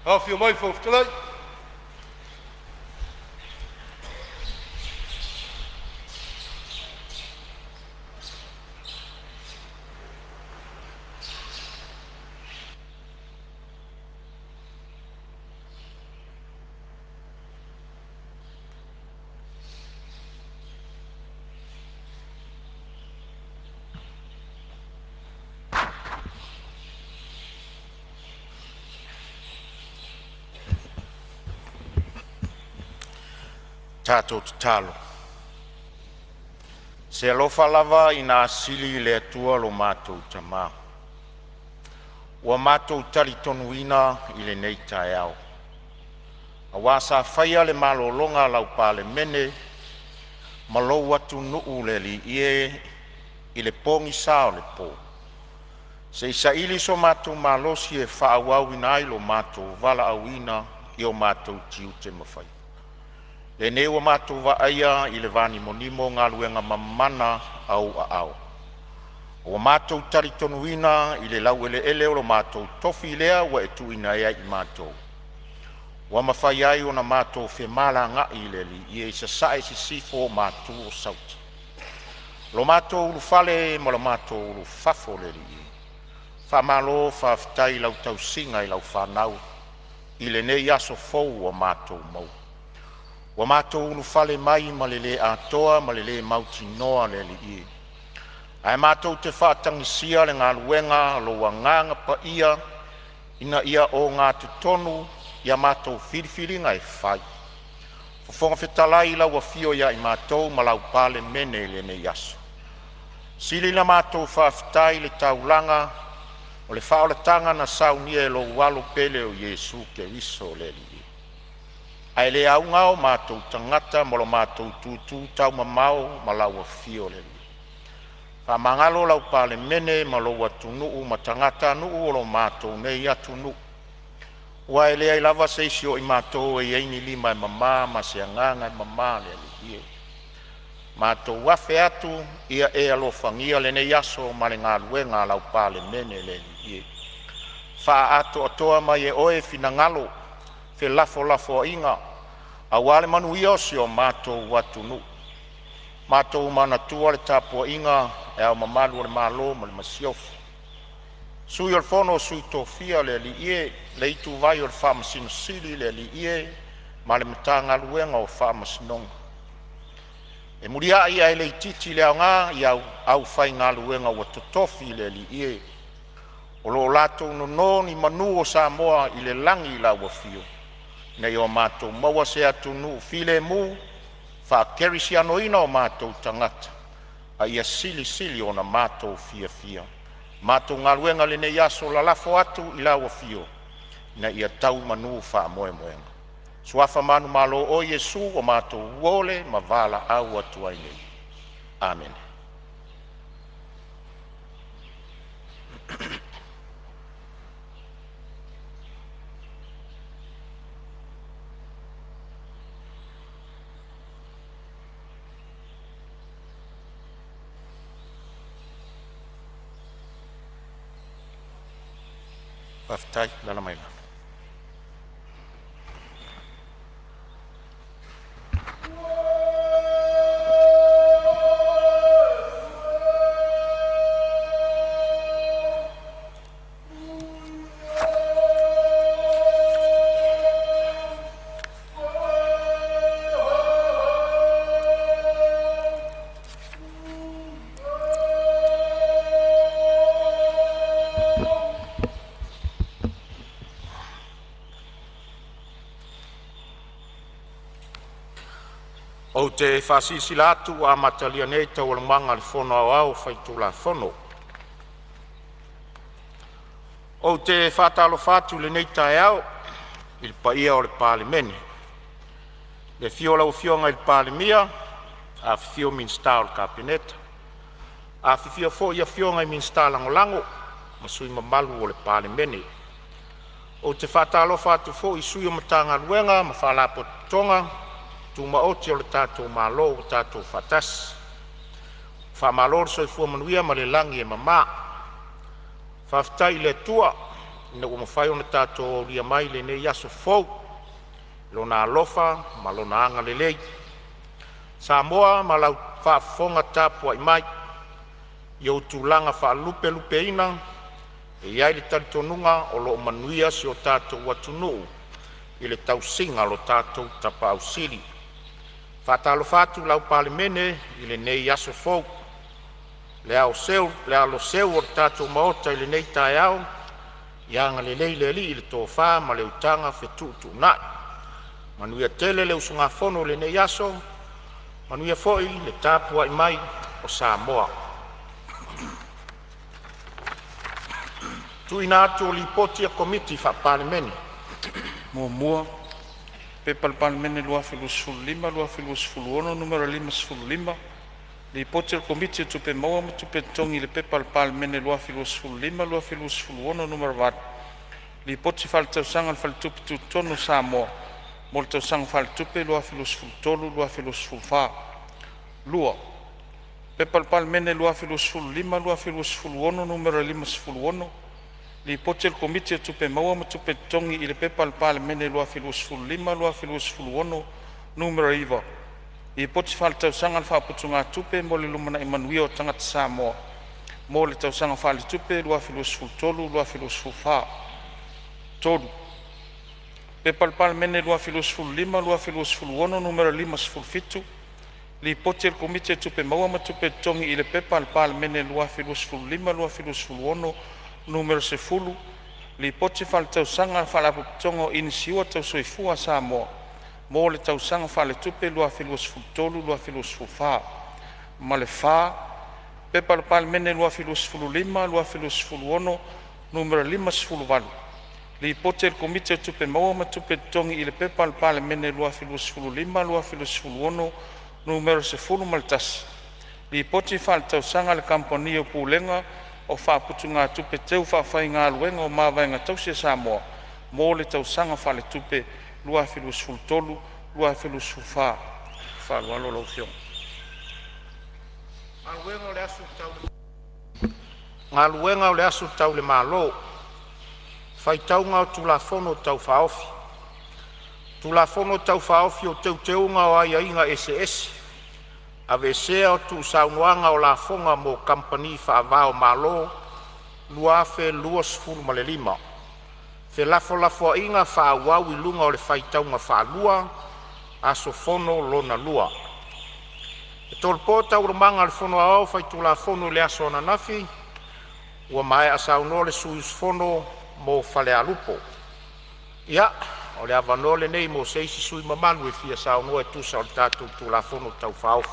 Afio mai le Fofoga Fetalai. Tatou tatalo. Se alofa lava ina asili le Atua lo matou Tama, ua matou talitonuina i lenei taeao, auā sa faia le malologa a lau Palemene ma lou atunuu le Alii e i le pogisa o le po, se i saili so matou malosi e faaauauina ai lo matou valaauina i o matou tiute ma faiva. Lenei ua matou vaaia i le vanimonimo galuega mamana a ou aao, ua matou talitonuina i le laueleele o lo matou tofi lea ua e tuuina ia i matou, ua mafai ai ona matou femalagai le Alii e i sasae, sisifo ma atu o Sauti. Lo matou ulufale ma le matou ulufafo le Alii e, faamalo faafetai i lau tausiga i lau fanau i lenei aso fou ua matou maua. Ua matou ulufale mai ma le le atoa ma le le mautinoa le Alii e, ae matou te faatagisia le galuega a lou Agaga Paia ina ia ogatotonu ia matou filifiliga e fai. Fofoga Fetalai i lau afio ia i matou ma lau Palemene i lenei aso, sili ona matou faafetai i le taulaga o le faaolataga na saunia e lou Alo pele o Iesu Keriso le Alii. Ae le auga o matou tagata ma lo matou tutu taumamao ma lau afio le Alii. Faamagalo lau Palemene ma lou atunuu ma tagatanuu o lo matou nei atunuu, aua e leai lava se isi o i matou e i ai ni lima e mama ma se agaga e mama le Alii e. Matou afe atu ia e alofagia lenei aso ma le galuega a lau Palemene le Alii e. Faaatoatoa mai e Oe finagalo felafolafoaiga aua le manuia o si o matou atunuu. Matou manatua le tapuaiga a Le Ao Mamalu o le Malo ma le Masiofo, Sui o le Fono a Sui Tofia le Alii e, le ituvai o le Faamasino Sili le Alii e, ma le Matagaluega o Faamasinoga. E muliai ae le itiiti le aoga i au aufaigaluega ua totofi le Alii e, o lo o latou nono ni manu o Samoa i le lagi i lau afio ina ia matou maua se atunuu filemu, faakerisianoina o matou tagata, a ia silisili ona matou fiafia. Matou galuega i lenei aso lalafo atu i lau afio ina ia tau i manu faamoemoega. Suafa manumalo oe Iesu ua matou ole ma valaau atu ai nei. Amene. Faafetai. Alaala mai. Ou te faasilasila atu ua amatalia nei Taualumaga a le Fono Aoao Faitulafono. Ou te faatalofa atu i lenei taeao i le paia o le Palemene, i le afio o lau Afioga i le Palemia, afifio Minisita o le Kapeneta, afifio foi afioga i Minisita Lagolago ma sui usufono mamalu o le Palemene. Ou te faatalofa atu foi i sui o Matagaluega ma Faalapotopotoga Tumaoti a le tatou Malo ua tatou faatasi. Faamalo le soifua manuia ma le lagi e mama. Faafetai i le Atua ina ua mafai ona tatou aulia mai lenei aso fou, i Lona alofa ma Lona agalelei. Samoa ma lau faafofoga tapuai mai i ou tulaga faalupelupeina, e i ai le talitonuga o lo o manuia si o tatou atunuu i le tausiga a lo tatou Tapaau Sili. E faatalofa atu lau Palemene i lenei aso fou, le alo seu o le tatou Maota i lenei taeao, ia agalelei le Alii i le tofa ma le utaga fetuutuunai. Manuia tele le usugafono i lenei aso, manuia foi le tapuai mai a Samoa. Tuuina atu o Lipoti a Komiti Faa-Palemene. 1. P.P.2025/2026 Nu.55, Lipoti a le Komiti o Tupe Maua ma Tupe Totogi i le P.P.2025/2026 Nu.8, Lipoti Faaletausaga a le Faletupe Tutotonu o Samoa mo le Tausaga Faaletupe 2023/2024. 2. P.P.2025/2026 Nu.56, Lipoti a le Komiti o Tupe Maua ma Tupe Totogi i le P.P.2025/2026 Nu.9, Lipoti Faaletausaga a le Faaputugatupe mo le Lumanai Manuia o Tagata Samoa mo le Tausaga Faaletupe 2023/2024. 3. P.P.2025/2026 Nu.57, Lipoti a le Komiti o Tupe Maua ma Tupe Totogi i le P.P.2025/2026 Nu.10, Lipoti Faaletausaga a le Faalapotopotoga o Inisiua Tau Soifua a Samoa mo le Tausaga Faaletupe 2023/2024. Ma le 4. P.P.2025/2026 Nu.58, Lipoti a le Komiti o Tupe Maua ma Tupe Totogi i le P.P.2025/2026 Nu.11, Lipoti Faaletausaga a le Kamupani o Pulega o Faaputugatupe Teufaafaigaluega o Mavaega Tausi a Samoa mo le Tausaga Faaletupe 2023/2024. Faaaloalo lau Afioga. Galuega o le Aso Tau le Malo, Faitauga o Tulafono Tau Faaofi. Tulafono Tau Faaofi o Teuteuga o Aiaiga Eseese (Aveesea o Tuusaunoaga o Lafoga mo Kamupani Faava-o-Malo) 2025. Felafolafoaiga faaauau i luga o le faitauga faalua – Aso Fono lona lua. E tolopo Taualumaga a le Fono Aoao Faitulafono i le aso ananafi ua maea saunoa le sui usufono mo Falealupo. Ia, o le avanoa lenei mo se isi sui usufono mamalu e fia saunoa e tusa o le tatou Tulafono Tau Faaofi.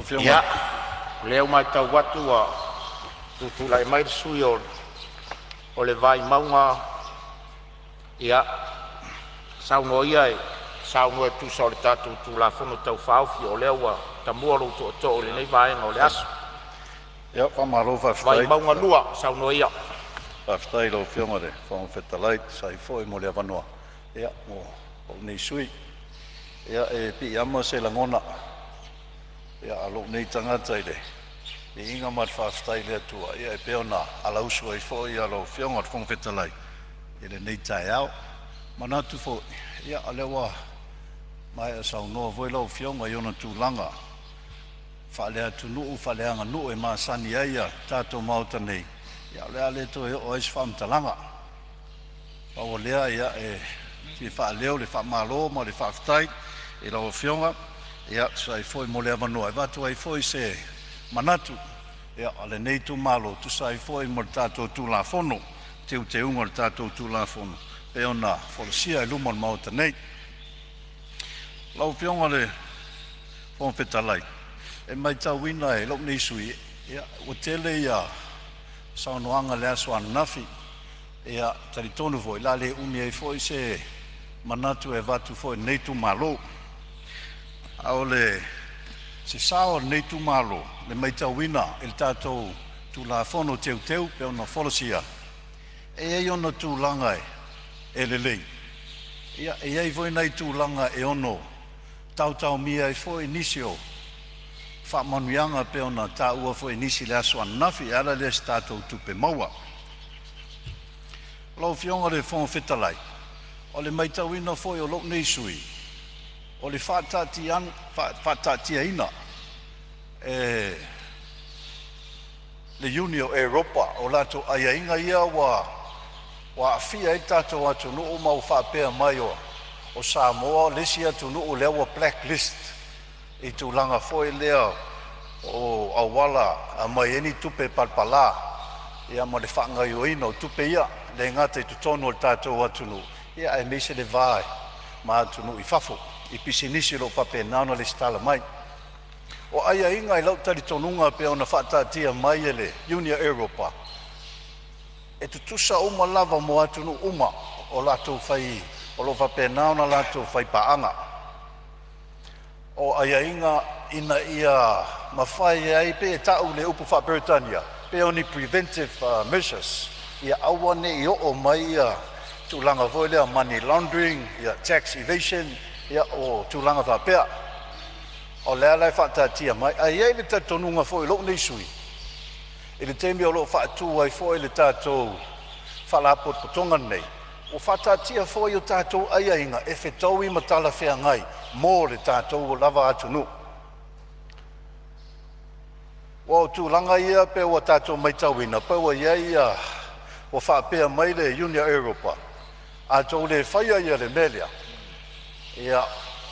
Ia, o lea ua matau atu ua tutulai mai le sui usufono o le Vaimauga. Ia, saunoa ia e tusa o le tatou Tulafono Tau Faaofi o lea ua tamua lou tootoo i lenei vaega o le aso. Ia faamalo faafetai. Vaimauga 2, saunoa ia. Faafetai i lau Afioga i le Fofoga Fetalai e tusa ai foi mo le avanoa mo lou nei sui. Ia, e piiama se lagona a lou nei tagata i le viiga ma le faafetai i le Atua e pei ona alausu ai foi lau Afioga i le Fofoga Fetalai i lenei taeao. E manatu foi o lea ua maea saunoa foi lau Afioga i ona tulaga faaleatunuu, faaleaganuu e masani ai le tatou Maota nei, ia o le a le toe oo i ai se faamatalaga. Pau o lea e fia faaleo le faamalo ma le faafetai i lau Afioga e tusa ai foi mo le avanoa e avatu ai foi se manatu o lenei itumalo e tusa ai foi ma le tatou Tulafono, Teuteuga o le tatou Tulafono e pei ona folasia i luma o le Maota nei. Lau Afioga i le Fofoga Fetalai, e matauina e lou nei sui usufono ua tele ia saunoaga i le aso ananafi. Ia, e talitonu foi o le a le umi ai foi se manatu e avatu foi e lenei itumalo. A o le se sao o lenei itumalo i le matauina i le tatou Tulafono Teuteu e pei ona folasia, E i ai ona tulaga e lelei, ia e i ai foi nai tulaga e ono taotaomia ai foi nisi o faamanuiaga pei ona taua foi e nisi i le aso ananafi e ala lea i se tatou tupe maua. Lau Afioga i le Fofoga Fetalai, o le matauina foi o lou nei sui usufono, o le faataatiaina e le Iuni o Europa o latou aiaiga ia ua aafia ai le tatou atunuu ma ua faapea mai o Samoa le isi atunuu lea ua black list i tulaga foi lea o auala e aumai ai ni tupe palapala ia ma le faagaoioiga o tupe ia, e le gata i totonu o le tatou atunuu aemaise le va ma atunuu i fafo i pisinisi o lo o faapena ona resitala mai. O aiaiga i lou talitonuga pei ona faataatia mai e le Iuni a Europa, e tutusa uma lava mo atunuu uma o latou fai o lo o faapena ona latou faipaaga. O aiaiga ina ia mafai ai, pei e ta'u i le upu faa-Peretania pei o ni preventive measures, ia aua ne i oo mai ia tulaga foi lea money laundering, tax evasion, ia o tulaga faapea. O lea la e faataatia mai, ae i ai le talitonuga foi o lou nei sui usufono i le taimi o lo o faatu ai foi le tatou Faalapotopotoga lenei, ua faataatia foi o tatou aiaiga e fetaui ma talafeagai mo le tatou lava atunuu. Aua o tulaga ia pei ua tatou matauina pei ua i ai ia, ua faapea mai le Iuni a Europa, a outou le faia le mea lea, ia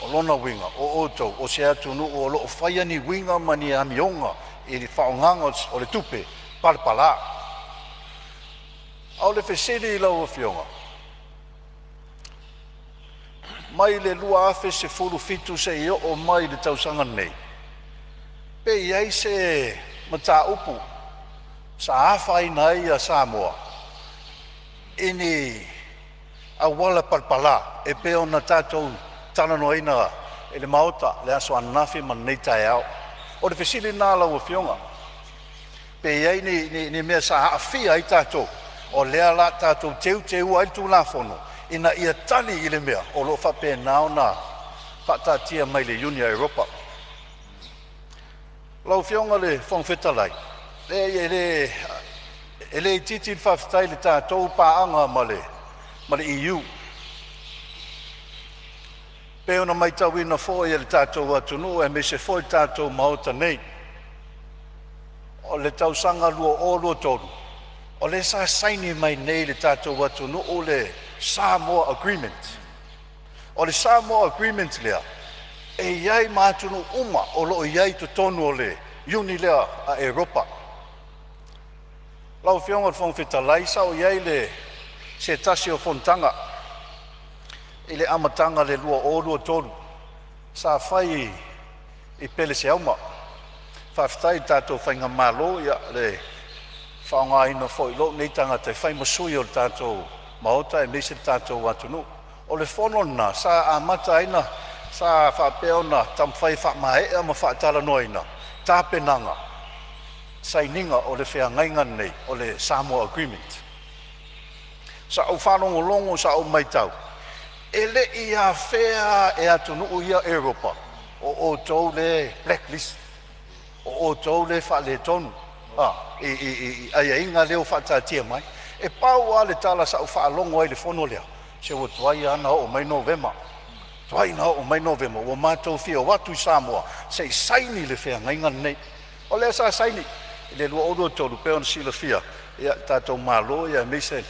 o lona uiga o outou o se atunuu o lo o faia ni uiga ma ni amioga i le faaaogaina o le tupe palapala. A o le fesili i lau Afioga, mai le 2017 seia oo mai i le tausaga nei, pe i ai se mataupu sa afaina ai Samoa i ni auala palapala e pei ona tatou talanoaina i le Maota i le aso ananafi ma lenei taeao. O le fesili lena lau Afioga, pe i ai ni mea sa aafia ai tatou, o lea o le a tatou teuteuina ai le Tulafono ina ia tali i le mea o lo o faapena ona faataatia mai e le Iuni a Europa. Lau Afioga i le Fofoga Fetalai, leai e le itiiti le faafetai i le tatou paaga ma le EU. Pei ona matauina foi e le tatou atunuu aemaise foi le tatou Maota nei, o le tausaga 2023 o lea sa saini mai nei i le tatou atunuu le Samoa Agreement. O le Samoa Agreement lea e i ai ma atunuu uma o lo o i ai i totonu o le Iuni lea a Europa. Lau Afioga i le Fofoga Fetalai sa ou i ai i le se tasi o fonotaga i le amataga o le 2023 sa fai i Peleseauma. Faafetai i le tatou faigamalo i le faaaogaina foi o lou nei tagata e fai ma sui o le tatou Maota aemaise le tatou atunuu. O le fono lena sa amata ai ona sa faapea ona taumafai e faamaea ma faatalanoaina tapenaga sainiga o le feagaiga lenei o le Samoa Agreement. Sa ou faalogologo sa ou matau, e le i afea lava e atunuu ia o Europa o outou lea e black list, o outou lea e faaletonu i aiaiga lea ua faataatia mai. E pau lava le tala sa ou faalogo ai i le fono lea, se ua tuai lava ona oo mai Novema, tuai ona oo mai Novema ua matou fia o atu i Samoa se i saini le feagaiga lenei. O lea sa saini i le 2023 pei ona silafia e le tatou Malo aemaise le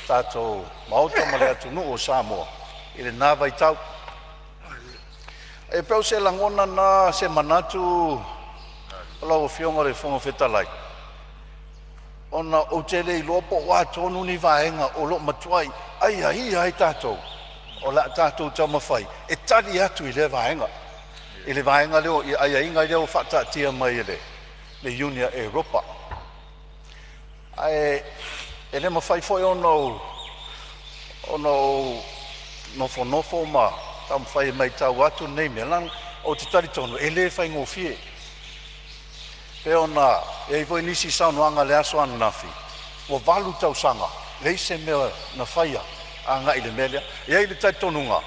tatou Maota ma le atunuu o Samoa i lena vaitau. E pei o se lagona lena, se manatu lau Afioga i le Fofoga Fetalai, ona ou te le iloa po o a tonu ni vaega o lo o matuai aiaia ai tatou o le a tatou taumafai e tali atu i lea vaega, i le vaega lea i aiaiga ia ua faataatia mai e le Iuni a Europa. Ae le mafai foi ona ou nofonofo ma taumafai e matau atu lenei mea leaga ou te talitonu e le faigofie. E pei ona i ai foi nisi saunoaga i le aso ananafi, ua 8 tausaga Leai se mea na faia agai i le mea lea. E i ai le talitonuga,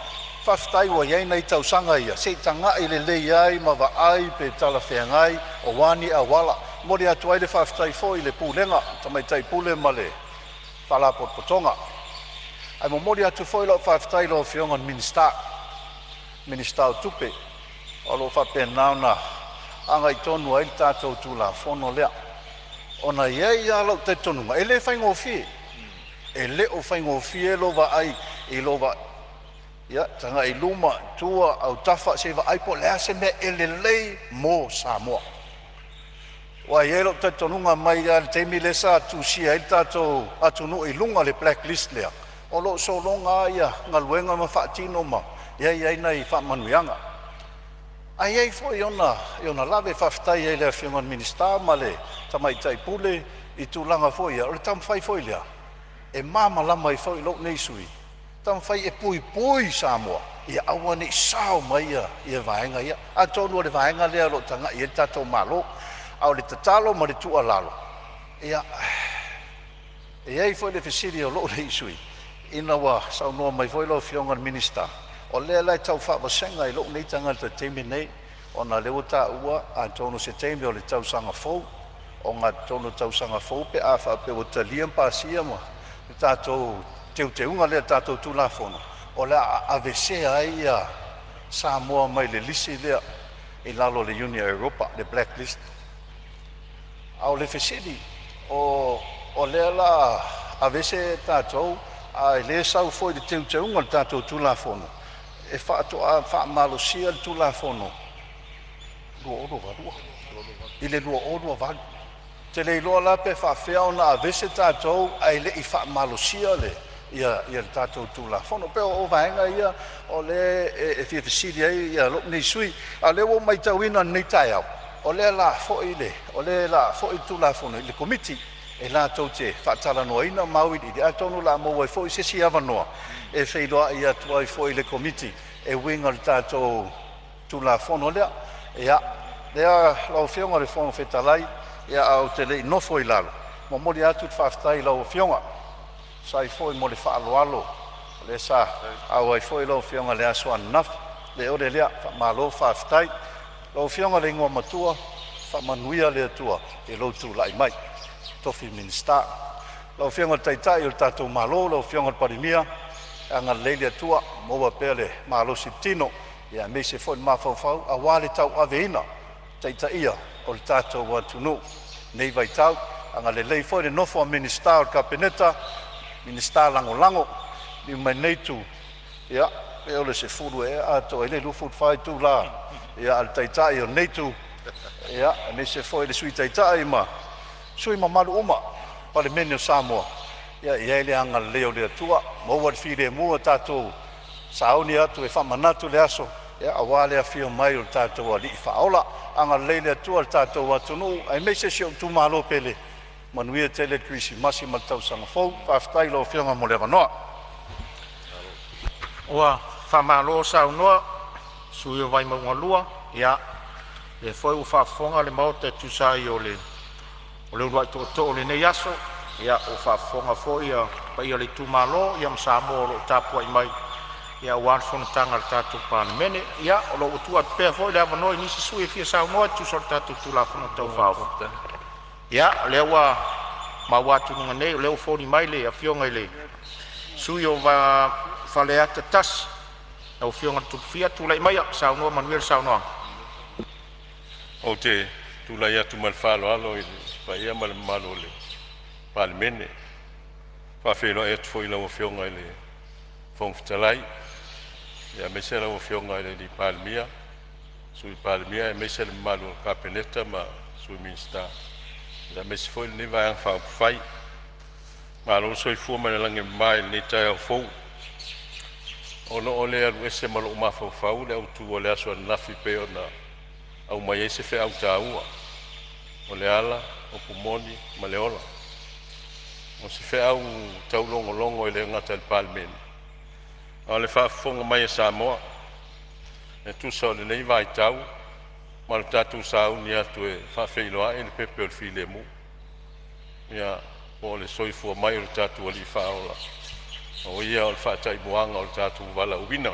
faafetai ua i ai nai tausaga ia se i tagai lelei ai ma vaai pe talafeagai o a ni auala. E momoli atu ai le faafetai foi i le Pulega, Tamaitai Pule ma le Faalapotopotoga. Ae momoli atu foi lau faafetai i lau Afioga i le Minisita o Tupe o lo o faapena ona agai tonu ai le tatou Tulafono lea, ona e i ai lava lou talitonuga e le faigofie. E le o faigofie lou vaai i lou tagai i luma, tua, autafa se i vaai po o le a se mea e lelei mo Samoa. Aua e i ai lou talitonuga mai lava i le taimi lea sa tusia ai le tatou atunuu i luga o le black list lea, o lo o sologa lava galuega ma faatino ma i ai nai faamanuiaga. Ae i ai foi i ona lave. Faafetai ai i le Afioga i le Minisita ma le Tamaitai Pule i tulaga foi ia o le taumafai foi lea e malamalama ai foi lou nei sui usufono, e taumafai e puipui Samoa ia aua ne i sao mai vaega ia. Atonu o le vaega lea o lo o tagai i ai le tatou Malo. A o le tatalo ma le tuualalo, ia, e i ai foi le fesili a lou nei sui usufono ina ua saunoa mai foi lau Afioga i le Minisita, o lea la e tau faavasega e lou nei tagata i le taimi lenei, ona o lea ua taua atonu o se taimi o le tausaga fou, ogatotonu o le tausaga fou pe a faapea ua talia ma pasia le tatou teuteuga lea i le tatou Tulafono, o le a aveesea ai Samoa mai le lisi lea i lalo o le Iuni a Europa, le black list. A o le fesili, o lea o le a aveese tatou ae o lea e sau foi i le teuteuga o le tatou Tulafono e faatoa faamalosia le Tulafono 2022 i le 2028. Ou te le iloa la pe faapefea ona aveese tatou ae le i faamalosia le tatou Tulafono. E pei o vaega ia o lea e fia fesili ai lou nei sui usufono. A o lea ua ou matauina i lenei taeao o lea o le a foi le Tulafono i le Komiti e latou te faatalanoaina ma auiliili, atonu o le a maua ai foi se isi avanoa e feiloai atu ai foi i le Komiti e uiga i le tatou Tulafono lea. Ia, lau Afioga i le Fofoga Fetalai, ae ou te le i nofo i lalo, e momoli atu le faafetai i lau Afioga e tusa ai foi mo le faaaloalo lea sa auai foi lau Afioga i le aso ananafi. Le ole lea, faamalo faafetai. Lau Afioga i le Igoamatua, faamanuia le Atua i lou tulai mai i le tofi Minisita. Lau Afioga i le Taitai o le tatou Malo lau Afioga i le Palemia, agalelei le Atua maua pea le malosi i le tino aemaise foi le mafaufau aua le tauaveina ma le taitaia o le tatou atunuu i lenei vaitau. Agalelei foi i le nofo a Minisita o le Kapeneta, Minisita Lagolago. Liliu mai i lenei itu, ia pe o le 10 ea atoa ai le 24 itula a le Taitai o lenei itu, aemaise foi le Sui Taitai ma sui usufono mamalu uma o le Palemene o Samoa. Ia i ai le agalelei o le Atua, maua le filemu a tatou sauni atu e faamanatu le aso aua le afio mai o le tatou Alii Faaola. Agalelei le Atua i le tatou atunuu aemaise si ou itumalo pele. Manuia tele le Kerisimasi ma le tausaga fou. Faafetai i lau Afioga mo le avanoa. Ua faamalo saunoa i le sui usufono mo Vaimauga 2. Ia, o lea foi ua faafofoga le Maota e tusa ai o le uluai tootoo o lenei aso. Ia, ua faafofoga foi le paia o le itumalo ma Samoa o lo o tapuai mai aua le fonotaga a le tatou Palemene. Ia, o lo o ua tuu atu pea foi le avanoa i nisi sui usufono e fia saunoa e tusa o le tatou Tulafono Tau Faaofi. Ia, o lea ua maua atu i luga nei o lea ua foliga mai le Afioga i le sui usufono mo Faleata 1, lau Afioga Tuphia. Tulai maia e saunoa manuia le saunoaga. Ou te tulai atu ma le faaaloalo i le paia ma le mamalu o le Palemene. E faafeiloai atu foi i lau Afioga i le Fofoga Fetalai, aemaise lau Afioga i le Palemia, Sui Palemia aemaise le mamalu o le Kapeneta ma Sui Minisita, aemaise foi lenei Vaega Faaupufai. Malo le soifua ma le lagi e mama i lenei taeao fou. Ona o le alu ese ma lou mafaufau le autu o le aso ananafi e pei ona aumai ai se feau taua, o le ala, upu moni ma le ola. O se feau taulogologo e le gata i le Palemene a o le faafofoga mai a Samoa e tusa o lenei vaitau ma le tatou sauni atu e faafeiloai le pepe o le filemu. Ia po o le soifua mai o lo tatou Alii Faaola, o Ia o le faataimuaga o le tatou valaauina.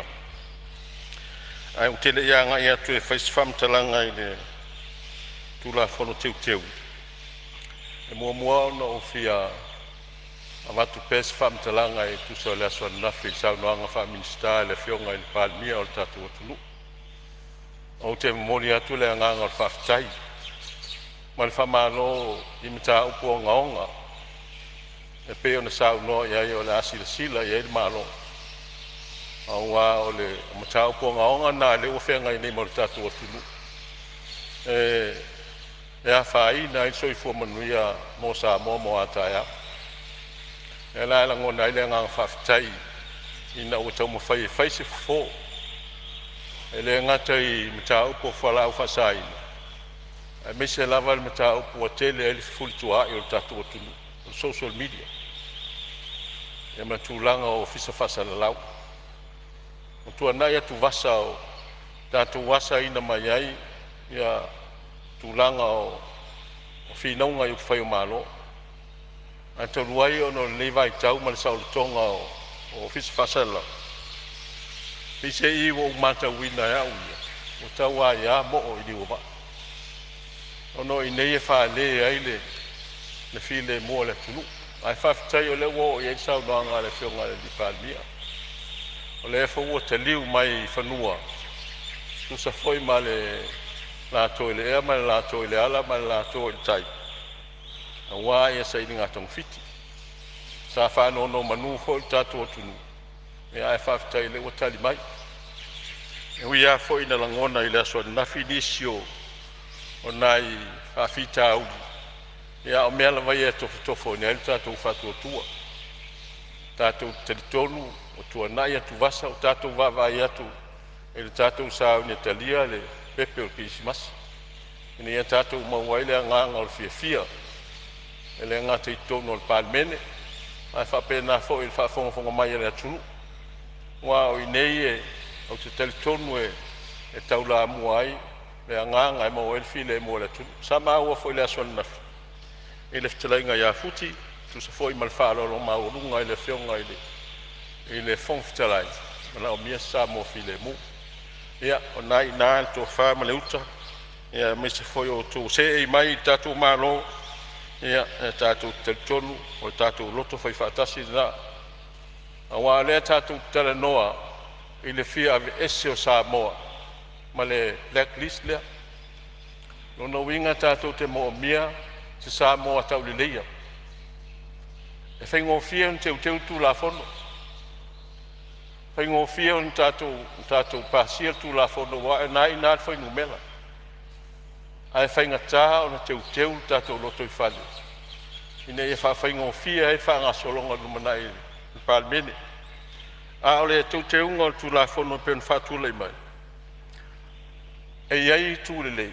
Ae ou te le i agai atu e fai se faamatalaga i le Tulafono Teuteu, e muamua ona ou fia avatu pea se faamatalaga e tusa o le aso ananafi i le saunoaga faa-Minisita a le Afioga i le Palemia o le tatou atunuu. Ou te momoli atu le agaga o le faafetai ma le faamalo i mataupu ogaoga e pei ona saunoa i ai o le a silasila i ai le Malo, aua o le mataupu ogaoga lena lea ua feagai nei ma le tatou atunuu e afaina ai le soifua manuia mo Samoa mo a taeao. O lea la e lagona ai le agaga faafetai ina ua taumafai e fai se fofo e le gata i mataupu o fualaau faasaina, aemaise lava le mataupu ua tele ai le fefulituaai o le tatou atunuu, o le social media ma tulaga o Ofisa Faasalalau. Ua tuanai atuvasa o tatou asaina mai ai ia tulaga o finauga i upufai o Malo. Ae talu ai ona o lenei vaitau ma le saolotoga o Ofisa Faasalalau, peiseai ua ou matauina e au ia, ua tau aia mo'o i liu o vaa, ona o i inei e fale ai le filemu o le atunuu. Ae faafetai o lea ua oo i ai le saunoaga a le Afioga i le Palemia, o lea foi ua taliu mai i fanua e tusa foi ma le lato i le ea ma le lato i le ala ma le lato i le tai aua sailiga togafiti. Sa faanonomanu foi lo tatou atunuu, ae faafetai o lea ua tali mai. E ui lava foi ina lagona i le aso ananafi nisi o nai faafitauli, a o mea lava ia e tofotofoina ai lo tatou faatuatua. Tatou te talitonu ua tuanai atuvasa, ua tatou vaavaai atu i le tatou sauni e talia le pepe o le Kerisimasi, ina ia tatou maua ai le agaga o le fiafia, e le gata i totonu o le Palemene ae faapena foi i le faafogafoga mai a le atunuu. Aua o i inei ou te talitonu e taulamua ai le agaga e maua ai le filemu o le atunuu. Sa maua foi i le aso ananafi i le fetalaiga ia Futi e tusa foi ma le faaaloalo maualuga i le Afioga i le Fofoga Fetalai, e manaomia se Samoa filemu. Ia, o lena e i ina le tofa ma le uta aemaise foi o outou seei mai i le tatou Malo, ia e tatou te talitonu o le tatou loto faifaatasi lena, aua o lea tatou te talanoa i le fia aveese o Samoa ma le black list lea. O lona uiga tatou te moomia se Samoa tauleleia. E faigofie ona teuteu le Tulafono, e faigofie ona tatou pasia le Tulafono aua o lena e i ina le fuainumera, ae faigata ona teuteu le tatou lotoifale ina ia faafaigofie ai le faagasologa i le lumanai i le Palemene. A o le teuteuga o le Tulafono e pei ona faatulai mai, e i ai itu lelei,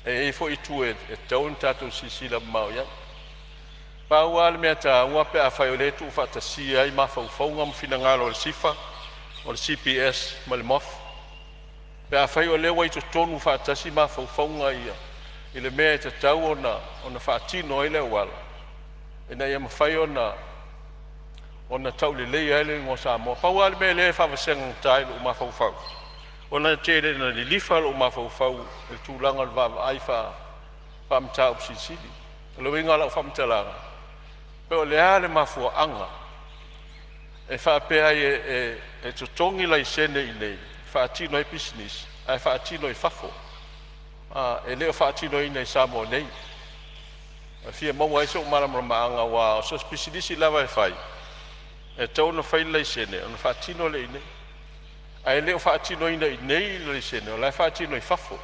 ae i ai foi itu e tatau ona tatou silasila mamao i ai. Pau lava le mea taua pe afai o lea e tuufaatasia ai mafaufauga ma finagalo o le SIFA, o le CBS ma le MOF. Pe afai o lea ua i totonu faatasi mafaufauga ia i le mea e tatau ona faatino ai le auala ina ia mafai ona tauleleia ai le igoa o Samoa. Pau lava le mea lea e faavasega i lou mafaufau, ona e tele ina lilifa lou mafaufau i le tulaga o le vaavaai faa-mataupu silisili. O le uiga o lau faamatalaga, po o le a le mafuaaga e faapea ai e totogi laisene i inei e faatino ai pisinisi ae faatino i fafo, e le o faatinoina i Samoa nei. E fia maua ai sou malamalamaaga aua so o se pisinisi lava e fai, e tatau ona fai le laisene ona faatino lea i inei, ae le o faatinoina i inei le laisene o la e faatino i fafo.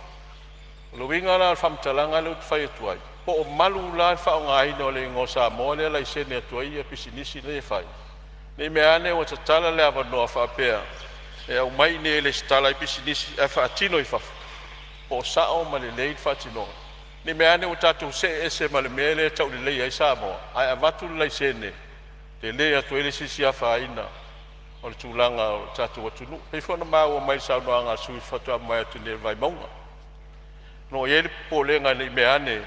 O le uiga la o le faamatalaga lea ou te fai atu ai, po o malu la le faaaogaina o le igoa o Samoa lea e laisene atu ai pisinisi ia e fai, ne i meaane ua tatala le avanoa faapea e aumai i inei e resitala ai pisinisi ae faatino i fafo. Po o sao ma lelei le faatinoga? Ne i meaane ua tatou see ese ma le mea lea e tauleleia ai Samoa ae avatu le laisene e tele atu ai le isi afaina o le tulaga o le tatou atunuu. E pei foi ona maua mai i le saunoaga a le sui usufono faatoa mavae atu nei o Vaimauga. O lo o i ai le popolega ne i meaane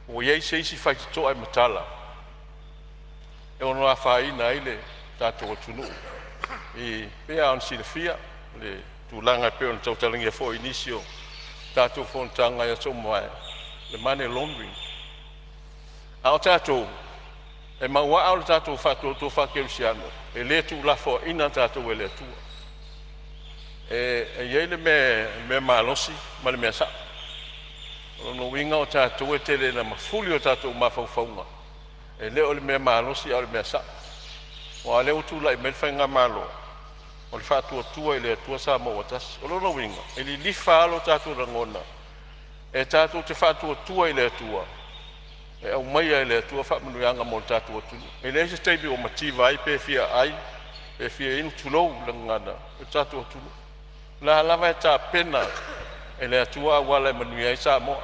ua i ai se isi faitotoa e matala e ono afaina ai le tatou atunuu. E pei lava ona silafia le tulaga e pei ona tautalagia foi i nisi o tatou fonotaga i aso ua mavae, le money laundering. A o tatou e mauaa lo tatou faatuatua faakerisiano, e le tuulafoaina tatou e le Atua. E i ai le mea malosi ma le mea sa'o. O lona uiga o tatou e tele ina mafuli o tatou mafaufauga, e le o le mea malosi a o le mea sa'o. Aua o lea ua tulai mai le faigamalo o le Faatuatua i le Atua Samoa ua Tasi. O lona uiga e lilifa lava lo tatou lagona e tatou te faatuatua i le Atua e aumaia e le Atua faamanuiaga mo le tatou atunuu. E leai se taimi ua mativa ai pe fia aai pe fia inu, tulou le gagana, le tatou atunuu. O la lava e tapena e le Atua auala e manuia ai Samoa.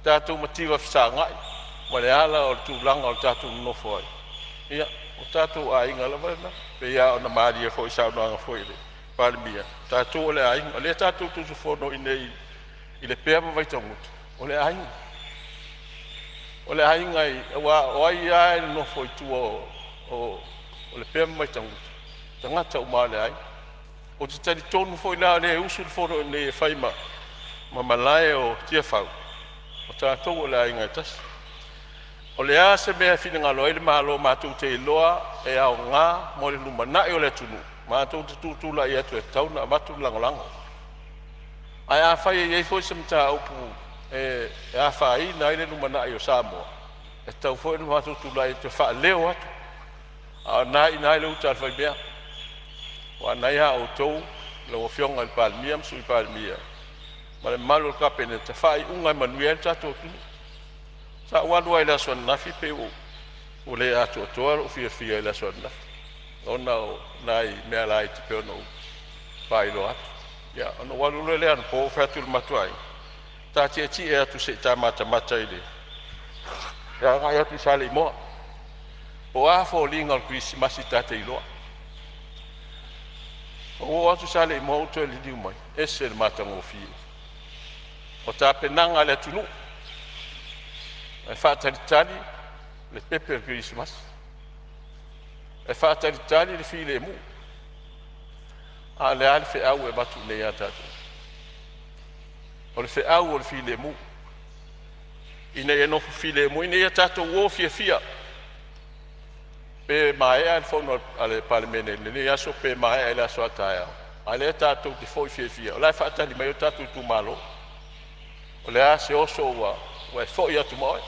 Tatou mativa fesagai ma le ala o le tulaga o le tatou nonofo ai, ia o tatou aiga lava na. E pei lava ona malie foi i le saunoaga foi a le Palemia, o tatou o le aiga. O lea tatou te usufono i inei i Lepea ma Vaitagutu, o le aiga. O le aiga aua o ai lava e nonofo i tua o Lepea ma Vaitagutu, o tagata uma lava o le aiga. Ou te talitonu foi la o lea e usu le fono i inei e fai ma malae o Tiafau, o tatou o le aiga e tasi. O le a se mea e finagalo ai le Malo matou te iloa e aoga mo le lumanai o le atunuu, matou te tutulai atu e tatau ona avatu le lagolago. Ae afai e i ai foi se mataupu e afaina ai le lumanai o Samoa, e tatau foi ona matou tulai atu e faaleo atu, a o lena e i ina le uta a le faimea, aua o lena ia outou lau Afioga i le Palemia ma le Sui Palemia ma le mamalu o le Kapeneta faaiuga e manuia ai le tatou atunuu. Sa ou alu lava i le aso ananafi pei ua le atoatoa lou fiafia i le aso ananafi ona o nai mea laiti pei ona ou faailoa atu. Ia, ona ou alu loa lea anapo ou fai atu i le matou aiga, ta tietie atu se i ta matamata i le agai atu i Saleimoa po o a foliga o le Kerisimasi ta te iloa. Ou oo atu i Saleimoa ou toe liliu mai, e ese le matagofie o tapenaga a le atunuu e faatalitali le pepe o le kerisimasi, e faatalitali le filemu. A o le a le feau e avatu nei ia tatou? O le feau o le filemu, ina ia nofo filemu, ina ia tatou o fiafia. Pe maea le fono a le Palemene i lenei aso pe maea i le aso a taeao, a o lea tatou te foi fiafia o la e faatali mai o tatou itumalo. O le a se oso ua e foi atu ma oe,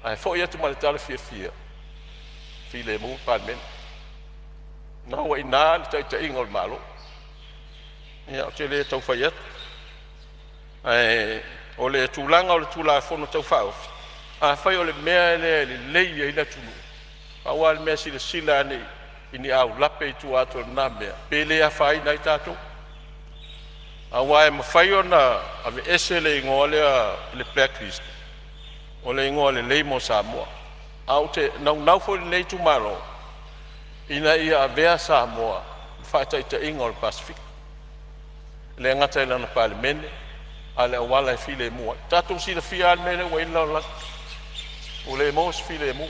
ae foi atu ma le tala fiafia, filemu le Palemene, o lena ua i ina le taitaiga o le Malo. Ia, ou te le tau fai atu, ae o le tulaga o le Tulafono Tau Faaofi, afai o le mea lea e lelei ai le atunuu, pau lava le mea silasila ane i ni aulape i tua atu o lena mea, pe le afaina ai tatou. Aua e mafai ona aveese le igoa lea o le Black List, o le igoa lelei mo Samoa. Ae ou te naunau foi lenei itumalo ina ia avea Samoa ma faataitaiga o le Pasefika, e le gata i lana Palemene a o le auala e filemu ai. Ua tatou silafia lava le mea lea ua i ai le lalolagi, ua le maua se filemu.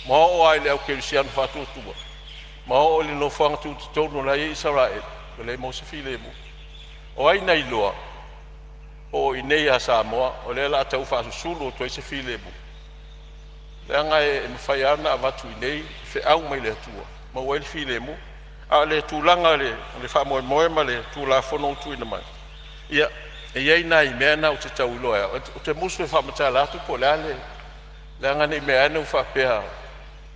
Ma oo lava i le au kerisiano faatuatua ma oo i le nofoaga tutotonu o la e i ai Isaraelu, ua leai maua se filemu. O ai na iloa po o inei lava i Samoa o lea o le a tau faasusulu atu ai se filemu? Leaga e mafai lava ona avatu i inei feau mai le Atua e maua ai le filemu. A o le tulaga i le faamoemoe ma le Tulafono ua tuuina mai, ia e i ai nai mea na ou te tau iloa e au, ou te musu e faamatala atu po o le a le leaga ne i meaane ua faapea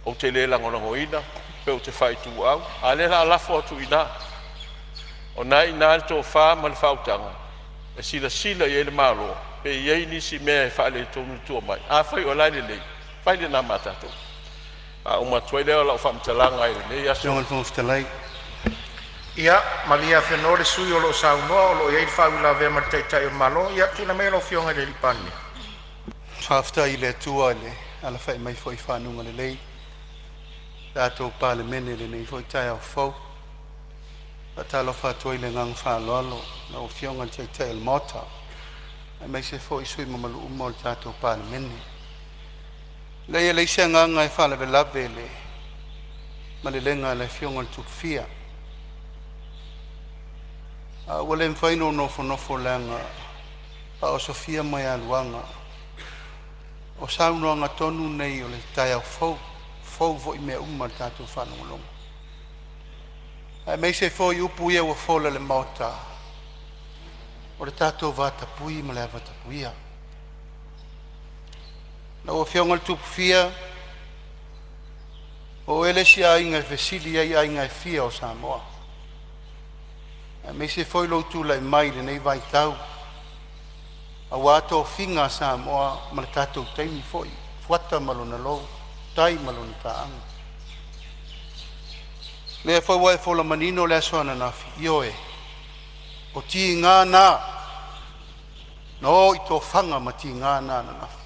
ou te le lagolagoina pe ou te faaituau, a o lea o le a lafo atu i ina. O lena e i ina le tofa ma le faautaga e silasila i ai le Malo pe i ai nisi mea e faaletonu i tua mai. Afai o la e lelei, fai lena ma tatou. Faauma atu ai lea o lau faamatalaga i lenei aso. Lau Afioga i le Fofoga Fetalai. Ia malie afenoa le sui usufono o lo o saunoa o lo o i ai le faauilavea ma le Taitai o le Malo. Ia tulai maia lau Afioga i le Palemia. Faafetai i le Atua i le alafai mai foi i fanuga lelei o le tatou Palemene i lenei foi taeao fou. E faatalofa atu ai i le agaga faaaloalo i lau Afioga i le Taitai o le Maota aemaise foi sui usufono mamalu uma o le tatou Palemene. Leai, e leai se agaga e faalavelave i le malelega a le Afioga i le Tupufia, ae ua le mafai ona ou nofonofo leaga ua osofia mayaluaga o saunoaga tonu nei o le taeao fou, e fou foi mea uma i le tatou faalogologo, aemaise foi upu ia ua fola i le Maota, o le tatou vatapuia ma le avatapuia. Lau Afioga i le Tupufia, o oe le isi aiga e fesili ai aiga e fia o Samoa, aemaise foi lou tulai mai i lenei vaitau aua tofiga a Samoa ma le tatou taimi foi, Fuata ma lona lou, tai ma lona taaga. O lea foi ua e fola manino le aso ananafi, ioe, o tiga na na o i tofaga ma tiga na ananafi,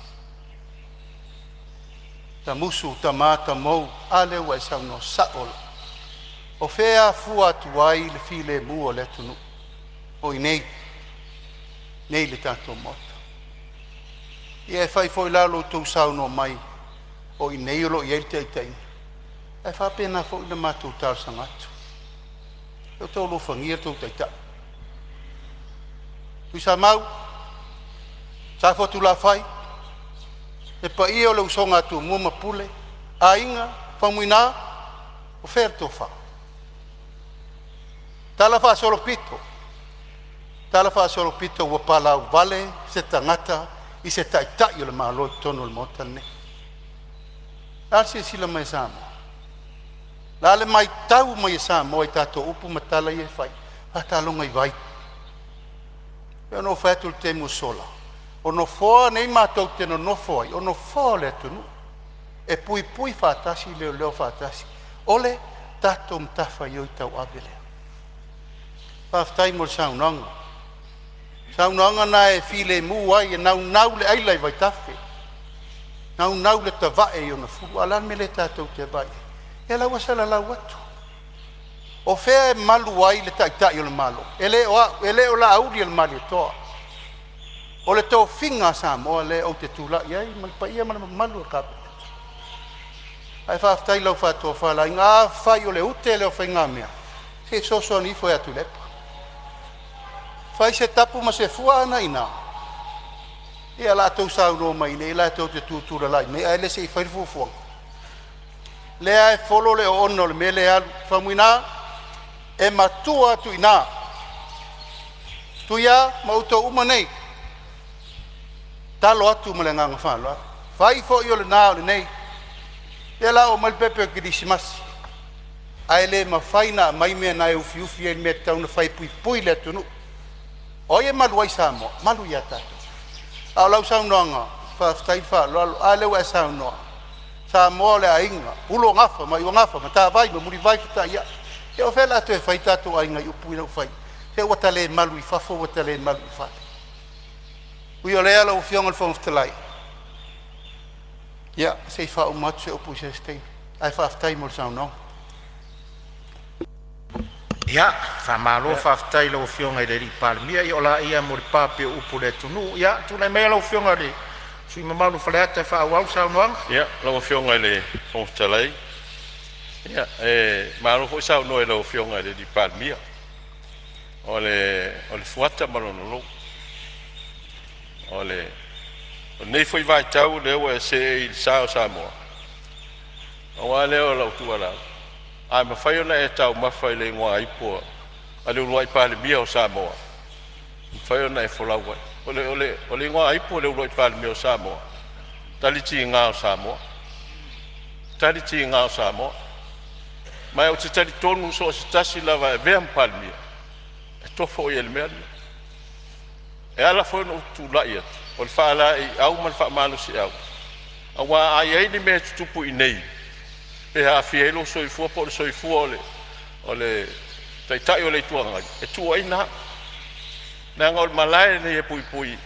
Tamusu, tama, Tamou, a lea ua e saunoa sao lava. O fea e afua atu ai le filemu o le atunuu? O i inei i le tatou Maota. Ia e fai foi la lo outou saunoa mai o i inei o lo o i ai le taitaiga, ae faapena foi ona matou talosaga atu, ia outou alofagia lo outou Taitai. Tuisamau, Safotulafai, le paia o le usoga a Tumua ma Pule, Aiga, Faumuina, o fea le tofa? Talafaasolopito, talafaasolopito ua palauvale se tagata i se Taitai o le Malo i totonu o le Maota lenei. O le a le silasila mai a Samoa? O le a le matau mai a Samoa i tatou upu ma tala ia e fai? Faataloga i vai. E pei ona ou fai atu i le taimi ua sola, o nofoa nei matou te nonofo ai, o nofoa o le atunuu, e puipui faatasi, leoleo faatasi. O le tatou matafaioi tauave lea. Faafetai mo le saunoaga. O saunoaga na e filemu ai, e naunau le aila i vaitafe, naunau le tavae i ona fulu. A o le a le mea lea tatou te vaai i ai? Ia o la ua salalau atu. O fea e malu ai le Taitai o le Malo? E le o au, e le o Laaulialemalietoa, o le tofiga a Samoa lea ou te tulai ai ma le paia ma le mamalu o le Kapeneta. Ae faafetai i lau faatofalaiga. Afai o le ute lea o faigamea, se i fesoasoani ifo ia Tuilaepa, fai se tapu ma se fua a na i ina, ia o le a outou saunoa mai i inei la e tou te tutulalai mai ae le se i fai le fuafuaga. Lea e folo le oona o le mea lea e alu, Faumuina, e matua atu i ina. Tuia ma outou uma nei, talo atu ma le agaga faaaloalo. Fai foi o lena o lenei, lea o le a oo mai le pepe o le Kerisimasi, ae le mafai ona aumai mea na e ufiufi ai le mea e tatau ona fai e puipui le atunuu. O ai e malu ai Samoa? E malu ia tatou. A o lau saunoaga, faafetai le faaaloalo. A lea ua e saunoa, Samoa o le aiga, Uluagafa ma Iuagafa, Matavai ma Mulivai fetaiai. Ia o fea o le a toe fai tatou aiga i upu ia ua fai? Se ua ta le malu i fafo ua ta le malu i fale. Ui o lea lau Afioga i le Fofoga Fetalai, ia se i faauma atu se upu i se isi taimi, ae faafetai mo le saunoaga. Ia, faamalo faafetai i lau Afioga i le Palemia, ia o laia molipa pei o upu i le atunuu. Ia tulai maia lau Afioga i le sui usufono mamalu o Faleata e faaauau le saunoaga. Ia, lau Afioga i le Fofoga Fetalai, ia, e malo foi saunoa i lau Afioga i le Palemia. O le fuata ma lona lou. O lenei foi vaitau o lea ua e seei i le sa o Samoa, pau lava lea o lau tuualalo, a mafai ona e taumafa i le igoaipu a le uluai Palemia o Samoa, e mafai ona e folau ai. O le igoaipu a le uluai Palemia o Samoa, Talitiga o Samoa, Talitiga o Samoa. Ma ou te talitonu so o se tasi lava e avea ma Palemia, e tofo o ia i le mea lena. E ala foi ona ou tulai atu, o le faalaeiau ma le faamalosiau, aua a i ai ni mea e tutupu i inei e aafia ai lou soifua po o le soifua o le Taitai o le Itu Agai, e tuuaina au, leaga o le malae lenei e puipui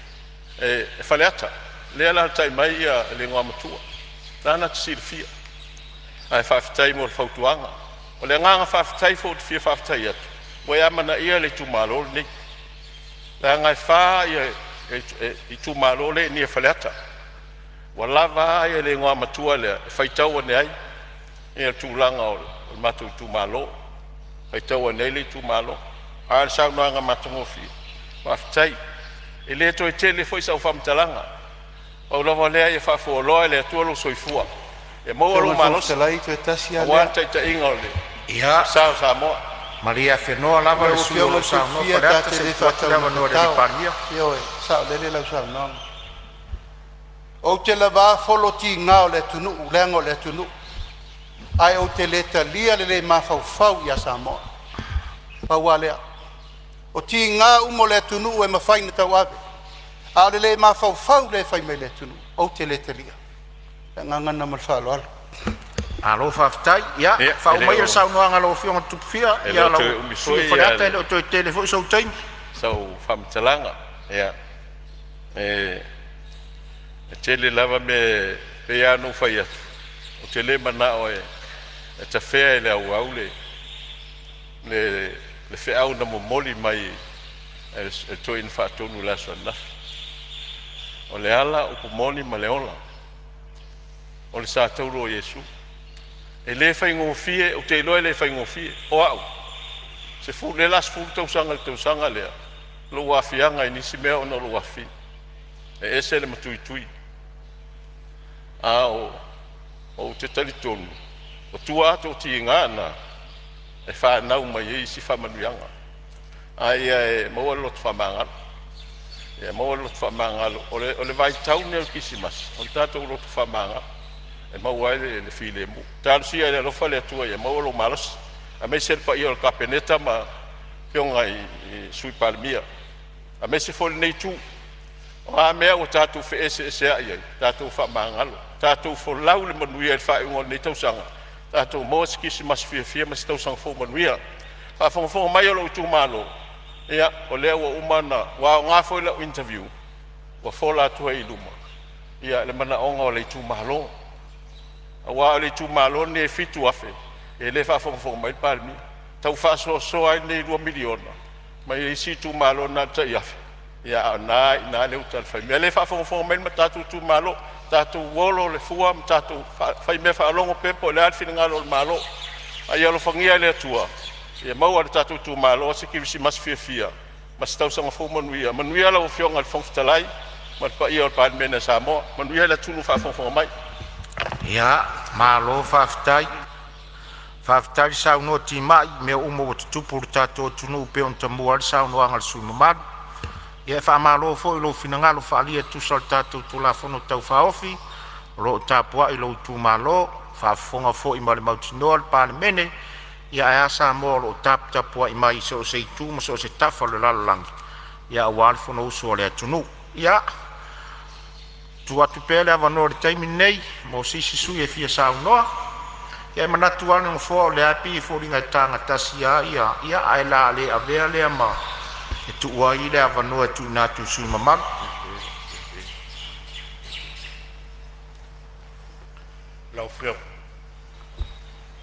e Faleata lea e alaalatai mai le Igoamatua, o lena na te silafia. Ae faafetai mo le fautuaga. O le agaga faafetai foi ou te fia faafetai atu, ua e amanaia le itumalo lenei, leaga e fa itumalo lea e i inei i Faleata. Ua lava a le igoamatua lea e faitau ane ai le tulaga o le matou itumalo, faitau ane ai le itumalo. A o le saunoaga matagofie, faafetai. E le toe tele foi sau faamatalaga, pau lava o lea ia faafualoa e le Atua lou soifua ia maua Afioga lou i le Fofoga malosi Fetalai, toe tasi lava aua lea. le taitaiga o le sa o Samoa. Malie afenoa lava le Lau sui usufono o Afioga lo i o le saunoa Silafia, ta Faleata te se le i tuu atu le avanoa i le faataumatatao. Palemia. Ioe, e saolele lau saunoaga. Ou te lava folo tiga o le atunuu leaga o le atunuu, ae ou te le talia le le mafaufau ia Samoa. Pau lava lea. O tiga uma o le atunuu e mafai ona tauave, a o le le mafaufau lea e fai mai i le atunuu, ou te le talia. Ma le agaga faaaloalo. Malo faafetai. Ia Ia, e faauma le maia le o saunoaga a lau Afioga i le Tupu. e le Ia o lau toe umi sui usufono foi o Faleata, e le o toe tele foi sou taimi. sau faamatalaga. Ia, e tele lava mea e pei lava ona ou fai atu, ou te le manao e tafea i le auau le feau na momoli mai e le Toeaina Faatonu i le aso ananafi. O le ala, o le upu moni ma le ola, o le sa tauro o Iesu. E le faigofie, ou te iloa e le faigofie. O au, o lea o le a 10 tausaga i le tausaga lea lou aafiaga i nisi mea ona o lou afafine. E ese le matuitui, ae ou te talitonu o tua atu o tiga na e fanau mai ai isi faamanuiaga. Ae ia e maua le loto faamagalo, ia maua le loto faamagalo. O le vaitau lenei o le Kerisimasi, o le tatou loto faamagalo e maua ai le filemu. Talosia i le alofa o le Atua ia maua lou malosi aemaise le paia o le Kapeneta ma afioga i Sui Palemia, aemaise foi lenei itu. O a mea ua tatou feeseeseai ai, tatou faamagalo, tatou folau i le manuia i le faaiuga o lenei tausaga, tatou maua se Kerisimasi fiafia ma se Tausaga Fou manuia. Faafogafoga mai a lou itumalo, ia o lea ua uma ona… Ua aoga foi lau interview ua fola atu ai i luma le manaoga o le itumalo, aua o le itumalo lenei e 7,000 o lea e faafogafoga mai le Palemia, tau faasoasoa ai lenei $2 miliona mai isi itumalo na o le tai $1,000, a o lena e i ina le uta a le faimea. O lea e faafogafoga mai le tatou itumalo, tatou olo le fua ma tatou faimea faalogo pea po o le a le finagalo o le Malo. A ia alofagia e le Atua ia maua e le tatou itumalo se Kerisimasi fiafia ma se Tausaga Fou manuia. Manuia lau Afioga i le Fofoga Fetalai ma le paia o le Palemene o Samoa. Manuia le atunuu o faafogafoga mai. Ia, malo faafetai. Faafetai le saunoa timai i mea uma ua tutupu i le tatou atunuu e pei ona tamua ai le saunoaga a le sui usufono mamalu. Ia e faamalo foi i lou finagalo faaalia e tusa o le tatou Tulafono Tau Faaofi o lo o tapuai lou itumalo, faafofoga foi ma le mautinoa le Palemene, ia ae a Samoa o lo o taputapuai mai i so o se itu ma so o se tafa o le lalolagi aua le fonousu a le atunuu. Ia, tuu atu pea le avanoa i le taimi lenei mo se isi sui usufono e fia saunoa. Ia, e manatu lava le Nofoa o lea e pei e foliga e taga tasi lava ia, ae o le a le avea lea ma e tuua ai le avanoa e tuuina atu i sui usufono mamalu.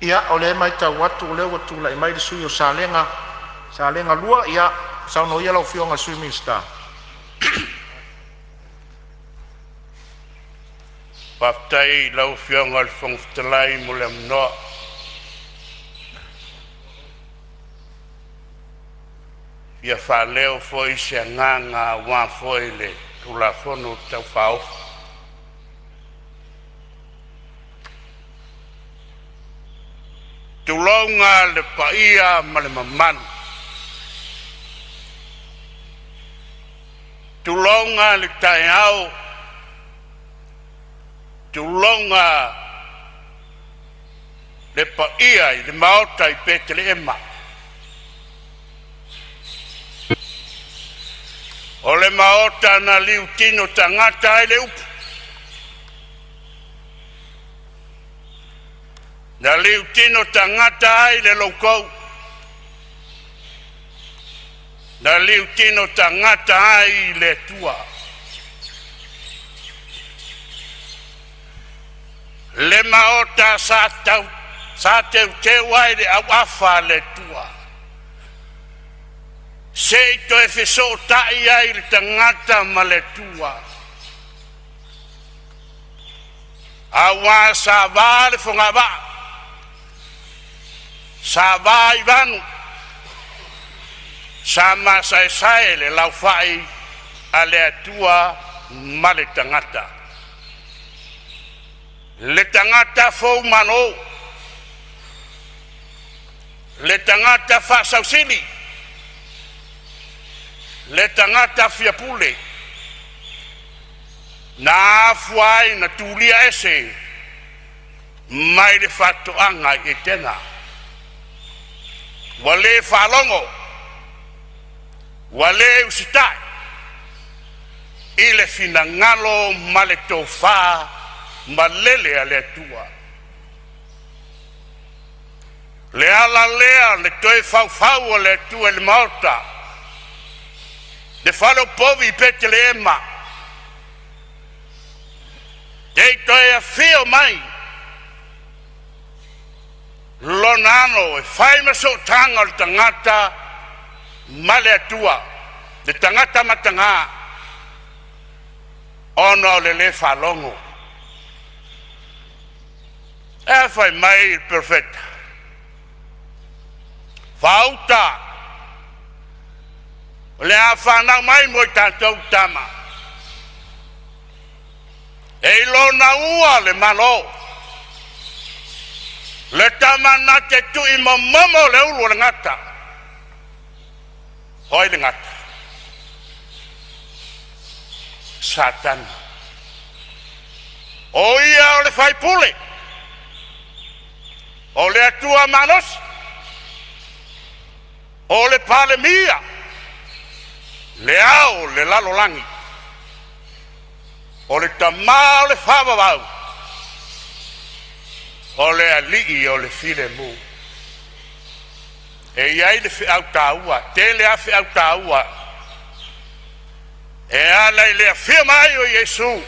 Ia, o lea e matau atu o lea ua tulai mai le sui usufono mo Salega 1. Ia, saunoa ia lau Afioga i le Sui Minisita. Faafetai i lau Afioga i le Fofoga Fetalai mo le avanoa. E fia faaleo foi se agaga aua foi le Tulafono Tau Faaofi. Tulouna le paia ma le mamalu, tulouna le taeao, tulouna le paia i le Maota i Petelehema. O le maota na liutino tagata ai le upu, na liutino tagata ai le loukou, na liutino tagata ai le Atua. Le maota sa teuteu ai le auafa a le Atua se i toe fesootai ai le tagata ma le Atua. Aua sa va le fogavaa, sa va i vanu, sa masaesae le laufai a le Atua ma le tagata, le tagata foumalo, le tagata faasausili, le tagata fiapule, na afua ai ona tulia ese mai le faatoaga i Etena. Ua le faalogo, ua le usitai i le finagalo ma le tofa malele a le Atua. O le ala lea o le toe faufau o le Atua i le maota, le fale o povi i Petelehema, se i toe afio mai Lona Alo e fai ma sootaga o le tagata ma le Atua, le tagata mataga ona o le le faalogo. Ae fai mai le perofeta, “Faauta, o le a fanau mai mo i tatou le tama, e i lona ua le Malo, le tama na te tuuimomomo le ulu o le gata.” O ai le gata? O Satani. O ia o le faipule o le Atua malosi, o le Palemia, le ao o le lalolagi, o le tama o le faavavau, o le alii o le filemu. E i ai le feau taua, tele lava feau taua e ala i le afio mai o Iesu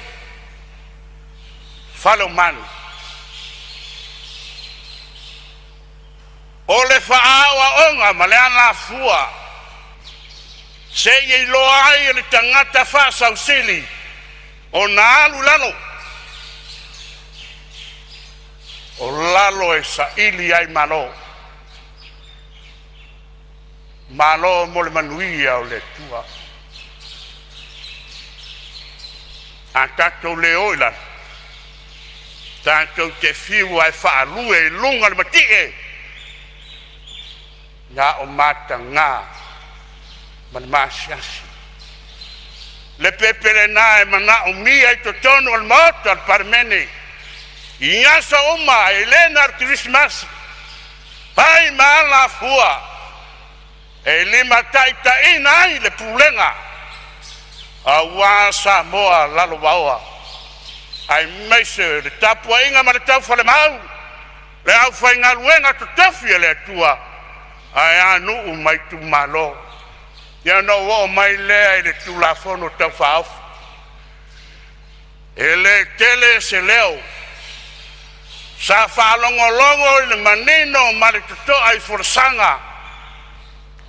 faleomanu. O le faaoaoga ma le alafua seia iloa ai e le tagata faasausili ona alu i lalo, o lalo e saili ai malo. Malo mo le manuia o le Atua. A tatou le o i lalo, tatou te fiu lava e faalue i luga o le matie, na o mataga ma le maasiasi. Le pepe lena e manaomia i totonu o le Maota o le Palemene i aso uma, e le na o le Kerisimasi, fai ma alafua e limataitaiina ai le pulega aua Samoa lalovaoa, aemaise le tapuaiga ma le taufalemau le aufaigaluega totofi a le Atua, ae a nuu ma itumalo. Ia ona ou oo mai lea i le Tulafono Tau Faaofi. E le tele se leo sa faalogologo i le manino ma le totoa i folasaga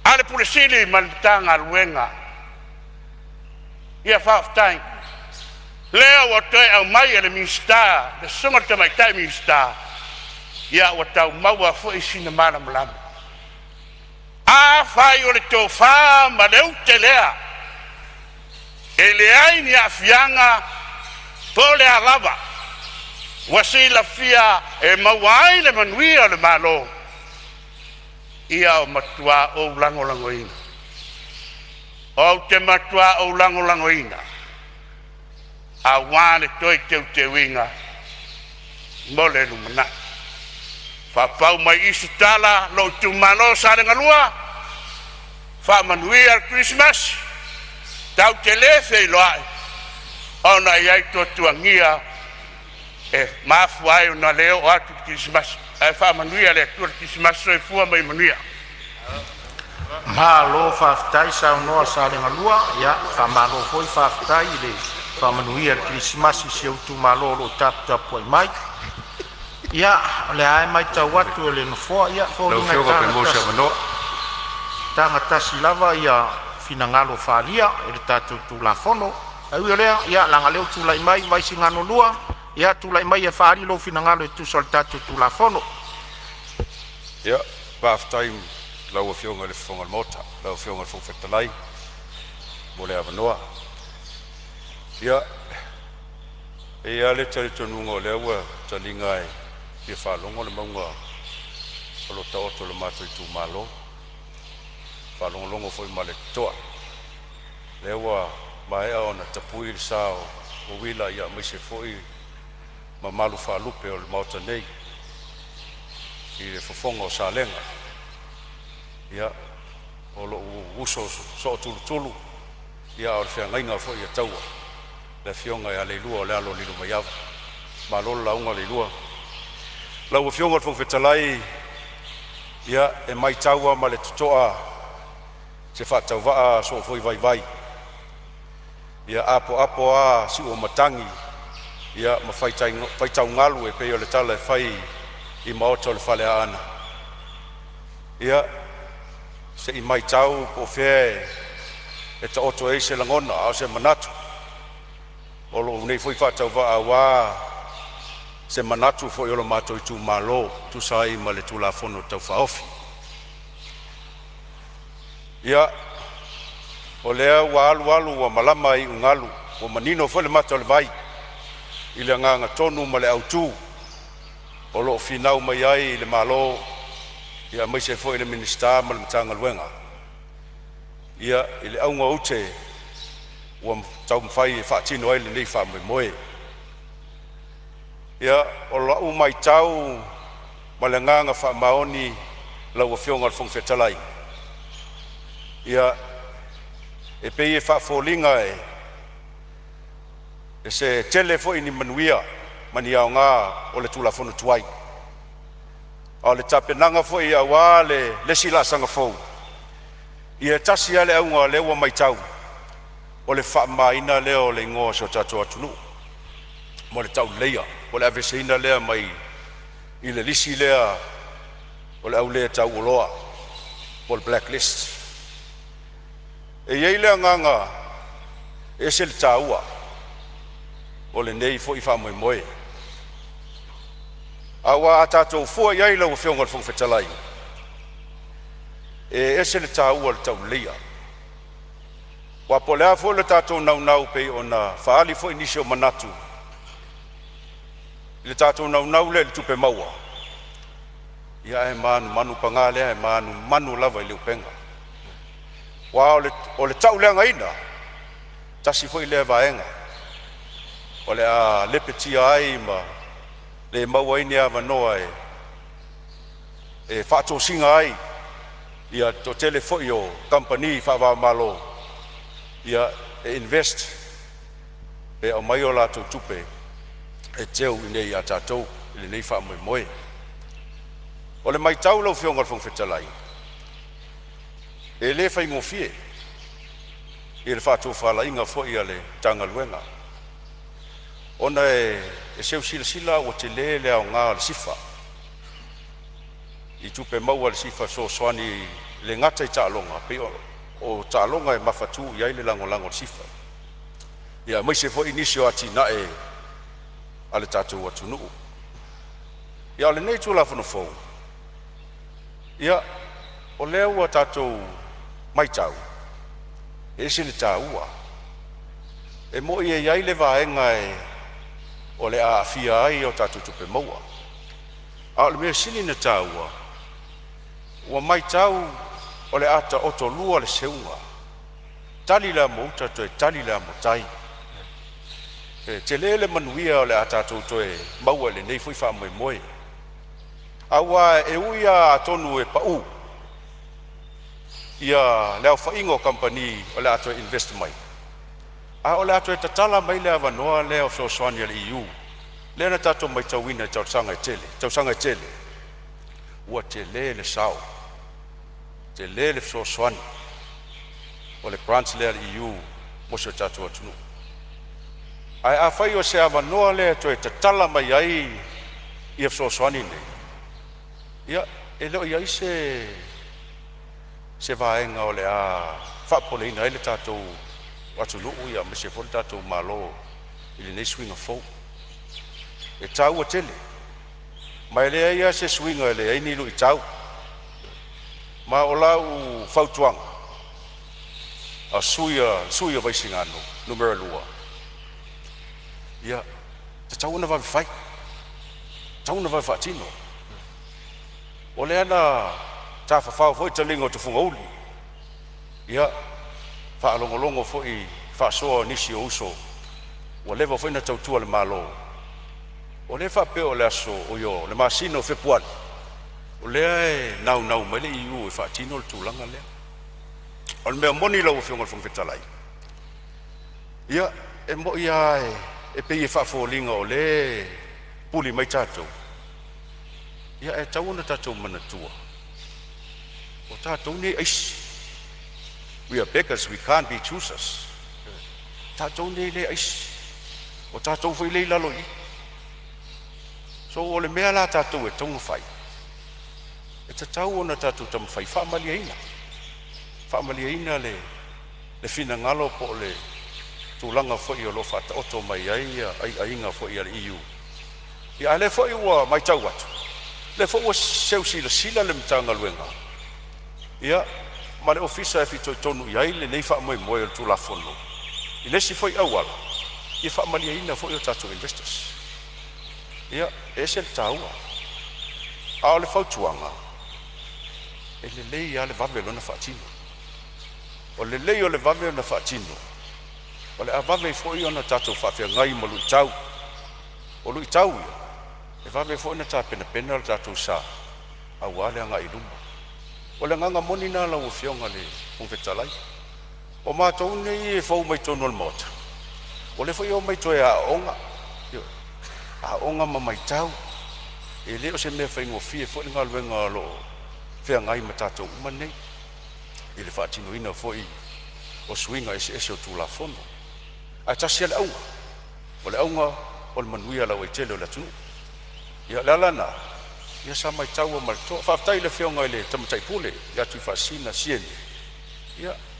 a le Ofisa Sili ma le Matagaluega. Ia faafetai. Lea ua toe aumai e le Minisita, le Susuga i le Tamaitai Minisita, ia ua tau maua foi sina malamalama. Afai o le tofa ma le ute lea e leai ni aafiaga po o le a lava, ua silafia e maua ai le manuia o le Malo, ia ua matua ou lagolagoina. Ou te matua ou lagolagoina aua le toe teuteuina mo le lumanai. Faapau mai i i se tala a lou itumalo o Salega 2, faamanuia le Kerisimasi, tatou te le feiloai ona e i ai tuatuagia e mafua ai ona le oo atu i le Kerisimasi. Ae faamanuia e le Atua le Kerisimasi. Soifua ma ia manuia. Malo faafetai saunoa Salega 2, faamalo foi faafetai i le faamanuia i le Kerisimasi i si ou itumalo o lo o taputapuai mai. Ia, o lea lava e matau atu e le Nofoa, e Lau foliga e Afioga pe maua se avanoa. tagatasi lava ia finagalo faaalia i le tatou Tulafono. Ae ui o lea, ia leaga o lea ua tulai mai Vaisigano 2, Ia tulai mai e faaali lou finagalo e tusa o le tatou Tulafono. Ia, faafetai i lau Afioga i le Fofoga o le Maota, lau Afioga i le Fofoga Fetalai mo le avanoa. Ia, e i ai lava le talitonuga o lea ua taliga e fia faalogo le mauga o lo o taoto i lo matou itumalo, faalogologo foi ma le totoa. O lea ua maea ona tapui le sa o uila aemaise foi mamalu faalupe o le Maota nei i le fofoga o Salega. Ia, o lou uso sootulutulu ia a o le feagaiga foi a Taua, le afioga ia Leilua o le alo o Lilomaiava. Malo le lauga Leilua. Lau Afioga i le Fofoga Fetalai, ia e matau lava ma le totoa se faatauvaa a soo foi vaivai ia apoapo a siuomatagi ia ma faitaugalu e pei o le tala e fai i maota o le Faleaana. Ia se i matau po o fea e taoto ai se lagona a o se manatu o lou nei foi faatauvaa aua se manatu foi o lo matou itumalo e tusa ai ma le Tulafono Tau Faaofi. Ia, o lea ua alu alu ua malama a iugalu, ua manino foi le mata o le vai i le agaga tonu ma le autu o lo o finau mai ai le Malo aemaise foi le Minisita ma le Matagaluega ia i le auga o ute ua taumafai e faatino ai lenei faamoemoe. Ia, o lau matau ma le agaga faamaoni lau Afioga i le Fofoga Fetalai, ia e pei e faafoliga e se tele foi ni manuia ma ni aoga o le Tulafono tuai, a o le tapenaga foi aua le isi laasaga fou, ia e tasi lava le auga o lea ua matau, o le faamamaina lea o le igoa o si o tatou atunuu mo le tauleleia po o le aveeseina lea mai le lisi lea o le au le tauoloa po o le black list. E i ai le agaga e ese le taua o lenei foi faamoemoe, aua a tatou fua i ai lau Afioga i le Fofoga Fetalai, e ese le taua o le tauleleia. Aua po o le a foi le tatou naunau pei ona faaali foi nisi o manatu i le tatou naunau lea i le tupe maua, ia ae manumanu, paga lea, e manumanu lava i le upega. Aua o le tauleagaina, tasi foi lea vaega o le a lepetia ai ma le maua ai ni avanoa e faatosina ai le toatele foi o kamupani faava-o-Malo e invest pe aumai o latou tupe e teu iinei ia tatou i lenei faamoemoe. O le matau lau Afioga i le Fofoga Fetalai, e le faigofie i le faatofalaiga foi a le Matagaluega ona e seu silasila ua tele le aoga o le SIFA i tupe maua a le SIFA e fesoasoani e le gata i taaloga, pei o taaloga e mafatu i ai le lagolago a le SIFA, aemaise foi nisi o atinae a le tatou atunuu. A o lenei Tulafono fou, ia o lea ua tatou matau e ese le taua. E moni e i ai le vaega o le a aafia ai a tatou tupe maua, a o le mea sili ona taua, ua matau o le a taotolua le seuga, tali le amo a uta toe tali le amo a tai. E tele le manuia o le a tatou toe maua i lenei foi faamoemoe, aua e ui lava atonu e pau ia le aofaiga o kamupani o le a toe invest mai, a o le a toe tatala mai le avanoa lea o fesoasoani a le EU lea na tatou matauina i tausaga e tele, tausaga e tele ua tele le sao, tele le fesoasoani o le grant lea a le EU mo si o tatou atunuu. Ae afai o se avanoa lea e toe tatala mai ai ia fesoasoani nei, ia e le o i ai se se vaega o le a faapopoleina ai le tatou atunuu aemaise foi le tatou Malo i lenei suiga fou. E taua tele, ma e leai lava se suiga e leai ni luitau. Ma o lau fautuaga a sui o Vaisigano Nu.2, ia tatau ona vave fai, tatau ona vave faatino. O lea na tafafao foi taliga o tufugauli, ia faalogologo foi i faasoa a nisi o uso ua leva foi ona tautua i le Malo, o lea e faapea o le aso, oi o le masina o Fepuari, o lea e naunau mai le EU e faatino le tulaga lea. O le mea moni lau Afioga i le Fofoga Fetalai, ia e moni lava e pei e faafoliga o lea e puli mai tatou, ia ae tatau ona tatou manatua, o tatou nei e aisi. We are beggars, we can't be choosers. Tatou nei le aisi, o tatou foi lea e i lalo i i. So o le mea la a tatou e tatau ona fai, e tatau ona tatou taumafai e faamalieina, faamalieina le finagalo po o le tulaga foi o lo o faataoto mai ai aiaiga foi a le EU. Ia a o lea foi ua matau atu, o lea foi ua seu silasila le Matagaluega ia ma le Ofisa e fitoitonu i ai lenei faamoemoe o le Tulafono i le isi foi auala ia faamalieina foi o tatou investors. Ia, e ese le taua. A o le fautuaga, e lelei lava le vave o lona faatino. O le lelei o le vave ona faatino, o le a vave ai foi ona tatou faafeagai ma luitau. O luitau ia, e vave ai foi ona tapenapena le tatou sa aua le agai i luma. O le agaga moni lena lau Afioga i le Fofoga Fetalai. O matou nei e fou mai totonu o le Maota, o lea foi e omai toe aooga, ioe, aooga ma matau. E le o se mea faigofie foi le galuega o lo o feagai ma tatou uma nei i le faatinoina foi o suiga eseese o Tulafono. Ae tasi lava le auga, o le auga o le manuia lauaitele o le atunuu. Ia o le ala lena, ia sa matau lava ma le totoa. Faafetai i le Afioga i le Tamaitai Pule ia Tuifaasisina Sieni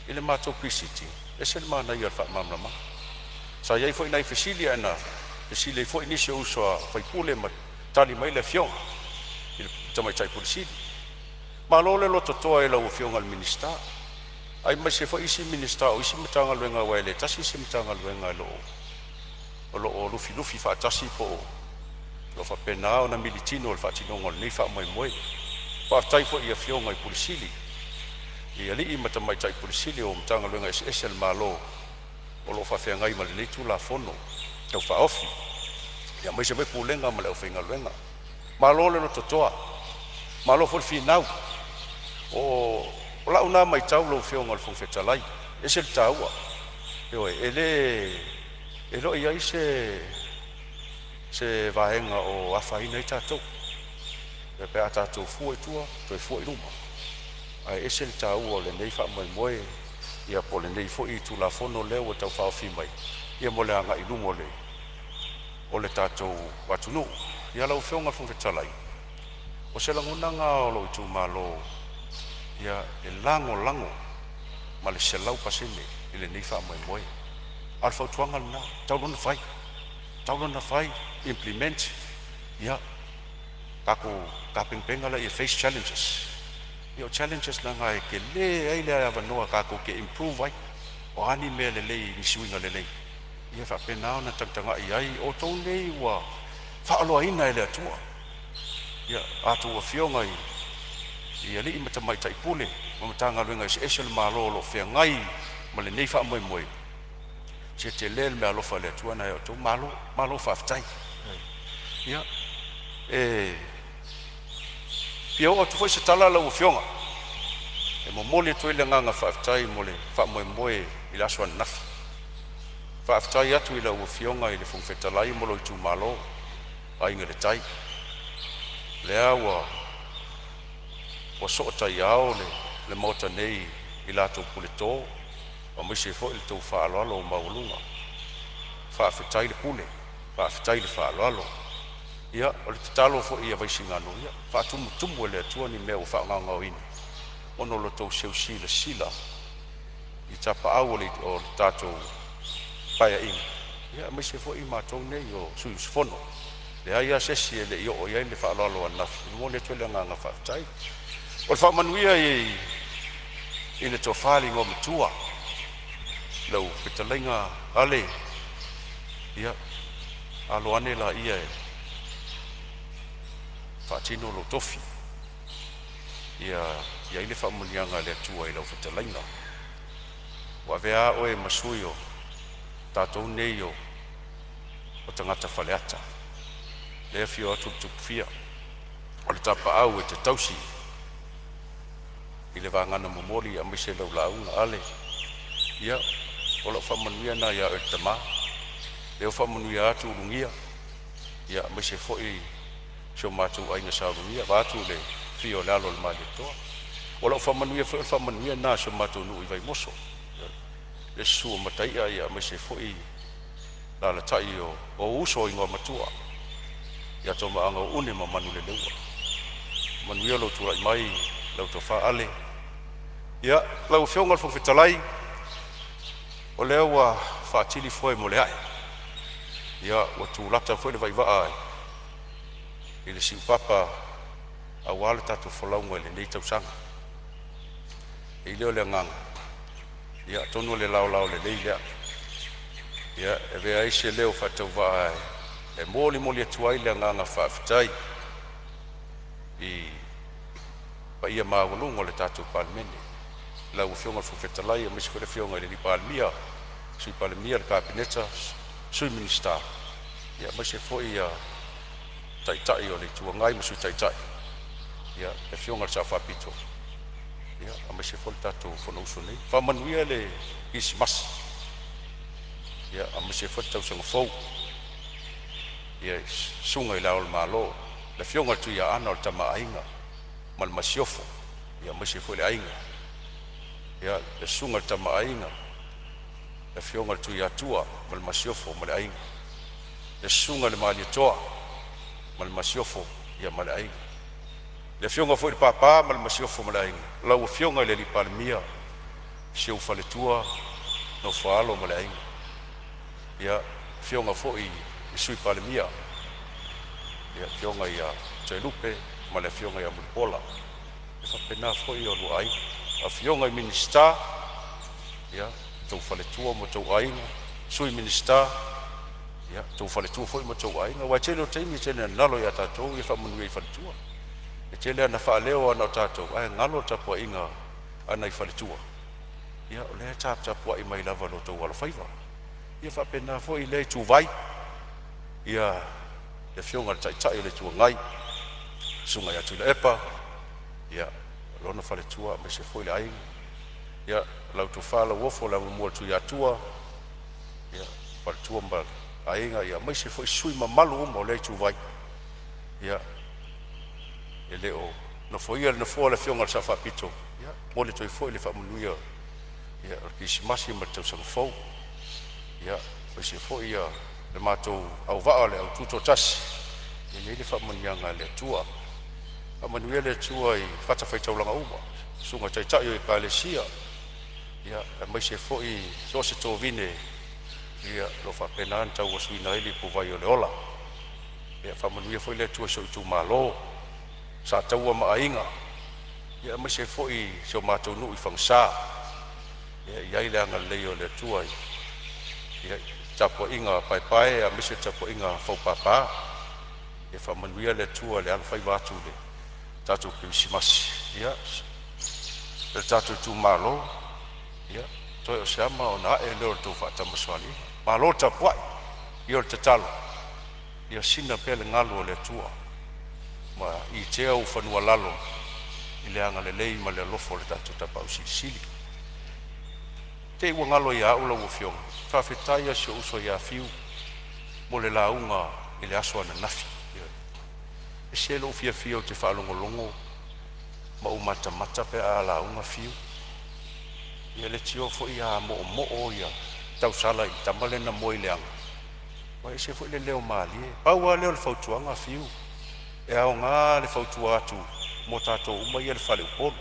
i le matou Pre-Sitting, e ese le manaia o le faamalamalamaga. Sa i ai foi nai fesili ae na fesili ai foi nisi o uso a sui usufono ma tali mai le afioga i le Tamaitai Pule Sili. Malo le lototoa i lau Afioga i le Minisita aemaise foi isi Minisita o isi Matagaluega aua e le tasi se Matagaluega o lo o lufilufi faatasi po o lo o faapena ona militino i le faatinoga o lenei faamoemoe. Faafetai foi i afioga i Pule Sili, i alii ma tamaitai Pule Sili o Matagaluega eseese a le Malo o lo o faafeagai ma lenei Tulafono Tau Faaofi, aemaise foi Pulega ma le aufaigaluega. Malo le lototoa, malo foi le finau. O lau lena matau lau Afioga i le Fofoga Fetalai, e ese le taua. Ioe, e le o i ai se vaega o afaina ai tatou pe a tatou fua i tua toe fua i luma, ae ese le taua o lenei faamoemoe ia po o lenei foi Tulafono lea ua tau faaofi mai ia mo le agai i luma o le tatou atunuu. Ia lau Afioga i le Fofoga Fetalai, o se lagona lena o lou itumalo ia e lagolago ma le 100% i lenei faamoemoe. A o le fautuaga lena, tatau loa ona fai, tatau loa ona fai, implement, ia tatou tapenapena laia e face challenges. Ia o challenges leaga e tele ai le avanoa tatou te improve ai. O a ni mea lelei, ni suiga lelei, ia faapena ona tagatagai ai outou nei ua faaoloaina e le Atua. Ia a outou afioga i alii ma tamaitai pule ma Matagaluega eseese o le Malo o lo o feagai ma lenei faamoemoe, se tele le meaalofa a le Atua na ia outou. Malo, malo faafetai. Ia, e fia oo atu foi se tala lau Afioga e momoli atu ai le agaga faafetai mo le faamoemoe i le aso ananafi. Faafetai atu i lau Afioga i le Fofoga Fetalai ma lou itumalo Aiga i le Tai, lea ua sootaiao le Maota nei i la outou puleto aemaise ai foi le tou faaaloalo maualuga. Faafetai le pule, faafetai le faaaloalo. Ia o le tatalo foi ia Vaisigano, ia faatumutumu e le Atua ni mea ua faagaogaoina ona o lo outou seu silasila i tapaau o le tatou Paeaiga, aemaise foi matou nei o sui usufono. Leai lava se isi e le i oo i ai le faaaloalo ananafi, e momoli atu ai le agaga faafetai. O le faamanuia i le Tofa i le Igoamatua lau fetalaiga Ale, ia alo ane laia e faatino lou tofi, ia i ai le faamanuiaga a le Atua i lau fetalaiga. Ua avea oe ma sui o tatou nei o tagata faleata, lea e afio atu le Tupufia o le Tapaau e te tausi i le vagana momoli aemaise lau lauga Ale. Ia o lau faamanuia lena ia oe le tama, lea ua faamanuia atu Ulugia ia aemaise foi si o matou aiga Sa Ulugia vaeatu le afio o le Alo o le Malietoa. O lau faamanuia foi o le faamanuia lena a si o matou nuu i Vaimoso, le susu o Mataia aemaise foi le alaalatai o ou uso Igoamatua ia Tomaagauaune ma Manuleleua. Manuia lou tulai mai lau Tofa Ale. Ia lau Afioga i le Fofoga Fetalai, o lea ua faatili foe mo le ae, ia ua tulata foi le vaivaa i le siupapa aua le tatou folauga i lenei tausaga. E i ai lea o le agaga, ia atonu o le laolao lelei lea, e avea ai se leo faatauvaa e molimoli atu ai le agaga faafetai i paia maualuga o le tatou Palemene, lau Afioga i le Fofoga Fetalai aemaise foi le Afioga i le Palemia, Sui Palemia, le Kapeneta, Sui Minisita, aemaise foi Taitai o le Itu Agai ma Sui Taitai, le Afioga i le Sao Faapito, aemaise foi le tatou Fonousu nei. Faamanuia le Kerisimasi aemaise foi le tausaga fou i le Susuga i Le Ao o le Malo, le Afioga i le Tuiaana o le Tama a Aiga ma le Masiofo, aemaise foi le aiga, le Susuga i le Tama a Aiga, le Afioga i le Tuiatua ma le Masiofo ma le aiga, le Susuga i le Malietoa ma le Masiofo ma le aiga, le Afioga foi i le Papa ma le Masiofo ma le aiga, lau Afioga i le Palemia, si ou faletua Nofo a Alo ma le aiga, le Afioga foi i le Sui Palemia, le Afioga ia Toelupe ma le Afioga ia Mulipola, e faapena foi oulua aiga, afioga i Minisita, ia, outou faletua ma outou aiga, Sui Minisita, ia outou faletua foi ma outou aiga. Aua o le tele o taimi e tele ina galo ia tatou ia faamanuia i faletua. E tele lava ina faaleo lava na o tatou ae galo le tapuaiga a nai faletua, ia o lea e taputapuai mai lava i lo outou alofaiva. Ia faapena foi lea ituvai ia le Afioga i le Taitai o le Itu Agai, le Susuga ia Tuilaepa, ia lona faletua aemaise foi le aiga, ia lau Tofa Lauofo le Amomua a le Tuiatua, ia faletua ma le aiga, aemaise foi sui usufono mamalu uma o lea ituvai. Ia, e le o nofoia le nofoa o le Afioga i le Sao Faapito, ia e momoli atu ai foi le faamanuia o le Kerisimasi ma le tausaga fou. Ia aemaise foi le matou auvaa o le au Tutoatasi, ia i ai le faamanuiaga a le Atua. Faamanuia le Atua i fatafaitaulaga uma, susuga i taitai o Ekalesia, aemaise foi so o se tovine o lo o faapena ona tauasuina ai le ipuvai o le ola. Ia faamanuia foi le Atua i si ou itumalo, Sataua ma Aiga, aemaise foi si o matou nuu i Fagasa. Ia i ai le agalelei o le Atua i le tapuaiga a paepae aemaise le tapuaiga a faupapa. Ia faamanuia le Atua i le alofaiva atu i le tatou Kerisimasi. Ia le tatou itumalo, ia toe o se ama ona ae lea o le tou faatamasoaliiga. Malo le tapuai. Ia o le tatalo, ia sina pea le galu o le Atua ma itea ou fanua lalo i le agalelei ma le alofa o le tatou Tapaau Silisili. Te i ua galo ia au lau Afioga, faafetai lava i si ou uso ia Fiu mo le lauga i le aso ananafi. E ese lou fiafia ou te faalogologo ma ou matamata pe a lauga Fiu. Ia e leitioa foi a moomoo tausala i le tama lea na moe i le aga, aua e ese foi le leo malie. Pau lava lea o le fautuaga Fiu, e aoga le fautua atu mo tatou uma ia i le fale Upolu.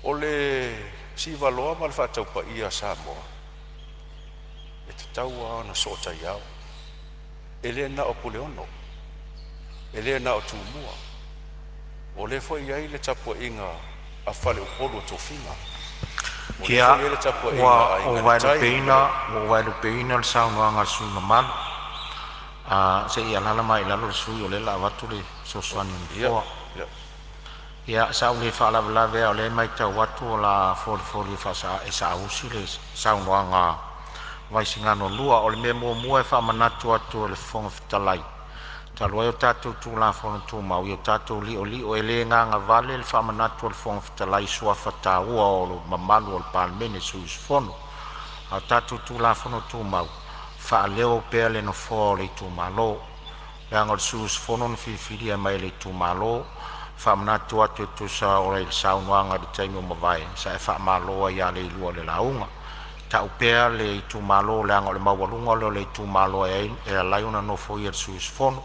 O le sivaloa ma le faataupaia a Samoa, e tatau lava ona sootaiao. E le na o Puleono, e le na o Tumua, o lea foi e i ai le tapuaiga a faleupolu o tofiga. O lea Ia, foi e i ai le tapuaiga ua a ou Aiga i le Tai ma vaelupeina, le ua ou vaelupeina le saunoaga a le sui usufono mamalu. Se i alaala mai i lalo le sui usufono o lea o le a avatu le fesoasoani a le Ia, Nofoa. Ia, sa ou le faalavelave a o lea e matau atu o le a folifoli e saausi le saunoaga a Vaisigano 2. O le mea muamua e faamanatu atu e le Fofoga Fetalai, talu ai o tatou Tulafono Tumau, ia o tatou li'oli'o, e le gagavale le faamanatu a le Fofoga Fetalai i suafa taua o mamalu o le Palemene, sui usufono. A o tatou Tulafono Tumau, faaleo pea le nofoa o le itumalo, leaga o le sui usufono na filifilia mai e le itumalo. E faamanatu atu e tusa o le saunoaga i le taimi ua mavae sa e faamalo ai ia Leilua i le lauga. Tau pea le itumalo leaga o le maualuga lea o le itumalo e ala ai ona nofoia le sui usufono.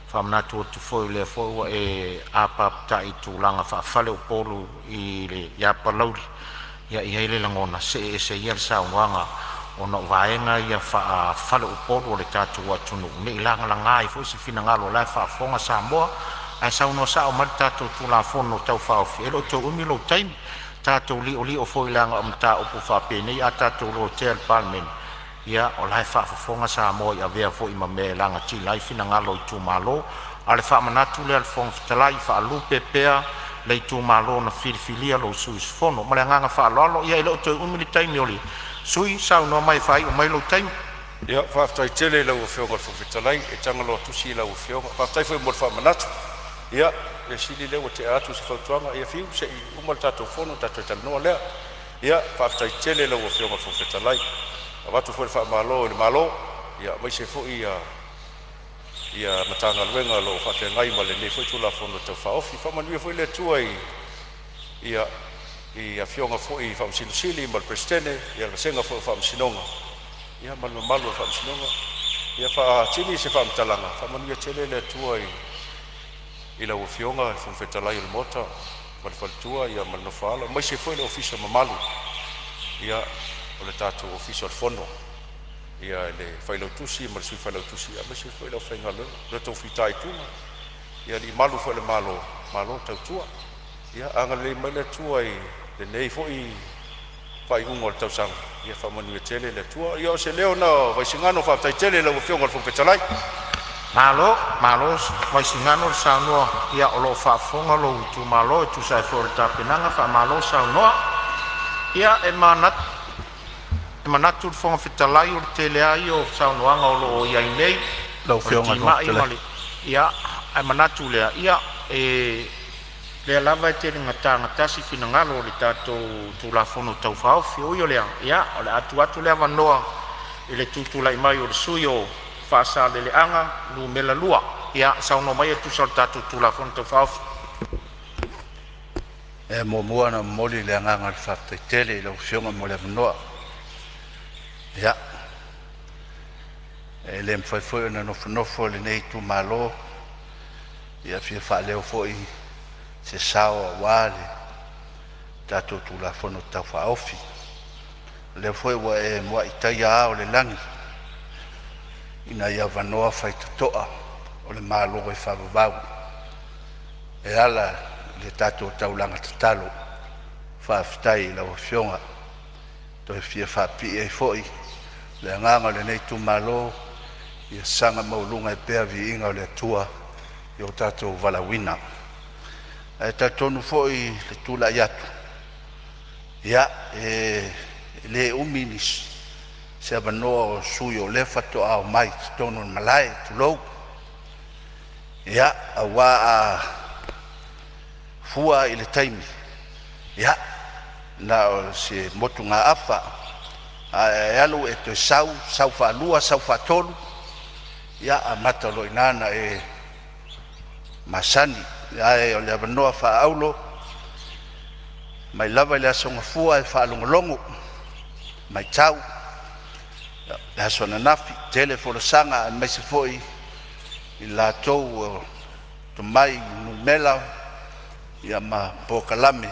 Faamanatu atu foi o lea foi ua e apapatai i tulaga faafaleupolu ia Palauli, ia e i ai le lagona, see ese ia le saunoaga ona o vaega ia faafaleupolu o le tatou atunuu, ne i lagalaga ai foi se finagalo o la e faafofoga Samoa. Ae saunoa sao mai le tatou Tulafono Tau Faaofi, e le o toe umi lou taimi. Tatou li'oli'o foi leaga o mataupu faapenei a tatou lotea e le Palemene, ia o la e faafofoga Samoa i avea foi ma mea e lagatila ai finagalo o itumalo. A o le faamanatu lea a le Fofoga Fetalai, faalupe pea le itumalo na filifilia lou sui usufono. Ma le agaga faaaloalo. Ia e le o toe umi le taimi o le sui usufono, saunoa mai e faaiu mai lou taimi. Ia, faafetai tele i lau Afioga i le Fofoga Fetalai, e tagaloa tusi lau Afioga. Faafetai foi mo le faamanatu. Ia, mea sili lea ua tea atu se fautuaga, ia fiu se i uma le tatou fono ona tatou talanoa lea. Ia, faafetai tele i lau Afioga i le Fofoga Fetalai. E avatu foi le faamalo i le Malo aemaise foi ia Matagaluega o lo o faafeagai ma lenei foi Tulafono Tau Faaofi. Faamanuia foi le Atua i Afioga foi i Faamasino Sili ma le Peresetene, le vasega foi o Faamasinoga ia ma le mamalu o le Faamasinoga. Ia faatini se faamatalaga, faamanuia tele le Atua i lau Afioga i le Fofoga Fetalai o le Maota ma le faletua ma le nofo a alo, aemaise foi le ofisa mamalu o le tatou Ofisa o le Fono, le Failautusi ma le Sui Failautusi aemaise foi le aufaigaluega, lo outou fitaituga i alii malu foi o le Malo, malo le tautua. Ia agalelei mai le Atua i lenei foi faaiuga o le tausaga, ia faamanuia tele le Atua. Ia o se leo lena o Vaisigano faafetai tele i lau Afioga i le Fofoga Fetalai. Malo, malo Vaisigano saunoa, ia o lo o faafofoga lou itumalo e tusa ai foi o le tapenaga, faamalo saunoa. Ia e manatu le Fofoga Fetalai o le tele a ia o saunoaga o lo o i ai nei Lau o le Afioga i le Fofoga timai ma Fetalai. le… Ae manatu lea, ia e lea lava e tele ina tagatasi finagalo o le tatou Tulafono Tau Faaofi. Ui o lea, ia o le a tuu atu le avanoa i le tutulai mai o le sui usufono mo Faasaleleaga 2, ia saunoa mai e tusa o le tatou Tulafono Tau Faaofi. E muamua ona momoli le agaga o le faafetai tele i lau Afioga mo le avanoa. Ia, e le mafai foi ona nofonofo lenei itumalo, e fia faaleo foi se sao aua le tatou Tulafono Tau Faaofi. O lea foi ua e muai taia ao o le lagi ina ia avanoa faitotoa o le Malo e faavavau e ala i le tatou taulaga tatalo. Faafetai i lau Afioga. Toe fia faapipii ai foi le agaga o lenei itumalo, ia saga maualuga ai pea le viiga o le Atua i lo tatou valaauina. Ae talitonu foi i le tulai atu, ia, e le umi se avanoa o sui usufono o lea faatoa omai i totonu o le malae, tulou. Ia, aua a fua i le taimi, ia, na o se motugaafa, ae a e alu e toe sau, sau faalua, sau faatolu, ia amata loa i ina ona e masani. Ae o le avanoa faaauro mai lava i le Aso Gafua e faalogologo, matau le aso ananafi, tele folasaga aemaise foi i latou ua tomai i numera ma polokalame.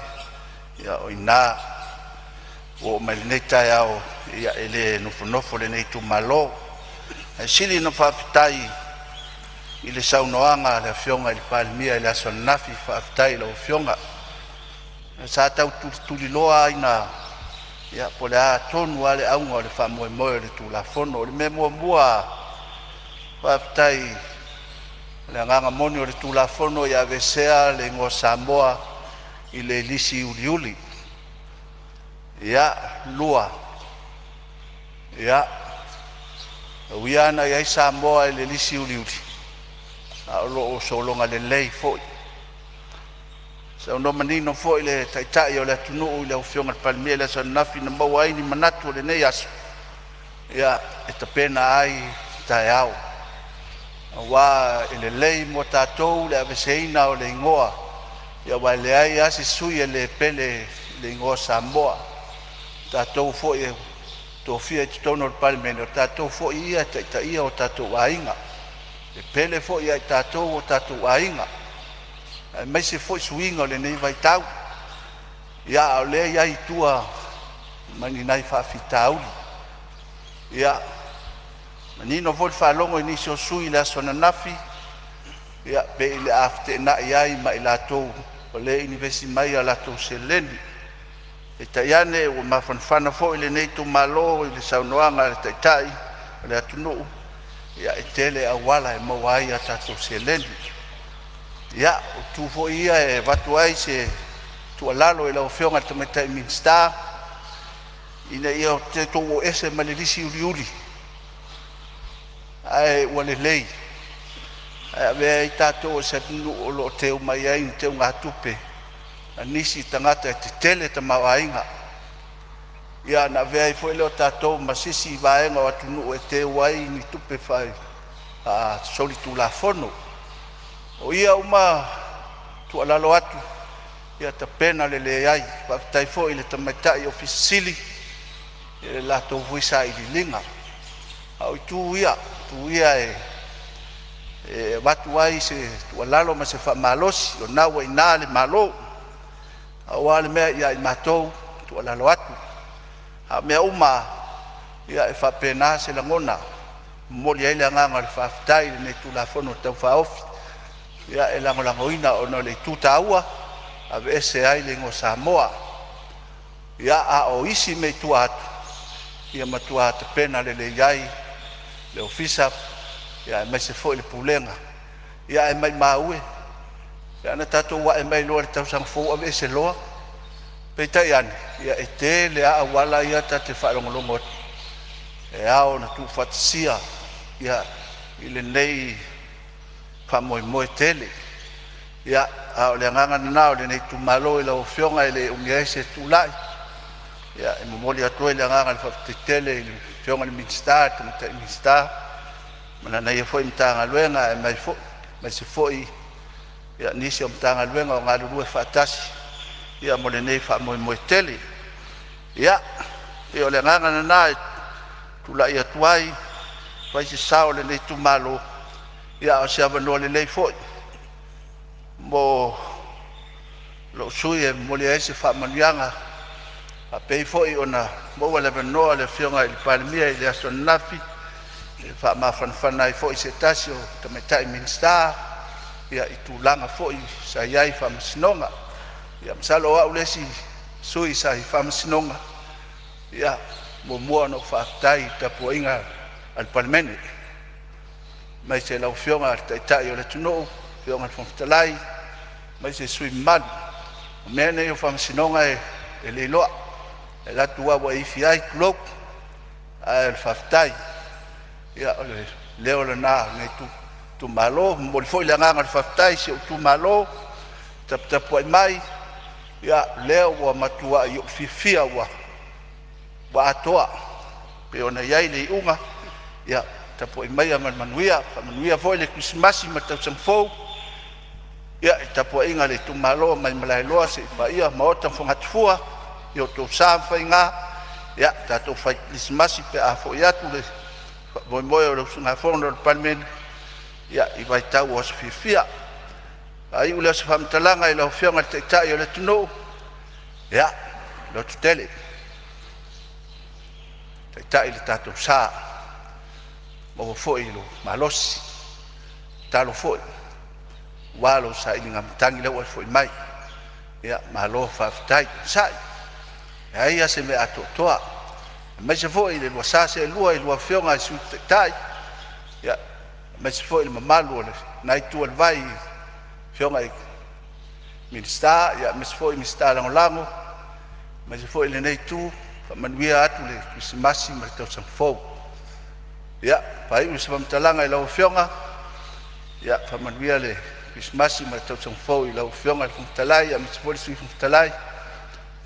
Ia o i ina ua oo mai i lenei taeao, e le nofonofo lenei itumalo. Ae sili ona faafetai i le saunoaga a le Afioga i le Palemia i le aso ananafi. Faafetai i lau Afioga. Sa tau tulituliloa lava ina po o le a tonu lava le auga o le faamoemoe o le Tulafono. O le mea muamua lava, faafetai o le agaga moni o le Tulafono ia aveesea le igoa Samoa i le lisi uliuli. Ia, lua, ia, e ui lava ina i ai Samoa i le lisi uliuli, a o lo o sologa lelei foi. Saunoa manino foi le Taitai o le atunuu i lau Afioga i le Palemia i le aso ananafi na maua ai ni manatu o lenei aso, ia, e tapena ai taeao, aua e lelei mo tatou le aveeseina o le igoa, aua e leai lava se sui usufono e le pele i le igoa Samoa. O tatou foi e tofia i totonu o le Palemene, o tatou foi ia e taitaia o tatou aiga. E pele foi ia i tatou o tatou aiga, aemaise foi suiga o lenei vaitau. Ia, a o lea e i ai i tua ma ni nai faafitauli. Ia, manino foi le faalogo i nisi o sui usufono i le aso ananafi, ia pei o le a feteenai ai ma i latou o lea e inivesi mai a latou seleni. Peitai ane ua mafanafana foi lenei itumalo i le saunoaga a le Taitai o le atunuu, ia e tele auala e maua ai a tatou seleni. Ia, o itu foi ia e avatu ai se tuualalo i lau Afioga i le Tamaitai Minisita ina ia tatou o ese mai le lisi uliuli, ae ua lelei ae avea ai tatou o se atunuu o lo o teu mai ai ni teugatupe a nisi tagata e tetele tamaoaiga, ia ona avea ai foi lea o tatou ma se isi vaega o atunuu e teu ai ni tupe faasolitulafono. O ia uma tuualalo atu ia tapena lelei ai. Faafetai foi i le tamaitai Ofisa Sili i le latou foi sailiiliga. A o itu ia, o itu ia e avatu ai se tuualalo ma se faamalosi, o lena ua i ina le Malo. Pau lava le mea ia i matou e tuualalo atu, a o mea uma lava, ia e faapena se lagona e momoli ai le agaga o le faafetai i lenei Tulafono Tau Faaofi. Ia e lagolagoina ona o le itu taua, e aveese ai le igoa o Samoa. Ia, a o isi mea i tua atu, ia matua tapena lelei ai le ofisa aemaise foi le Pulega. Ae maimau e pe ana tatou ae mai loa i le tausaga fou aveese loa. Peitai ane, ia e tele lava auala ia ta te faalogologo atu e ao ona tuufaatasia ia i lenei faamoemoe tele. Ia, a o le agaga lena o lenei itumalo i lau Afioga e le umi ai se tulai, e momoli atu ai le agaga o le faafetai tele i le Afioga i le Minisita, le Tamaitai Minisita ma lana ia foi Matagaluega, aemaise foi nisi o Matagaluega o galulue faatasi mo lenei faamoemoe tele. Ia, pei o le agaga lena e tulai atu ai e fai se sao o lenei itumalo, a o se avanoa lelei foi mo lou sui usufono e momoli ai se faamanuiaga faapei foi ona maua le avanoa o le Afioga i le Palemia i le aso ananafi e faamafanafana ai foi i se tasi o tamaitai Minisita i tulaga foi sa i ai i faamasinoga. Ia masalo o au le isi sui sa i faamasinoga e muamua ona ou faafetai i le tapuaiga a le Palemene, aemaise lau Afioga i le Taitai o le atunuu, lau Afioga i le Fofoga Fetalai, aemaise sui usufono mamalu. O mea nei o faamasinoga e le iloa, e alu atu lava ua e ifi ai, tulou, ae o le faafetai. Ia o le leo lena o lenei itumalo. E momoli foi le agaga o le faafetai i si ou itumalo le taputapuai mai, ia lea ua matuai ou fiafia ua atoa pei ona i ai le iuga. Ia tapuai maia ma le manuia, faamanuia foi le Kerisimasi ma le tausaga fou i le tapuaiga a le itumalo mai Malaeloa seia paia Maota ma Fogatafua i o outou sa ma faiga. Ia tatou fai kerisimasi pe a foi atu le faamoemoe o le usugafono a le Palemene i vaitau o aso fiafia. Faaiu lea o se faamatalaga i lau Afioga i le Taitai o le atunuu, ia lototele, taitai le tatou sa. Maua foi lou malosi, tatalo foi aua lou sailiga matagi lea ua e foi mai. Ia malo faafetai onosai, leai a se mea atoatoa aemaise foi le lua sa seelua i lua Afioga i le Sui Taitai, aemaise foi le mamalu o lena itu o le vai i Afioga i Minisita aemaise foi Minisita Lagolago, aemaise foi lenei itu, faamanuia atu le Kerisimasi ma le tausaga fou. Ia faaiu se faamatalaga i lau Afioga, ia faamanuia le Kerisimasi ma le tausaga fou i lau Afioga i le Fofoga Fetalai aemaise foi le Sui Fofoga Fetalai,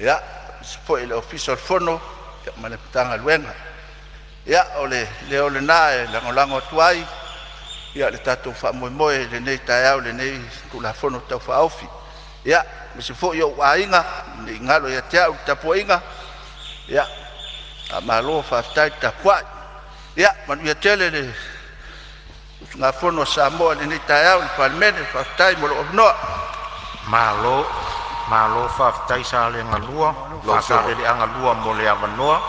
aemaise foi le Ofisa o le Fono ma le Matagaluega. Ia o le leo lena e lagolago atu ai le tatou faamoemoe i lenei taeao i lenei Tulafono Tau Faaofi. Ia, aemaise foi ou aiga, ne i galo ia te au le tapuaiga, ia faamalo faafetai le tapuai. Ia manuia tele le usugafono a Samoa i lenei taeao le Palemene, faafetai mo lou avanoa. Malo, malo faafetai Salega 1, Faasaleleaga 2 mo le avanoa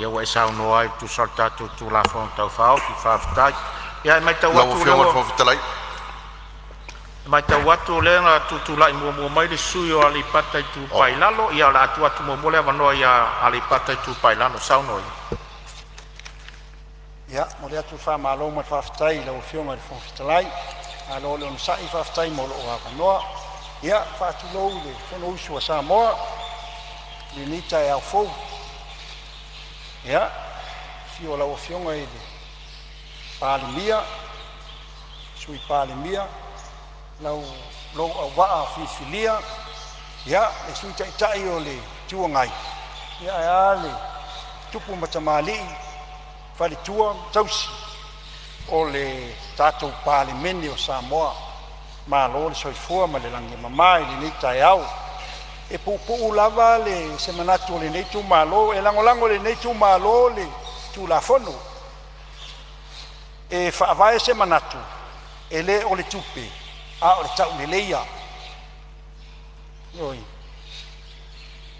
ua e saunoa ai e tusa o le tatou Tulafono Tau Faaofi. Faafetai. Ia, e matau Lau atu o lea Afioga i le ua Fofoga Fetalai. E matau atu o lea na tutulai muamua mai le sui usufono o Aleipata Itupa i Lalo. Ia, o le a tuu atu muamua le avanoa ia Aleipata Itupa i Lalo. Saunoa ia. Ia, e momoli atu le faamalo ma le faafetai i lau Afioga i le Fofoga Fetalai, malo le onosai, faafetai mo lou avanoa. Ia, e faatulou i le Fonousu a Samoa i lenei taeao fou. Ia, i le afio o lau Afioga i le Palemia, Sui Palemia, lou auvaa filifilia, ia, le Sui Taitai o le Itu Agai, ae a le tupu ma tamalii, faletua ma tausi o le tatou Palemene o Samoa. Malo le soifua ma le lagi e mama i lenei taeao. E puupuu lava se manatu o lenei itumalo. E lagolago e lenei itumalo le Tulafono. E faavae se manatu, e le o le tupe a o le tauleleia. Ioe.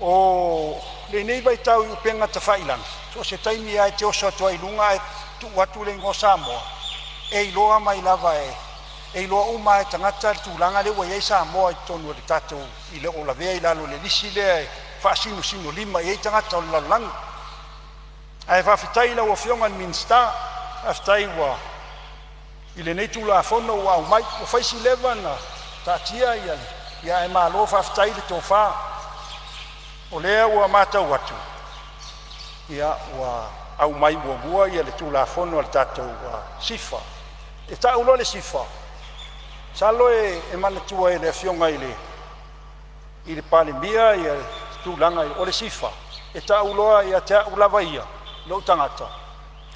O lenei vaitau i upega tafailagi, so o se taimi lava e te oso atu ai i luga ae tuu atu le igoa o Samoa, e iloa mai lava e iloa uma lava e tagata le tulaga lea ua i ai Samoa i totonu o le tatou i le o lavea i lalo o le lisi lea e faasinosinolima i ai tagata o le lalolagi. Ae faafetai i lau Afioga i le Minisita, faafetai ua i lenei Tulafono ua aumai. Ua fai si leva ona taatia ia ae malo faafetai le tofa, o lea ua matau atu ia ua aumai muamua le Tulafono a le tatou SIFA. E tau loa le SIFA, masalo e manatua e le Afioga i le Palemia le tulaga o le SIFA, e tau loa ia te au lava ia lou tagata,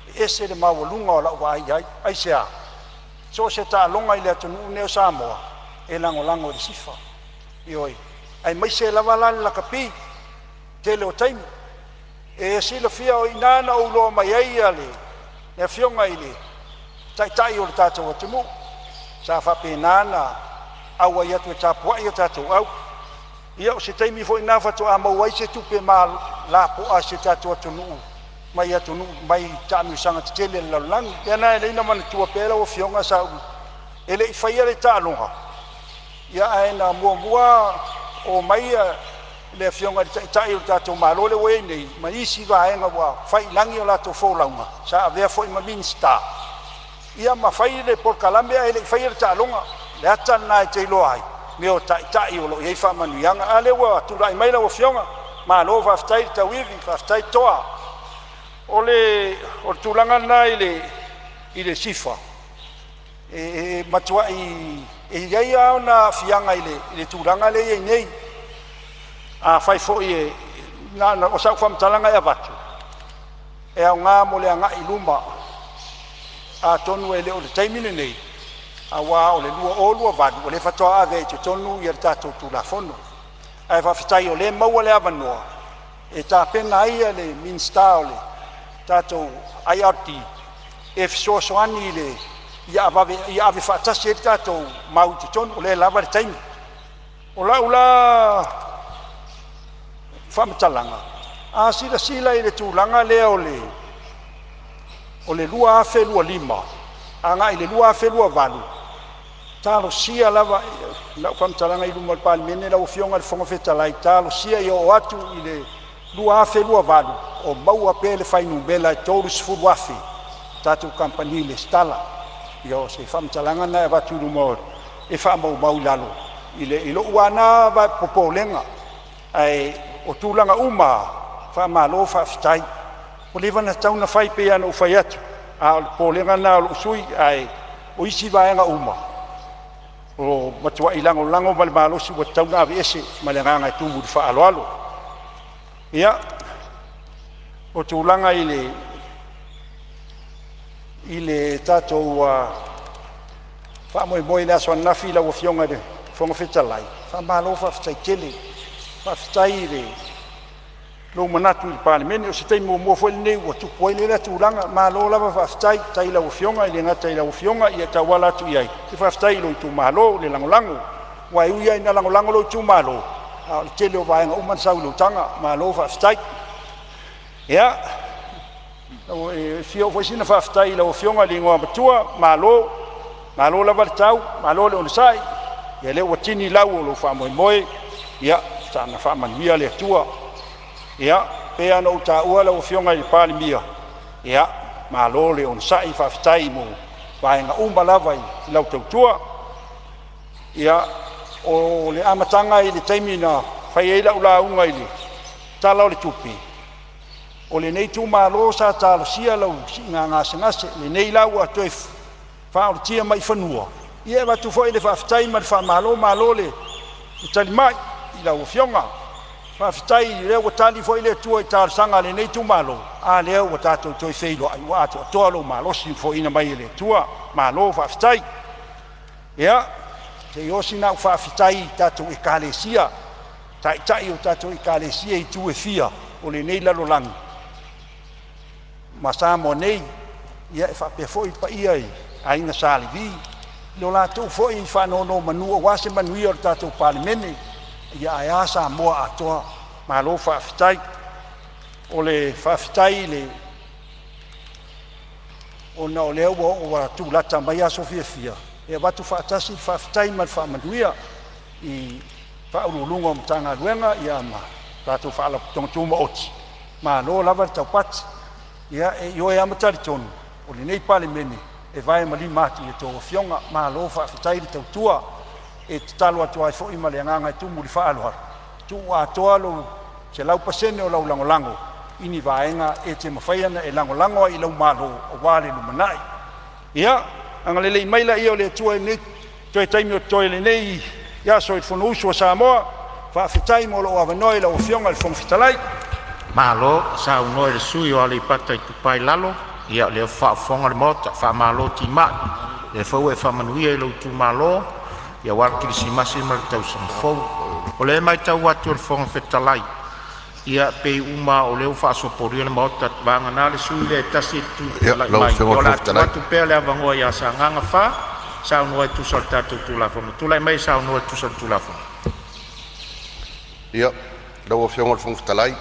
e ese le maualuga o lau vaai i ai. Aisea? So o se taaloga i le atunuu lenei o Samoa, e lagolago i le SIFA, ioe, aemaise lava la le lakapi i le tele o taimi. E silafia o i ina na ou iloa mai ai le Afioga i le Taitai o le tatou atunuu sa faapena ona auai atu e tapuai a tatou au. Ia o se taimi foi lena faatoa maua ai se tupe lapoa a si o tatou atunuu mai atunuu mai taamilosaga tetele a le lalolagi. O le mea lena e ala ai ona manatua pea lau Afioga sa ou e le i faia le taaloga, ae na muamua omai le Afioga i le Taitai o le tatou Malo lea ua i ai nei ma isi vaega ua fai i lagi a latou folauga sa avea foi ma Minisita ia ma fai le polokalame ae le i faia le taaloga. O le ata lena e te iloa ai mea o taitai o lo o i ai faamanuiaga. A lea ua tulai mai lau Afioga, malo faafetai le tauivi, faafetai toa. O le tulaga lena i le SIFA, e matuai e i ai lava ona aafiaga i le tulaga lea e i ai nei. Afai foi e na o sau faamatalaga e avatu, e aoga mo le agai i luma, atonu e le o le taimi lenei, aua o le 2028 o lea faatoa ave ai i totonu le tatou Tulafono. Ae faafetai o lea e maua le avanoa e tapena ai le Minisita o le tatou IRD e fesoasoani i le ia ave faatasi ai le tatou mau i totonu, o lea e lava le taimi. O lau la faamatalaga, a silasila i le tulaga lea o le O le 2025 agai le 2028, talosia lava lau faamatalaga i luma o le Palemene lau Afioga i le Fofoga Fetalai, talosia ia oo atu i le 2028 o maua pea le fuainumera e 30,000 tatou kamupani resitala. Ia o se faamatalaga lena e avatu i luma e faamaumau i lalo i lou lava na popolega, ae o tulaga uma lava, faamalo faafetai. Ua leva ona tatau ona fai e pei lava ona ou fai atu, a o le popolega lena o lou sui usufono, ae o isi vaega uma ua matuai lagolago ma le malosi ua tatau ona aveese. Ma le agaga e tumu i le faaaloalo. Ia, o tulaga i le tatou faamoemoe i le aso ananafi lau Afioga i le Fofoga Fetalai, faamalo faafetai tele. Faafetai i lou manatu i le Palemene. O se taimi muamua foi lenei ua tupu ai lea tulaga, malo lava faafetai. Faafetai i lau Afioga, e le gata i lau Afioga ae tauala atu i ai se faafetai i lou itumalo i le lagolago, aua e ui lava ina lagolago lou itumalo, a o le tele o vaega uma na sau i lou taga. Malo faafetai. Ia, e fia oo foi sina faafetai i lau Afioga i le Igoamatua, malo, malo lava le tau, malo le onosai. Ia lea ua tini lau o lou faamoemoe, ia saga faamanuia le Atua. Ia, e pei lava ona ou taua lau Afioga i le Palemia, ia malo le onosai, faafetai mo vaega uma lava i lau tautua. Ia, o le amataga i le taimi na fai ai lau lauga i le Tala o le Tupe, o lenei itumalo sa talosia lau siiga gasegase, lenei la ua toe faaorotia mai i fanua, ia e avatu foi le faafetai ma le faamalo. Malo le tali mai i lau Afioga. Faafetai o lea ua tali foi le Atua i talosaga a lenei itumalo, a lea ua tatou toe feiloai ua atoatoa lou malosi ua foaiina mai e le Atua. Malo faafetai. Ia, se i oo sina au faafetai i tatou Ekalesia, taitai o tatou Ekalesia i itu e fia o lenei lalolagi ma Samoa nei, ia e faapea foi le paia i Aiga Sa Levi, i lo latou foi faanonomanu aua se manuia o le tatou Palemene, ae a Samoa atoa. Malo faafetai. O le faafetai i le ona o lea ua tulata mai aso fiafia e avatu faatasi le faafetai ma le faamanuia i Ofisa Sili o Pulega o Matagaluega ma tatou Faalapotopotoga Tumaoti, malo lava le taupati. Ia, e ioe lava ma talitonu o lenei Palemene e vae ma lima atu i a outou afioga. Malo faafetai le tautua. E tatalo atu ai foi ma le agaga e tumu i le faaaloalo, tuu atoa lou 100% o lau lagolago i ni vaega e te mafai ona e lagolago ai i lau Malo aua le lumanai. Ia agalelei mai laia o le Atua i lenei toe taimi o totoe o lenei aso i le Fonousu a Samoa. Faafetai mo lou avanoa i lau Afioga i le Fofoga Fetalai. Malo saunoa i le sui usufono mo Aleipata Itupa i Lalo. Ia o lea ua faafofoga le Maota, faamalo timai, o lea foi ua e faamanuia i lou itumalo aua le Kerisimasi ma le tausaga fou. O lea e matau atu e le Fofoga Fetalai, ia pei uma lava o lea ua faasopolia le Maota, vagana le sui usufono lea e tasi e Ia, tulai lau mai. Afioga Ia i o le le Fofoga a tuu Fetalai. atu pea le avanoa ia Sagaga 4 e saunoa e tusa o le tatou Tulafono. Tulai mai e saunoa e tusa o le Tulafono. Ia, lau Afioga i le Fofoga Fetalai,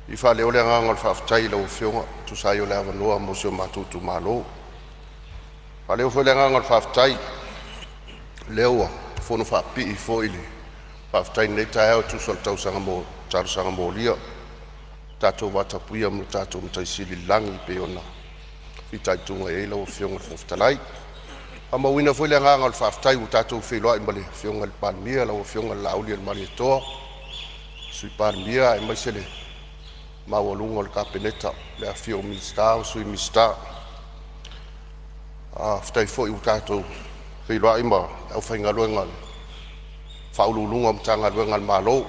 e fia faaleo le agaga o le faafetai i lau Afioga e tusa ai o le avanoa mo si o matou itumalo. E faaleo foi le agaga o le faafetai o lea ua fonofaapipii foi le faafetai i lenei taeao e tusa o le talosaga molia ua tatou vatapuia ma lo tatou Matai Sili i le lagi e pei ona fitaituga i ai lau Afioga i le Fofoga Fetalai. E faamauina foi le agaga o le faafetai ua tatou feiloai ma le Afioga i le Palemia, lau Afioga i le Laaulialemalietoa, Sui Palemia aemaise le maualuga o le Kapeneta i le afifio o Minisita ma Sui Minisita. Faafetai foi ua tatou feiloai ma le aufaigaluega a Ofisa Sili o Pulega o Matagaluega a le Malo,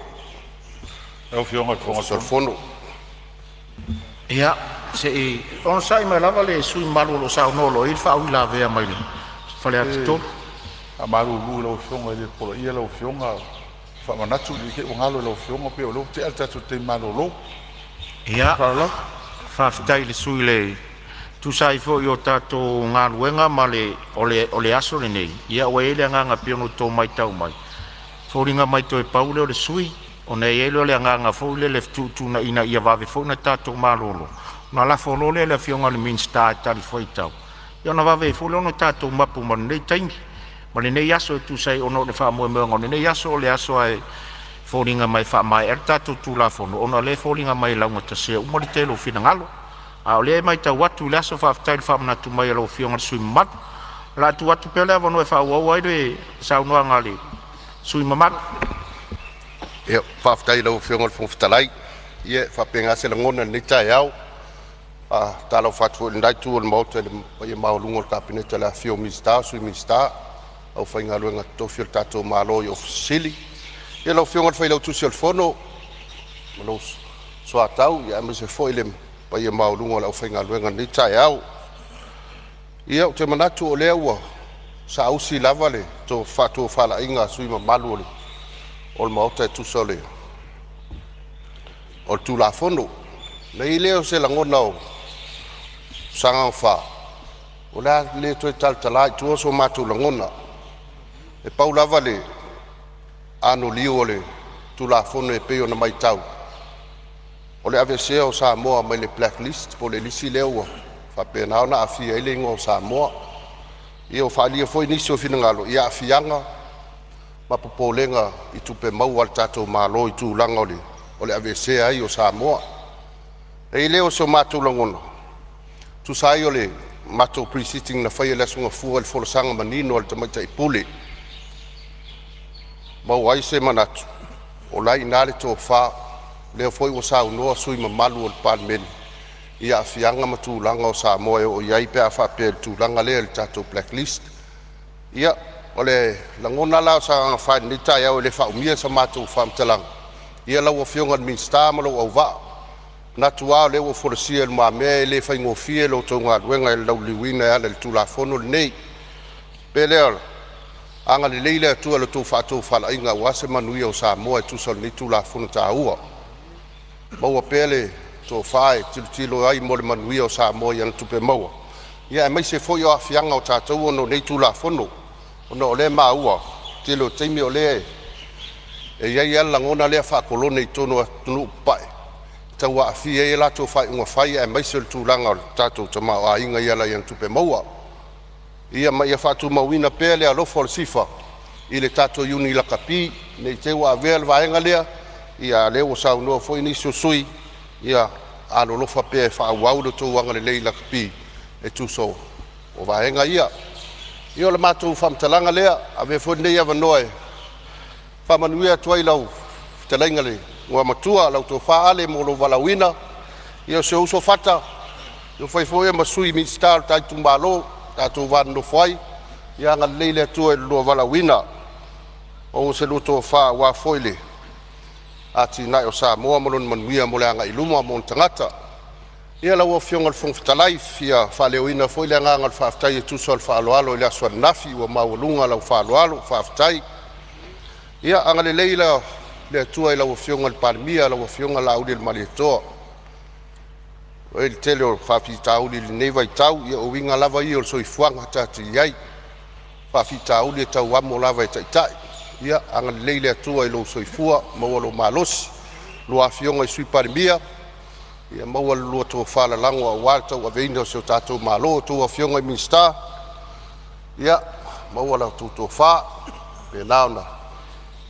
Lau Afioga i le Fofoga Ofisa o le Fono. Ia, se i onosai mai lava le sui usufono mamalu o lo o saunoa o lo o i ai le faauilavea mai Faleata E 3. faamalulu i lau Afioga, e le poloaia lau Afioga. E faamanatu ne i te i ua galo i lau Afioga pei o lea ua tea le tatou taimi malolo. Ma Ia, le faaaloalo. faafetai i le sui usufono e tusa ai foi o tatou galuega ma le o le aso lenei, ia ua i ai le agaga pei ona outou matau mai, e foliga mai toe pau lea o le sui usufono, ona i ai lea o le agaga foi lele e fetuutuunai ina ia vave foi ona tatou malolo. Ona lafo loa lea i le Afioga i le Minisita e talifuaitau, ona vave ai foi lea ona tatou mapu ma lenei taimi ma lenei aso e tusa ai, ona o le faamoemoega o lenei aso, o le aso e foliga mai e faamaea ai le tatou Tulafono, ona o lea e foliga mai e laugatasia uma le tele o finagalo. A o lea e matau atu i le aso, faafetai i le faamanatu mai a lau Afioga i le sui usufono mamalu. O le a tuu atu pea le avanoa e faaauau ai le saunoaga a le sui usufono mamalu. Faafetai i lau Afioga i le Fofoga Fetalai. Ia, e faapena se lagona i lenei taeao. E faatalofa atu foi i lena itu o le Maota i le paia maualuga o le Kapeneta i le afifio o Minisita, o Sui Minisita, aufaigaluega totofi a le tatou Malo i Ofisa Sili. Ia lau Afioga i le Failautusi o le Fono ma lou Soatau, aemaise foi le paia maualuga o le aufaigaluega i lenei taeao. Ia, ou te manatu o lea ua saausi lava le faatofalaiga a sui usufono mamalu o le Maota e tusa o le Tulafono. Ona i ai lea o se lagona o Sagaga 4, o le a le toe talatala i tua so matou lagona. E pau lava le anoliu o le Tulafono e pei ona matau, o le aveesea o Samoa mai le Black List po o le lisi lea ua faapena ona aafia ai le igoa o Samoa. Ia, ua faaalia foi nisi o finagalo i aafiaga ma popolega i tupe maua a le tatou Malo i tulaga o le aveesea ai o Samoa. Ona i ai lea o so matou lagona, e tusa ai o le matou Pre-sitting na faia i le Aso Gafua i le folasaga manino a le Tamaitai Pule, maua ai se manatu o la e i ina le tofa. O lea foi ua saunoa sui usufono mamalu o le Palemene i aafiaga ma tulaga o Samoa e oo i ai pe a faapea i le tulaga lea i le tatou black list. Ia, o le lagona la o Sagaga 4 i lenei taeao e le faaumia sa matou faamatalaga, ia lau Afioga i le Minisita ma lou auvaa, e manatu lava o lea ua ou folasia i lumamea, e le faigofie la outou galuega i le lauliliuina e ala i le Tulafono lenei. O le mea lea, agalelei le Atua i la outou faatofalaiga aua se manuia o Samoa e tusa o lenei Tulafono taua. Maua pea le tofa e tilotilo ai mo le manuia o Samoa i ana tupe maua, aemaise foi o aafiaga o tatou ona o nei Tulafono, ona o lea e maua o le tele o taimi o lea e i ai lava le lagona lea faa-kolone i totonu o atunuu papae, e tau aafia ai a latou faaiuga fai aemaise o le tulaga o le tatou tamaoaiga e ala i ana tupe maua. Ia ma ia faatumauina pea le alofa o le SIFA i le tatou Iuni Lakapi, ne i te i ua avea le vaega lea, a o lea ua saunoa foi nisi o sui usufono, ia alolofa pea e faaauau lo outou agalelei i lakapi e tusa o vaega ia. Ia o le matou faamatalaga lea, avea foi lenei avanoa e faamanuia atu ai i lau fetalaiga i le Igoamatua lau Tofa Ale mo lou valaauina. Ia o si ou uso Fata, ua fai foi oe ma Sui Minisita o le ta itumalo, tatou va nonofo ai, ia agalelei le Atua i lo oulua valaauina, maua se lua tofa aua foi le atinae o Samoa ma lona manuia mo le agai i luma ma ona tagata. Ia lau Afioga i le Fofoga Fetalai, e fia faaleoina foi le agaga o le faafetai e tusa o le faaaloalo i le aso ananafi, ua maualuga lau faaaloalo. Faafetai. Ia agalelei le Atua i lau Afioga i le Palemia, lau Afioga Laaulialemalietoa. Ua i ai le tele o faafitauli i lenei vaitau, ia o uiga lava ia o le soifuaga tatou te i ai, o faafitauli e tau amo lava e taitai. Ia agalelei le Atua i lou soifua, maua lou malosi. Lua Afioga i Sui Palemia, ia maua le lua tofa lalago aua le tauaveina o si o tatou Malo. A outou Afioga i Minisita, ia maua la outou tofa e faapena ona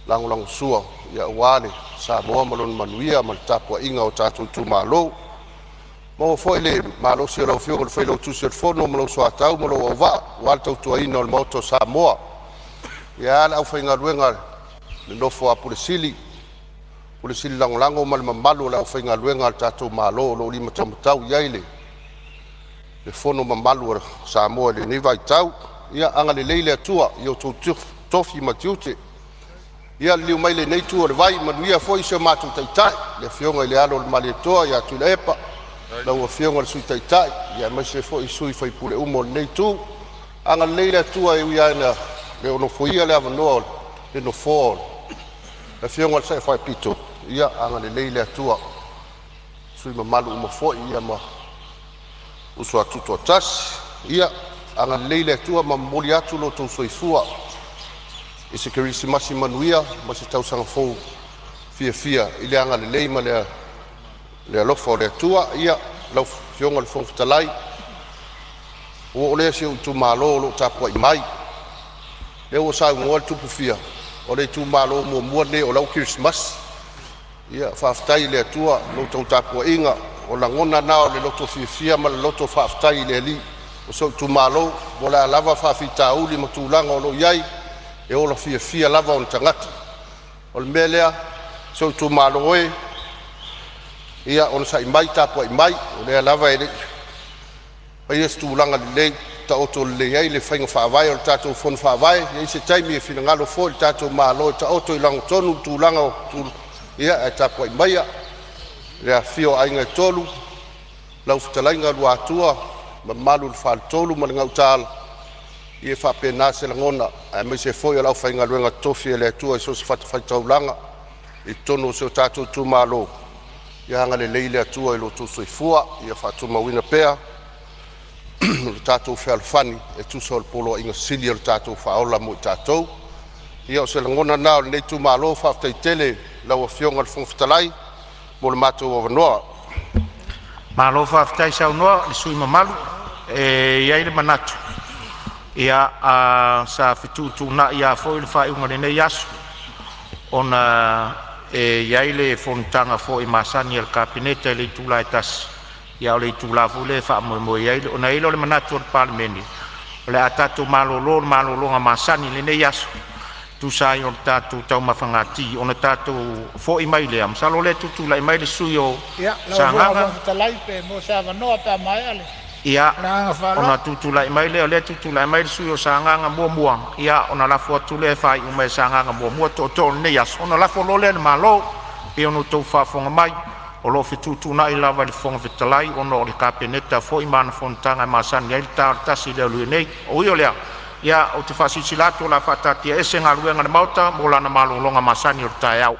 lagolagosua aua le Samoa ma lona manuia ma le tapuaiga a o tatou itumalo. Maua foi le malosi o lau Afioga i le Failautusi o le Fono ma lou soatau ma lou auvaa aua le tautuaina o le Maota o Samoa. Ae a le aufaigaluega a le nofo a Ofisa Sili, Ofisa Sili Lagolago ma le mamalu o le aufaigaluega a le tatou Malo o lo o limataumatau i ai le fono mamalu a Samoa i lenei vaitau. Ia agalelei le Atua i outou tofi ma tiute. Ia liliu mai i lenei itu o le vai, manuia foi si o matou Taitai, le Afioga i le Alo o le Malietoa ia Tuilaepa, lau Afioga i le Sui Taitai aemaise foi sui usufono uma o lenei itu. Agalelei le Atua e ui lava ina le nofoia le avanoa o le nofoa o le Afioga i le Sao Faapito, ia agalelei le Atua i sui usufono mamalu uma foi ma uso a tutoatasi. Ia agalelei le Atua ma momoli atu lo outou soifua i se Kerisimasi manuia ma se tausaga fou fiafia i le agalelei ma le alofa o le Atua. Ia Lau Afioga i le Fofoga Fetalai, ua oo lea i si ou itumalo o lo o tapuai mai. Lea ua saunoa le Tupufia, o le itumalo muamua lenei o la e ua kerisimasi. Ia faafetai i le Atua i la outou tapuaiga, o lagona na o le loto fiafia ma le loto faafetai i le Alii o si ou itumalo. Po o le a lava faafitauli ma tulaga o lo o i ai, e ola fiafia lava ona tagata. O le mea lea si ou itumalo e, ia onosai mai, tapuai mai, o lea lava e le i faia se tulaga lelei taoto lelei ai le faiga faavae o le tatou Fono Faavae. E i ai se taimi e finagalo foi le tatou Malo e taoto i lagatonu le tulaga, ia ae tapuai maia le afifio o Aiga e Tolu, lau Fetalaiga Luatua, mamalu i le Faletolu ma le Gautaala, ia e faapena se lagona aemaise foi o le aufaigaluega totofi a le Atua i so o se fatafaitaulaga i totonu o si o tatou itumalo. Ia agalelei le Atua i lo outou soifua, ia faatumauina pea lo tatou fealofani e tusa o le poloaiga sili o le tatou Faaola mo i tatou. Ia o se lagona lena o lenei itumalo, faafetai tele i lau Afioga i le Fofoga Fetalai mo le matou avanoa. Malo faafetai saunoa i le sui usufono mamalu. E i ai le manatu, ia, sa fetuutuunai lava foi le faaiuga o lenei aso ona e i ai le fonotaga foi masani a le Kapeneta i le itula e 1:00, a o le itula foi lea e faamoemoe i ai. Ona i ai lea o le manatu o le Palemene, o le a tatou malolo i le malologa masani i lenei aso e tusa ai o le tatou taumafaga ti, ona tatou foi mai lea. Masalo o lea e tutulai mai le sui usufono mo Ia, lau Afioga i le Sagaga. Fofoga Fetalai pe maua se avanoa pe a maea le Ia, le agaga ona faaaloalo. tutulai mai lea, o lea e tutulai mai le sui usufono mo Sagaga 1, ia ona lafo atu lea e faaiu mai e Sagaga 1 tootoo o lenei aso, ona lafo loa lea i le Malo. E pei ona outou faafofoga mai, o lo o fetuutuunai lava e le Fofoga Fetalai ona o le Kapeneta foi ma ana fonotaga e masani ai le ta o le 1:00 i le aoauli nei. Ui o lea, ia ou te faasilasila atu o le a faataatiaese Galuega a le Maota mo lana malologa masani o le taeao.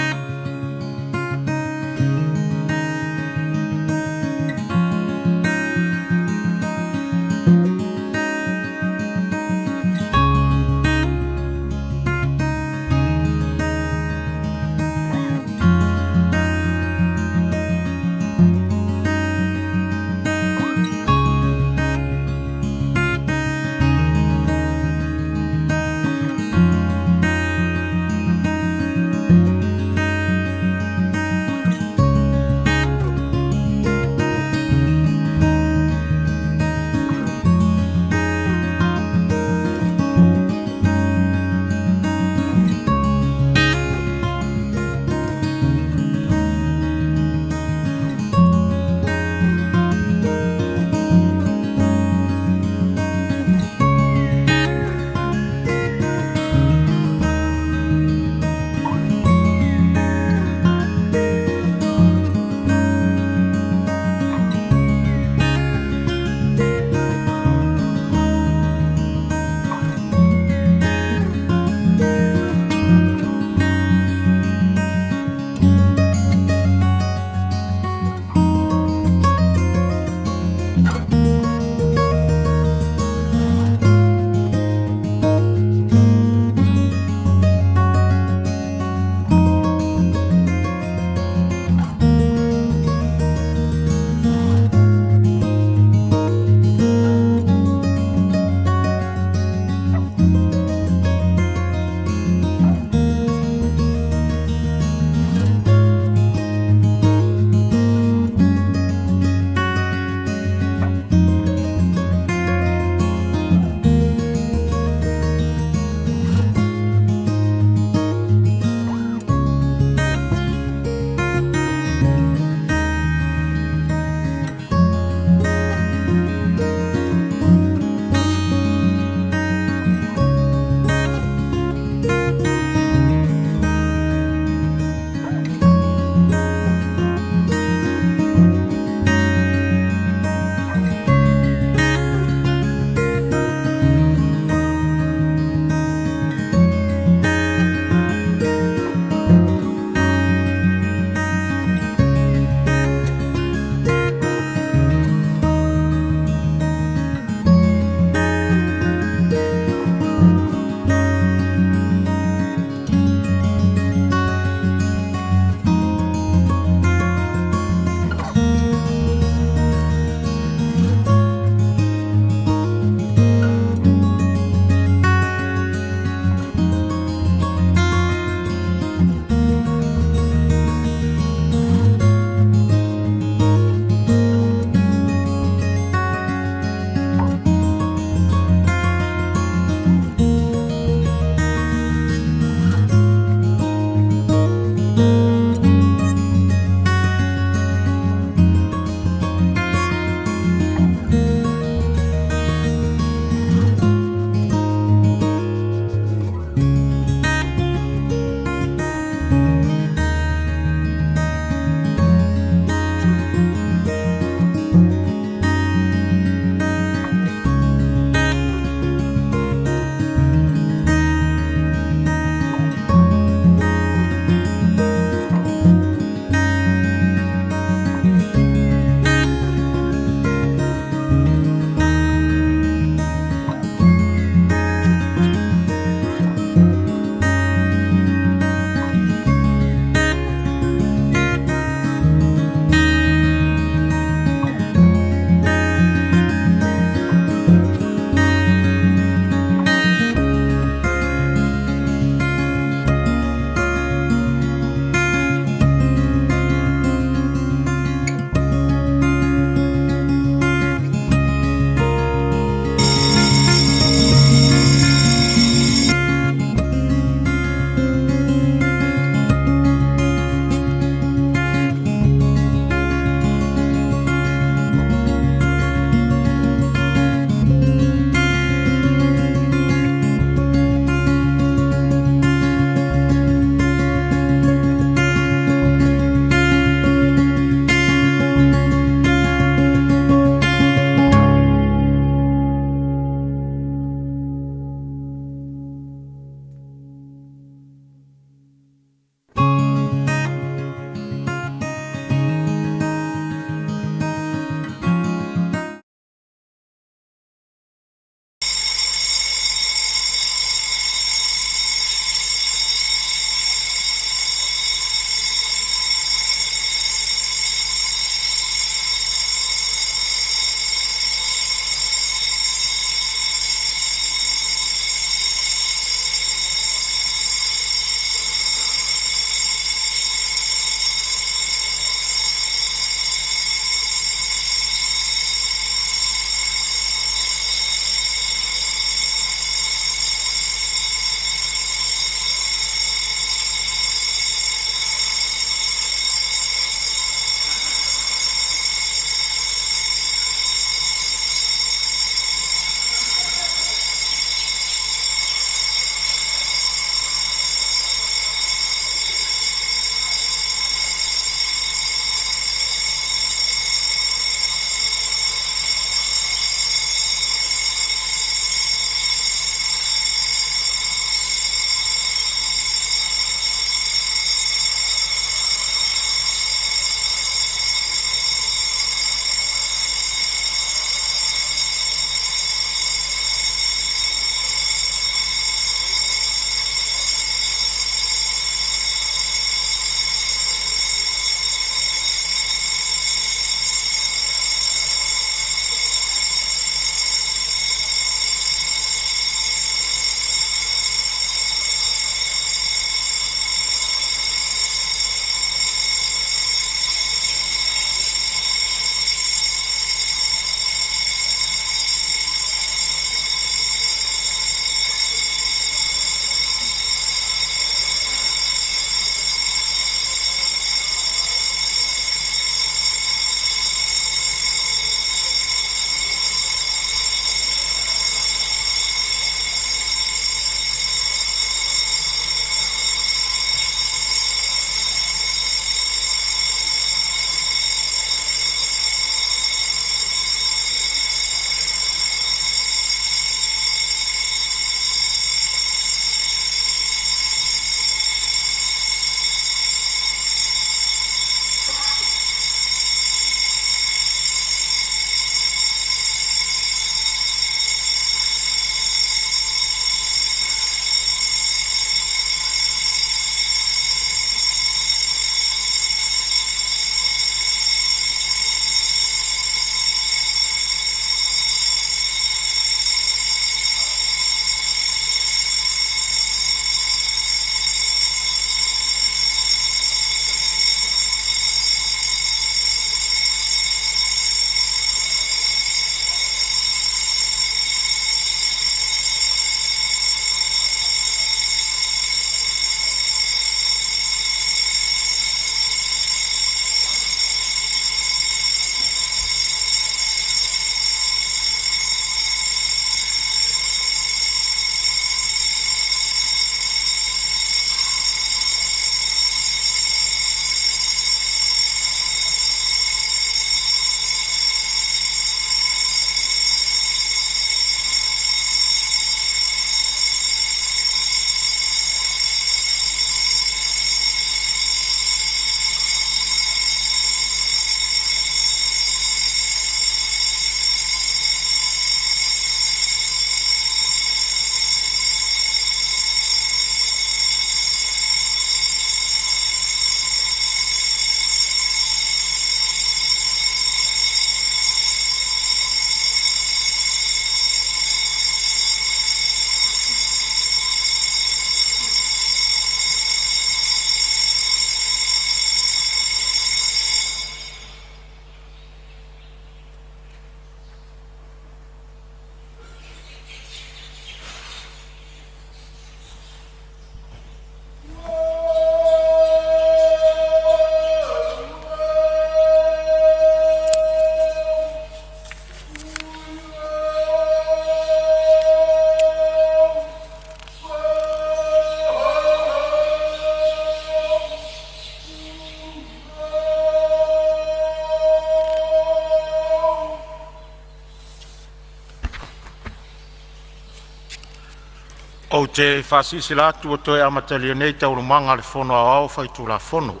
Ou te faasilasila atu ua toe amatalia nei Taualumaga a le Fono Aoao Faitulafono.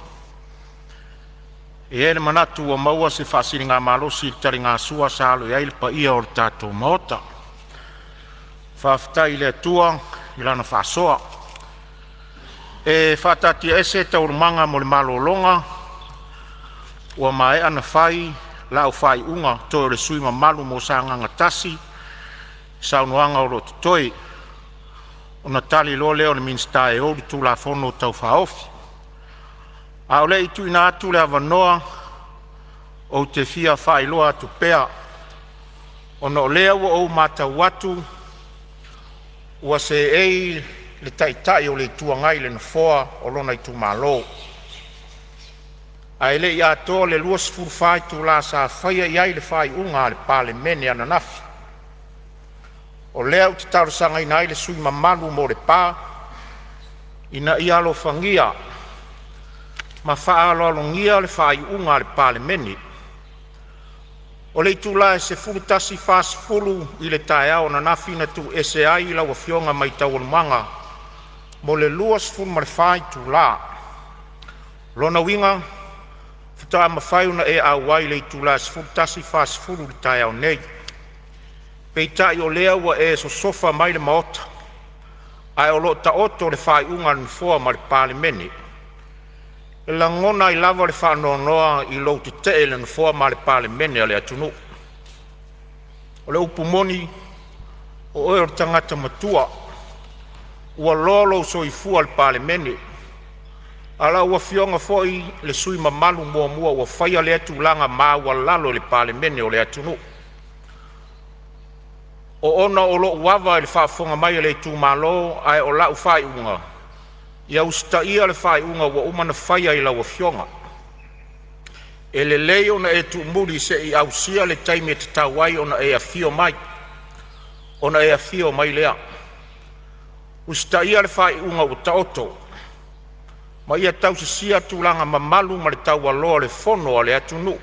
E i ai le manatu ua maua se faasiligamalosi i le taligasua sa alo i ai le paia o le tatou Maota. Faafetai i le Atua i Lana faasoa. E faataatiaese Taualumaga mo le malologa ua maea ona fai lau faaiuga, toe o le sui usufono mamalu mo Sagaga 1 saunoaga o lo o totoe, ona tali loa lea o le Minisita e ou le Tulafono Tau Faaofi. A o le i tuuina atu le avanoa, ou te fia faailoa atu pea, ona o lea ua ou matau atu ua seei le Taitai o le Itu Agai i le nofoa o lona itumalo, ae le i atoa le 24 itula sa faia i ai le faaiuga a le Palemene ananafi. O lea ou te talosagaina ai le sui usufono mamalu mo Lepa ina ia alofagia ma faaaloalogia le faaiuga a le Palemene. O le itula e 11:40 i le taeao ananafi na tuuese ai lau Afioga mai Taualumaga mo le 24 itula. O lona uiga faatoa mafai ona e auai i le itula e 11:40 i le taeao nei. Peitai o lea ua e sosofa mai le Maota, ae o lo o taoto le faaiuga a le Nofoa ma le Palemene. E lagona ai lava le faanoanoa i lou tetee i le Nofoa ma le Palemene o le atunuu. O le upu moni, o oe o le tagata matua, ua loa lou soifua i le Palemene, a o lau Afioga foi o le sui usufono mamalu muamua ua faia lea tulaga maualalo i le Palemene o le atunuu. O ona o lou ava i le faafofoga mai a le itumalo, ae o lau faaiuga, ia usitaia le faaiuga ua uma ona faia i lau Afioga. E lelei ona e tuumuli se i ausia le taimi e tatau ai ona e afio mai, ona e afio mai lea. Usitaia le faaiuga ua taoto, ma ia tausisia tulaga mamalu ma le taualoa o le Fono a le atunuu.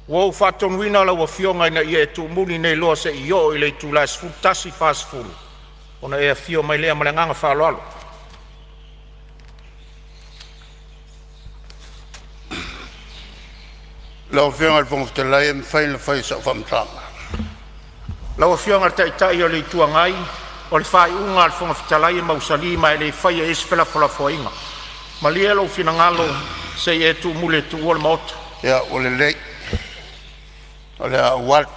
Ua ou faatonuina lau Afioga ina ia e tuumuli nei loa seia oo i le itula e 11:40 ona e afio mai lea. Ma le agaga faaaloalo. Lau Afioga i le Fofoga Fetalai pe mafai ona fai sau faamatalaga. Lau Afioga i le Taitai o le Itu Agai, o le faaiuga a le Fofoga Fetalai e mausali ma e le faia i ai se felafolafoaiga. Malie lou finagalo se i e tuumuli e tuua le Maota. Ia ua lelei, o le a ou alu.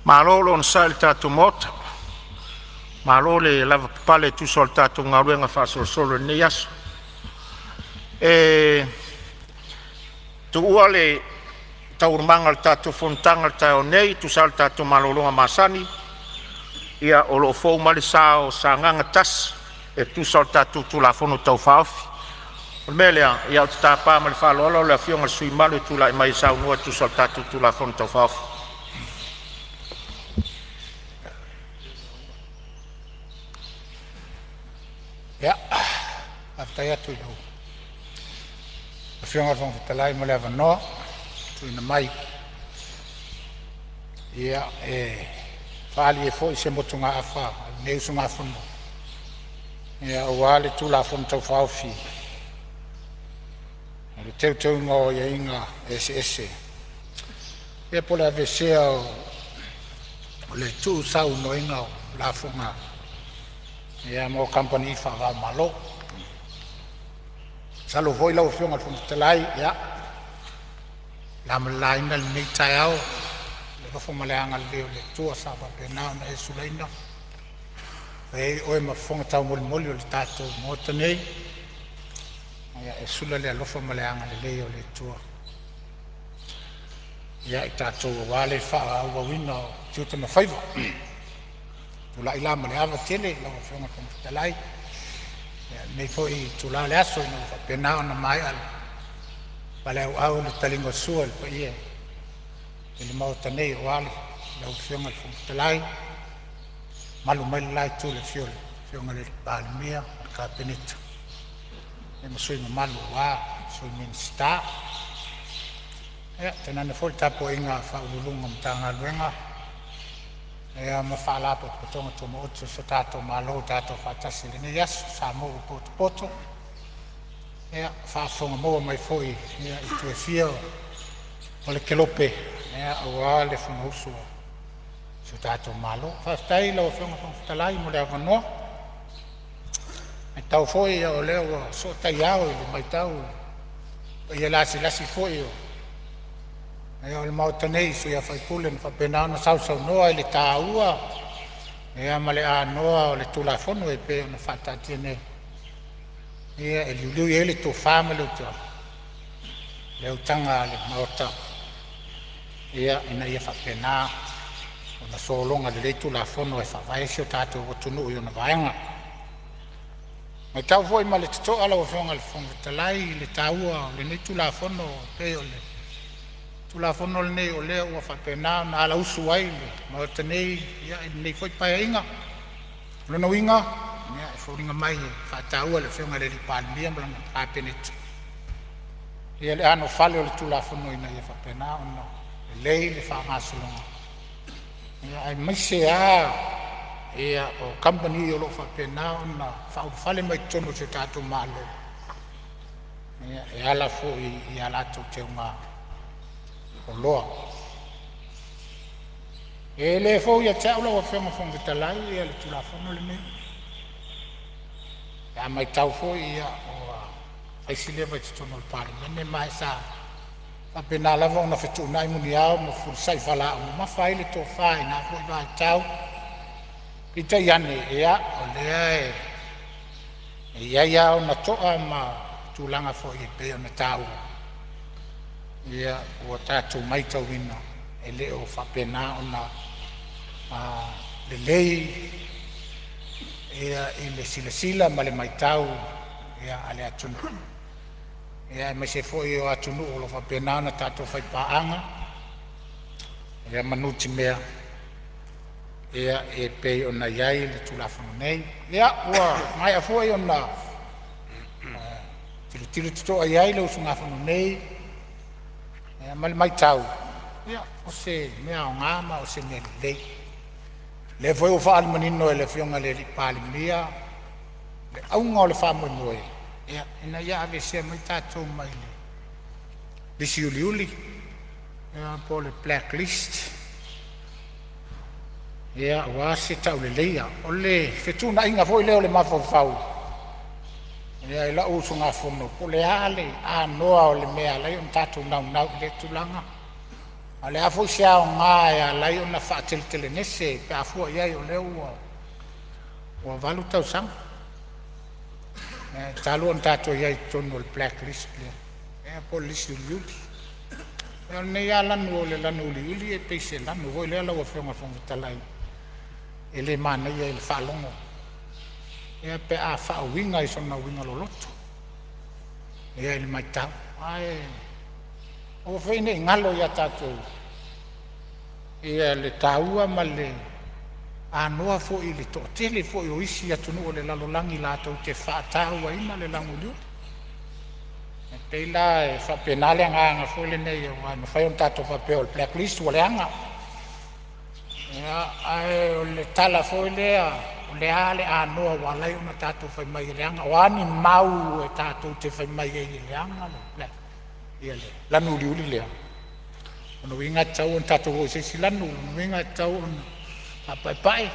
Malo le onosai i le tatou Maota, malo le lavapapale e tusa o le tatou galuega faasolosolo i lenei aso. E tuua le Taualumaga o le tatou fonotaga i le taeao nei e tusa ai o le tatou malologa masani. Ia, o lo o fou mai le sa o Sagaga 1 e tusa o le tatou Tulafono Tau Faaofi. O le mea lea, ou te tapa ma le faaaloalo le Afioga i le sui usufono mamalu e tulai mai e saunoa e tusa o le tatou Tulafono Tau Faaofi. Ia, faafetai atu i lau Afioga i le Fofoga Fetalai mo le avanoa ua tuuina mai e faaali ai foi se motugaafa a lenei usugafono aua le Tulafono Tau Faaofi o le Teuteuga o Aiaiga Eseese po o le aveesea o le tuusaunoaina o lafoga mo kamupani faava-o-Malo. Masalo foi lau Afioga i le Fofoga Fetalai, ia, na ma le laina lenei taeao i le alofa ma le agalelei o le Atua sa faapena ona e sulaina e fai ai oe ma fofoga taumolimoli o le tatou Maota nei, e sula le alofa ma le agalelei o le Atua. ia i tatou aua le faaauauina o tiute ma faiva. Tulai la ma le ava tele lau Afioga i le Fofoga Fetalai i lenei foi itula o le aso ina ua faapena ona maea le paleauau le taliga o le sua i le paia i le Maota nei aua lau Afioga i le Fofoga Fetalai, mamalu mai le la itu i le afio o le Afioga i le Palemia ma le Kapeneta ma sui usufono mamalu aua Sui Minisita. Ia, tainane foi le tapuaiga a Ofisa Sili o Pulega o Matagaluega ma Faalapotopotoga Tumaoti a si o tatou Malo ua tatou faatasi i lenei aso. Samoa ua potopoto ia faafofoga maua mai foi i itu e fia o le kelope aua le Fonousu a si o tatou Malo. Faafetai i lau Afioga i le Fofoga Fetalai mo le avanoa. E matau foi o lea ua soo taiao i le matau i le paia lasilasi foi o le Maota nei i sui usufono na faapena ona sausaunoa i le taua ma le anoa o le Tulafono e pei ona faataatia nei e liuliu i ai le tofa ma le utaga a le Maota ina ia faapena ona sologa lelei Tulafono e faavae ai si o tatou atunuu i ona vaega. E matau foi ma le totoa lau Afioga i le Fofoga Fetalai i le taua o lenei Tulafono, e pei o le Tulafono lenei o lea ua faapena ona alausu ai le Maota nei i lenei foi Paeaiga. O lona uiga e foliga mai e faataua e le Afioga i le Palemia ma lana Kapeneta le anofale o le Tulafono ina ia faapena ona lelei le faagasologa, aemaise lava o kamupani o lo o faapena ona faaulufale mai totonu o si o tatou Malo e ala foi i a latou teuga oloa. E le fou ia te au lau Afioga i le Fofoga Fetalai le Tulafono lenei. Pe a matau foi ua fai si leva i totonu o le Palemene ma sa faapena lava ona fetuunai muniao ma fefulisai faalaau mamafa ai le tofa i na foi vaitau, peitai ane o lea e i ai lava ona to'a ma tulaga foi e pei ona taua ua tatou matauina e le o faapena ona lelei i le silasila ma le matau a le atunuu, aemaise foi o atunuu o lo o faapena ona tatou faipaaga ma nutimea e pei ona i ai le Tulafono nei. Ia, ua maea foi ona tilotilo totoa i ai le usugafono nei ma le matau, o se mea aoga ma o se mea lelei. O lea foi ua faaali manino e le Afioga i le Palemia le auga o le faamoemoe, ina ia aveesea mai tatou mai le lisi uliuli po o le black list aua se tauleleia. O le fetuunaiga foi lea o le mafaufau i la'u usugafono po o le a le anoa o le mea e ala ai ona tatou naunau i lea tulaga, a o le a foi se aoga e ala ai ona faateletelegese pe a fua i ai o lea ua 8 tausaga talu ona tatou i ai i totonu o le black list lea po o le lisi uliuli. O lenei lava lanu o le lanu uliuli e pei se lanu foi lea lau Afioga i le Fofoga Fetalai e le manaia i le faalogo pe a faauiga i sona uiga loloto i le matau. Ae aua foi ne i galo ia tatou le taua ma le anoa foi i le toatele foi o isi atunuu o le lalolagi latou te faatauaina le lanu uliuli. E pei la e faapena le agaga foi lenei aua e mafai ona tatou faapea o le black list ua leaga, ae o le tala foi lea, o le a le anoa ua ala ai ona tatou fai mai e leaga? O a ni mau tatou te fai mai ai e leaga le lanu uliuli lea? O lona uiga e tatau ona tatou o i se isi lanu, o lona uiga e tatau ona faapaepae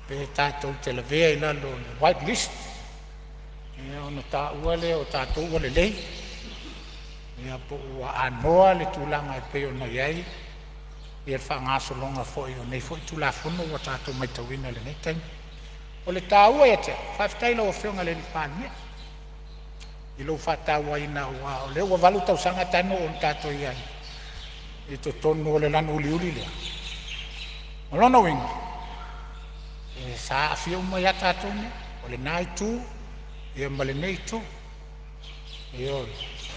pe tatou te lavea i lalo o le white list ona taua lea o tatou ua lelei po ua anoa le tulaga e pei ona i ai le faagasologa foi o nei foi Tulafono ua tatou matauina i lenei taimi. O le taua ia te au, faafetai i lau Afioga i le Palemia i lou faatauaina aua o lea ua 8 tausaga talu ona tatou i ai. i totonu o le lanu uliuli lea. O lona uiga, e sa aafia uma ai lava tatou nei, o lena itu ia ma lenei itu. Ioe,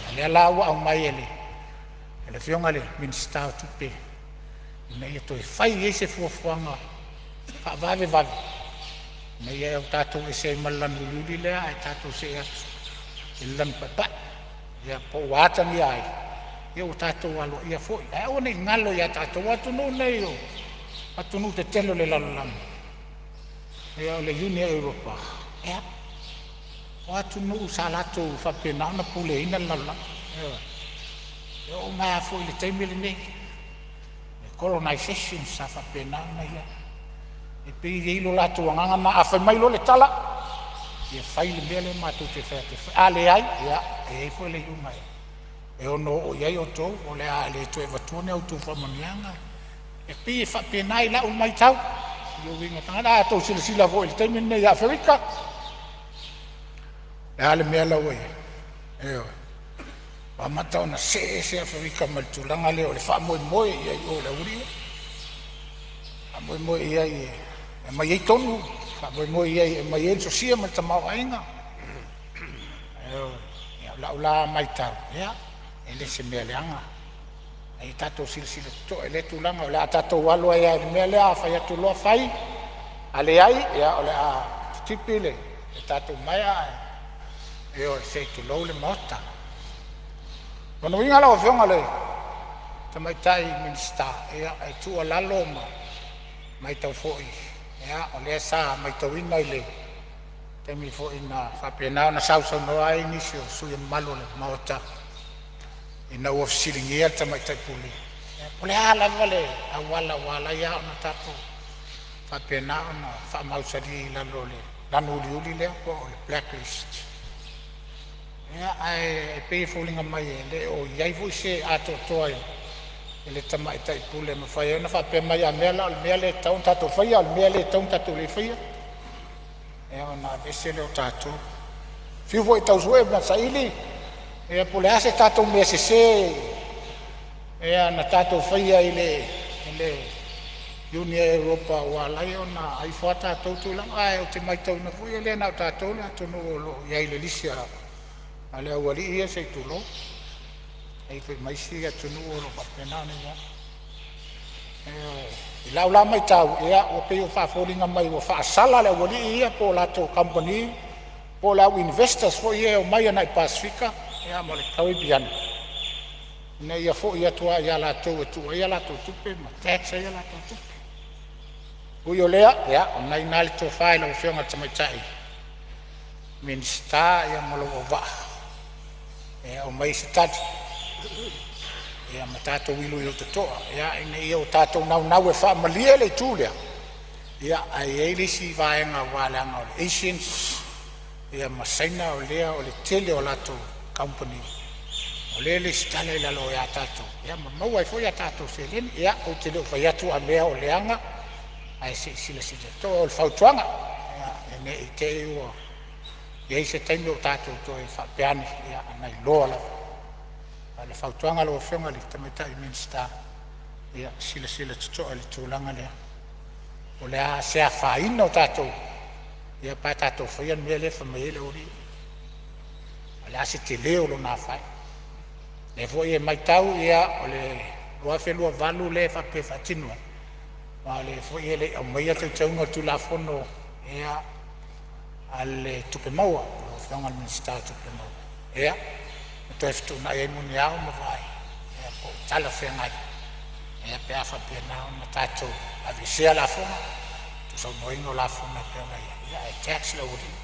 a o lea la ua aumai e le Afioga i le Minisita o Tupe ina ia toe fai i ai se fuafuaga faavavevave ina ia tatou ese ai ma le lanu uliuli lea ae tatou see atu i le lanu paepae. Ia po ua atagia ai ua tatou aloaia foi. Ae aua ne i galo ia tatou, o atunuu nei o atunuu tetele o le lalolagi, ia o le Iuni a Europa, ia, o atunuu sa latou faapena ona puleaina le lalolagi, ioe. E oo mai lava foi i le taimi lenei i colonization sa faapena ona i ai. E pei e i ai lo latou agaga lena, a fai mai loa le tala, ia fai le mea lea matou te fai atu e fai. A leai, ia e i ai foi le iuga e ono oo i ai outou, o le a le toe avatua ni a outou faamanuiaga. E pei e faapena i lau matau i uiga o tagata. A outou silasila foi i le taimi lenei i Aferika, o le a le mea la ua i ai? Ioe, ua amata ona see ese Aferika mai le tulaga lea o le faamoemoe i ai i o i le aualii ia, faamoemoe i ai e aumai ai tonu, faamoemoe i ai e aumai ai le sosia ma le tamaoaiga. Ioe. Ia, o lau la matau, ia, e le se mea leaga, a ia tatou silasila totoa i lea tulaga. O le a tatou alu ai lava i le mea lea a fai atu loa fai, a leai, ia o le a titipi le tatou maea ae, ioe, se i tulou le Maota. O lona uiga lau Afioga i le Tamaitai Minisita, ia e tuualalo ma matau foi, o lea sa matauina i le taimi foi na faapena ona sausaunoa ai nisi o sui usufono mamalu o le Maota ina ua fesiligia le Tamaitai Pule, po o le a lava le auala ua ala ai ona tatou faapena ona faamausali i lalo o le lanu uliuli lea po o le black list. Ia, ae pei e foliga mai e le o i ai foi se atoatoa i le Tamaitai Pule e mafai ai ona faapea mai, a mea la o le mea lea e tatau ona tatou faia, a o le mea lea e tatau ona tatou le faia, ia ona aveese lea o tatou. Fiu foi e tau sue ma saili ia po o le a se tatou mea sese na tatou faia i le Iuni a Europa ua ala ai ona aveifo a tatou tulaga. Ae ou te maitauina foi e le na o tatou le atunuu o lo o i ai i le lisi a le aualii ia se i tulou. E i ai foi ma isi atunuu o lo o faapena ona i ai. Ioe. I lau la matau, ia ua pei ua foliga mai ua faasala le aualii ia po o latou kamupani po o le au investors foi ia e omai agai le Pasefika ma le Karipeane ina ia foi atu lava ia latou e tuu ai a latou tupe ma tax ai a latou tupe. Ui o lea, ia o lena e i ina le tofa i lau Afioga i le Tamaitai Minisita ma lou auvaa e aumai se tali ma tatou iloilo totoa ina ne i o tatou naunau e faamalie le itu lea, ae i ai le isi vaega aua leaga o le Asians ma Saina o lea o le tele o latou kamupani o lea e resitala i lalo ia tatou ma maua ai foi a tatou seleni. Ia, ou te le o fai atu a mea o leaga, ae se i silasila totoa. O le fautuaga, ne i te i ua i ai se taimi o tatou toe faapea ane, ona iloa lava. A o le fautuaga i lau Afioga i le Tamaitai Minisita, ia silasila totoa i le tulaga lea, po o le a se afaina o tatou pe a tatou faia le mea lea e fai mai ai le aualii ia. O le a se tele o lona afaina. O lea foi e matau o le 2028 lea e faapea e faatino ai, a o lea foi e le i aumaia teuteuga o le Tulafono a le Tupe Maua, lau Afioga i le Minisita o Tupe Maua, ia, ma toe fetuunai ai muniao ma vaai po o talafeagai pe a faapena ona tatou aveesea lafoga, tuusaunoaina o lafoga e pei ona i ai, ae tax le aualii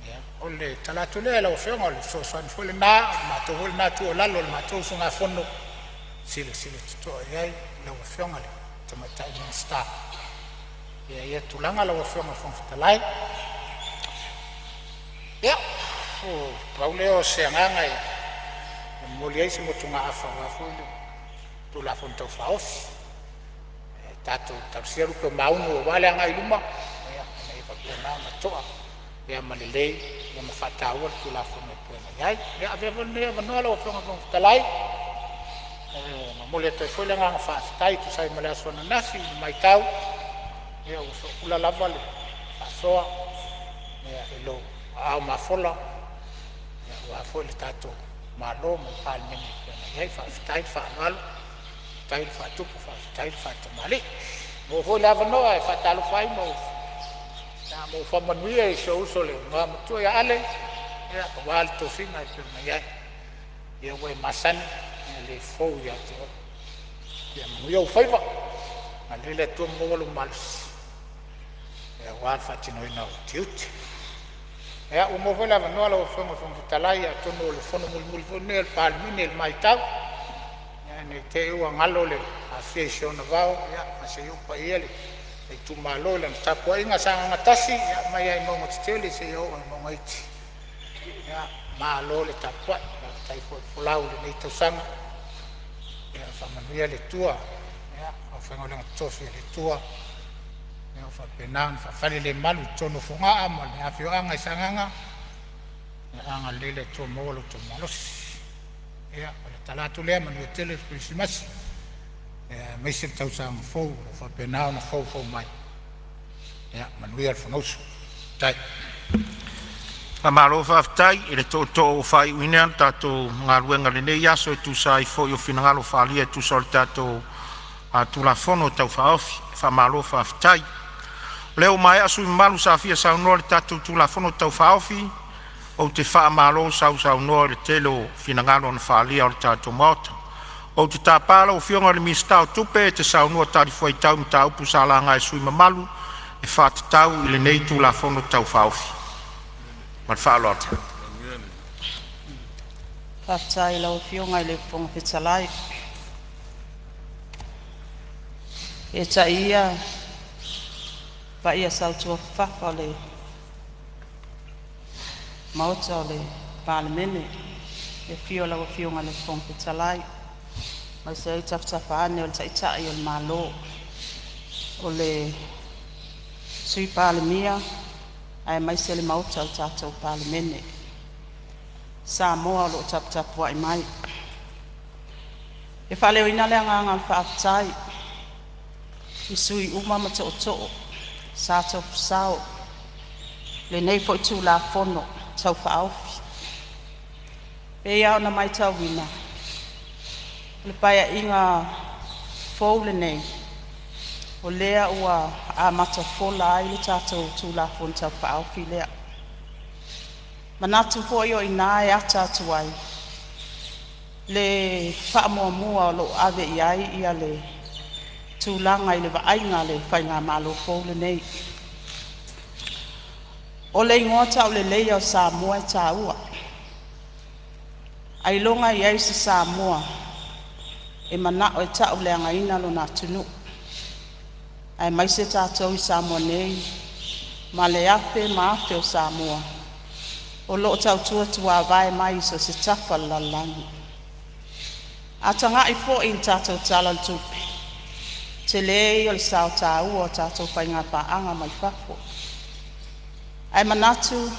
ia. O le tala atu lea i lau Afioga, o le fesoasoani foi lena, o le matou foi lena tuualalo i le matou usugafono, silasila totoa i ai lau Afioga i le Tamaitai Minisita i ia tulaga lau Afioga i le Fofoga Fetalai. Ia, pau lea o se agaga e momoli ai se motugaafa aua foi le Tulafono Tau Faaofi. E tatou talosia lupe o maunu aua le agai i luma ina ia faapena ona to'a ma lelei ma faataua le Tulafono e pei ona i ai. Ia avea foi lenei avanoa lau Afioga i le Fofoga Fetalai, E momoli atu ai foi le agaga faafetai e tusa ai ma le aso ananafi i le matau, ia ua soopula lava le faasoa i lou aao mafola aua foi le tatou Malo ma le Palemene e pei ona i ai. Faafetai le faaaloalo, faafetai le faatupu, faafetai le faatamalii. Ua maua foi le avanoa e faatalofa ai ma ou faamanuia i si ou uso le Igoamatua ia Ale aua le tofiga e pei ona i ai. Ia ua e masani, e le fou ia te oe. Ia manuia ou faiva, agalelei le Atua ma maua lou malosi aua le faatinoina o ou tiute. Ia, ua maua foi le avanoa lau Afioga i le Fofoga Fetalai, atonu o le fono mulimuli foi lenei a le Palemene i le maitau, ne i te i ua galo le Afia i si ona vao, ae se i oo ia le itumalo i lana tapuaiga. Sagaga 1, mai lava i mauga tetele seia oo i mauga iti, ia malo le tapuai, faafetai foi le folau i lenei tausaga. Ia faamanuia le Atua i le aufaigaluega totofi a le Atua o lo o faapena ona faafalelemalu i totonu o Fogaa ma le afioaga i Sagaga. Ia agalelei le Atua maua lo outou malosi. Ia o le tatalo atu lea, manuia tele le Kerisimasi aemaise le tausaga fou o lo o faapena ona foufou mai. Ia manuia le Fonousu. Faafetai. Faamalo faafetai i le tootoo ua faaiuina le tatou galuega i lenei aso e tusa ai foi o finagalo faaalia e tusa o le tatou Tulafono Tau Faaofi. Faamalo faafetai. O lea ua maea sui usufono mamalu sa fia saunoa i le tatou Tulafono Tau Faaofi, ou te faamalo sausaunoa i le tele o finagalo na faaalia o le tatou Maota. Ou te tapa lau Afioga i le Minisita o Tupe e te saunoa talifuaitau i mataupu sa laga e sui usufono mamalu e faatatau i lenei Tulafono Tau Faaofi. Ma le faaaloalo. Faafetai i lau Afioga i le Fofoga Fetalai. Eetai ia paia sautuafafafa o le Maota o le Palemene, i le afio o lau Afioga i le Fofoga Fetalai, aemaise ai tafatafa ane o le Taitai o le Malo, o le Sui Palemia aemaise le Maota o le tatou Palemene, Samoa o lo o taputapuai mai. E faaleoina le agaga o le faafetai i sui usufono uma ma tootoo sa tofu sao i lenei foi Tulafono Tau Faaofi. E pei lava ona maitauina, o le Paeaiga fou lenei o lea ua amata fola ai le tatou Tulafono Tau Faaofi lea. E manatu foi o i ina e ata atu ai le faamuamua o lo o ave i ai le tulaga i le vaaiga a le faigamalo fou lenei. O le igoa tauleleia o Samoa e taua, ailoga e i ai se Samoa e manao e tauleagaina lona atunuu, aemaise tatou i Samoa nei ma le afe ma afe o Samoa o lo o tautua tuavae mai i so o se tafa o le lalolagi. A tagai foi i le tatou Tala o le Tupe, tele ia o le sao taua o tatou faiga paaga mai fafo. Ae manatu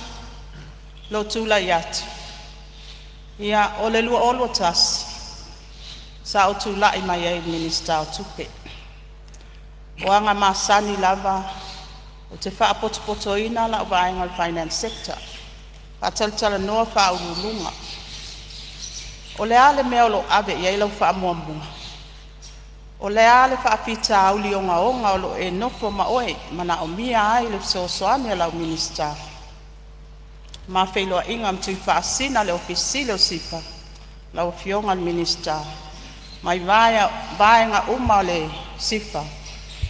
lou tulai atu, ia, o le 2021 sa ou tulai mai ai i le Minisita o Tupe. O aga masani lava ou te faapotopotoina lau vaega o le Finance Sector, faatalatalanoa Ofisa Sili o Pulega. O le a le mea o lo o ave i ai lau faamuamua? O le a le faafitauli ogaoga o lo o e nofo ma oe e manaomia ai le fesoasoani a lau Minisita? Ma feiloaiga ma Tuifaasisina le Ofisa Sili o le SIFA, lau Afioga i le Minisita mai vaega uma o le SIFA,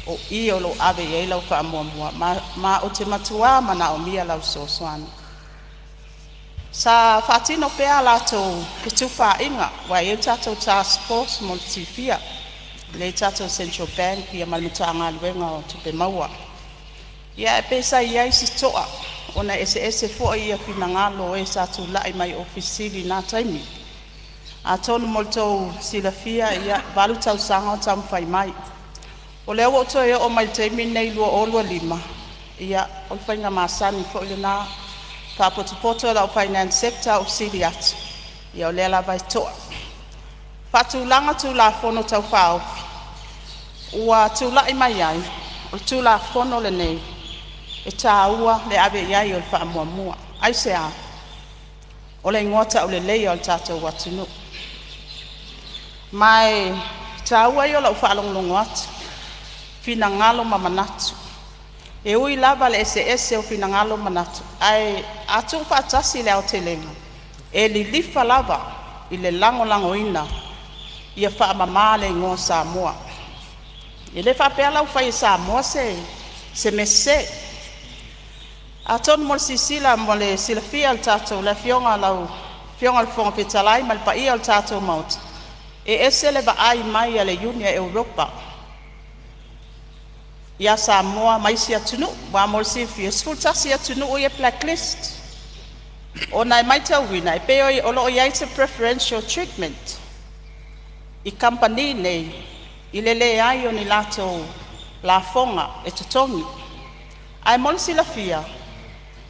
o i o lo o ave i ai lau faamuamua, ma ou te matua manaomia lau fesoasoani. Sa faatino pea a latou fetufaaiga aua e i ai le tatou task force mo le silafia, e i ai le tatou Central Bank ma le Matagaluega o Tupe Maua. Ia ae pei sa i ai si to'a ona e eseese foi finagalo o e sa tulai mai i Ofisa Sili i na taimi. Atonu mo le tou silafia e 8 tausaga o taumafai mai. O lea ua ou toe oo mai i le taimi lenei 2025, ia o le faiga masani foi lena, faapotopoto lau Finance Sector ou fesili atu, ia o lea lava e to'a. Faatulaga Tulafono Tau Faaofi ua tulai mai ai, o le Tulafono lenei e taua le ave i ai o le faamuamua. Aisea? O le igoa tauleleia o le tatou atunuu. Ma e taua ia o lau faalogologo atu, finagalo ma manatu. E ui lava le eseese o finagalo ma manatu, ae a tuufaatasi i le aotelega, e lilifa lava i le lagolagoina ia faamama le igoa o Samoa. E le faapea la ua fai e Samoa se mea sese. Atonu mo le silasila mo le silafia e le tatou le Afioga lau Afioga i le Fofoga Fetalai ma le paia o le tatou Maota, e ese le vaai mai a le Iuni a Europa ia Samoa ma isi atunuu. Aua mo le silafia e 11 atunuu ia e blacklist, ona e maitauina e pei o lo o i ai se preferential treatment i kamupani nei i le leai o ni latou lafoga e totogi. Ae mo le silafia,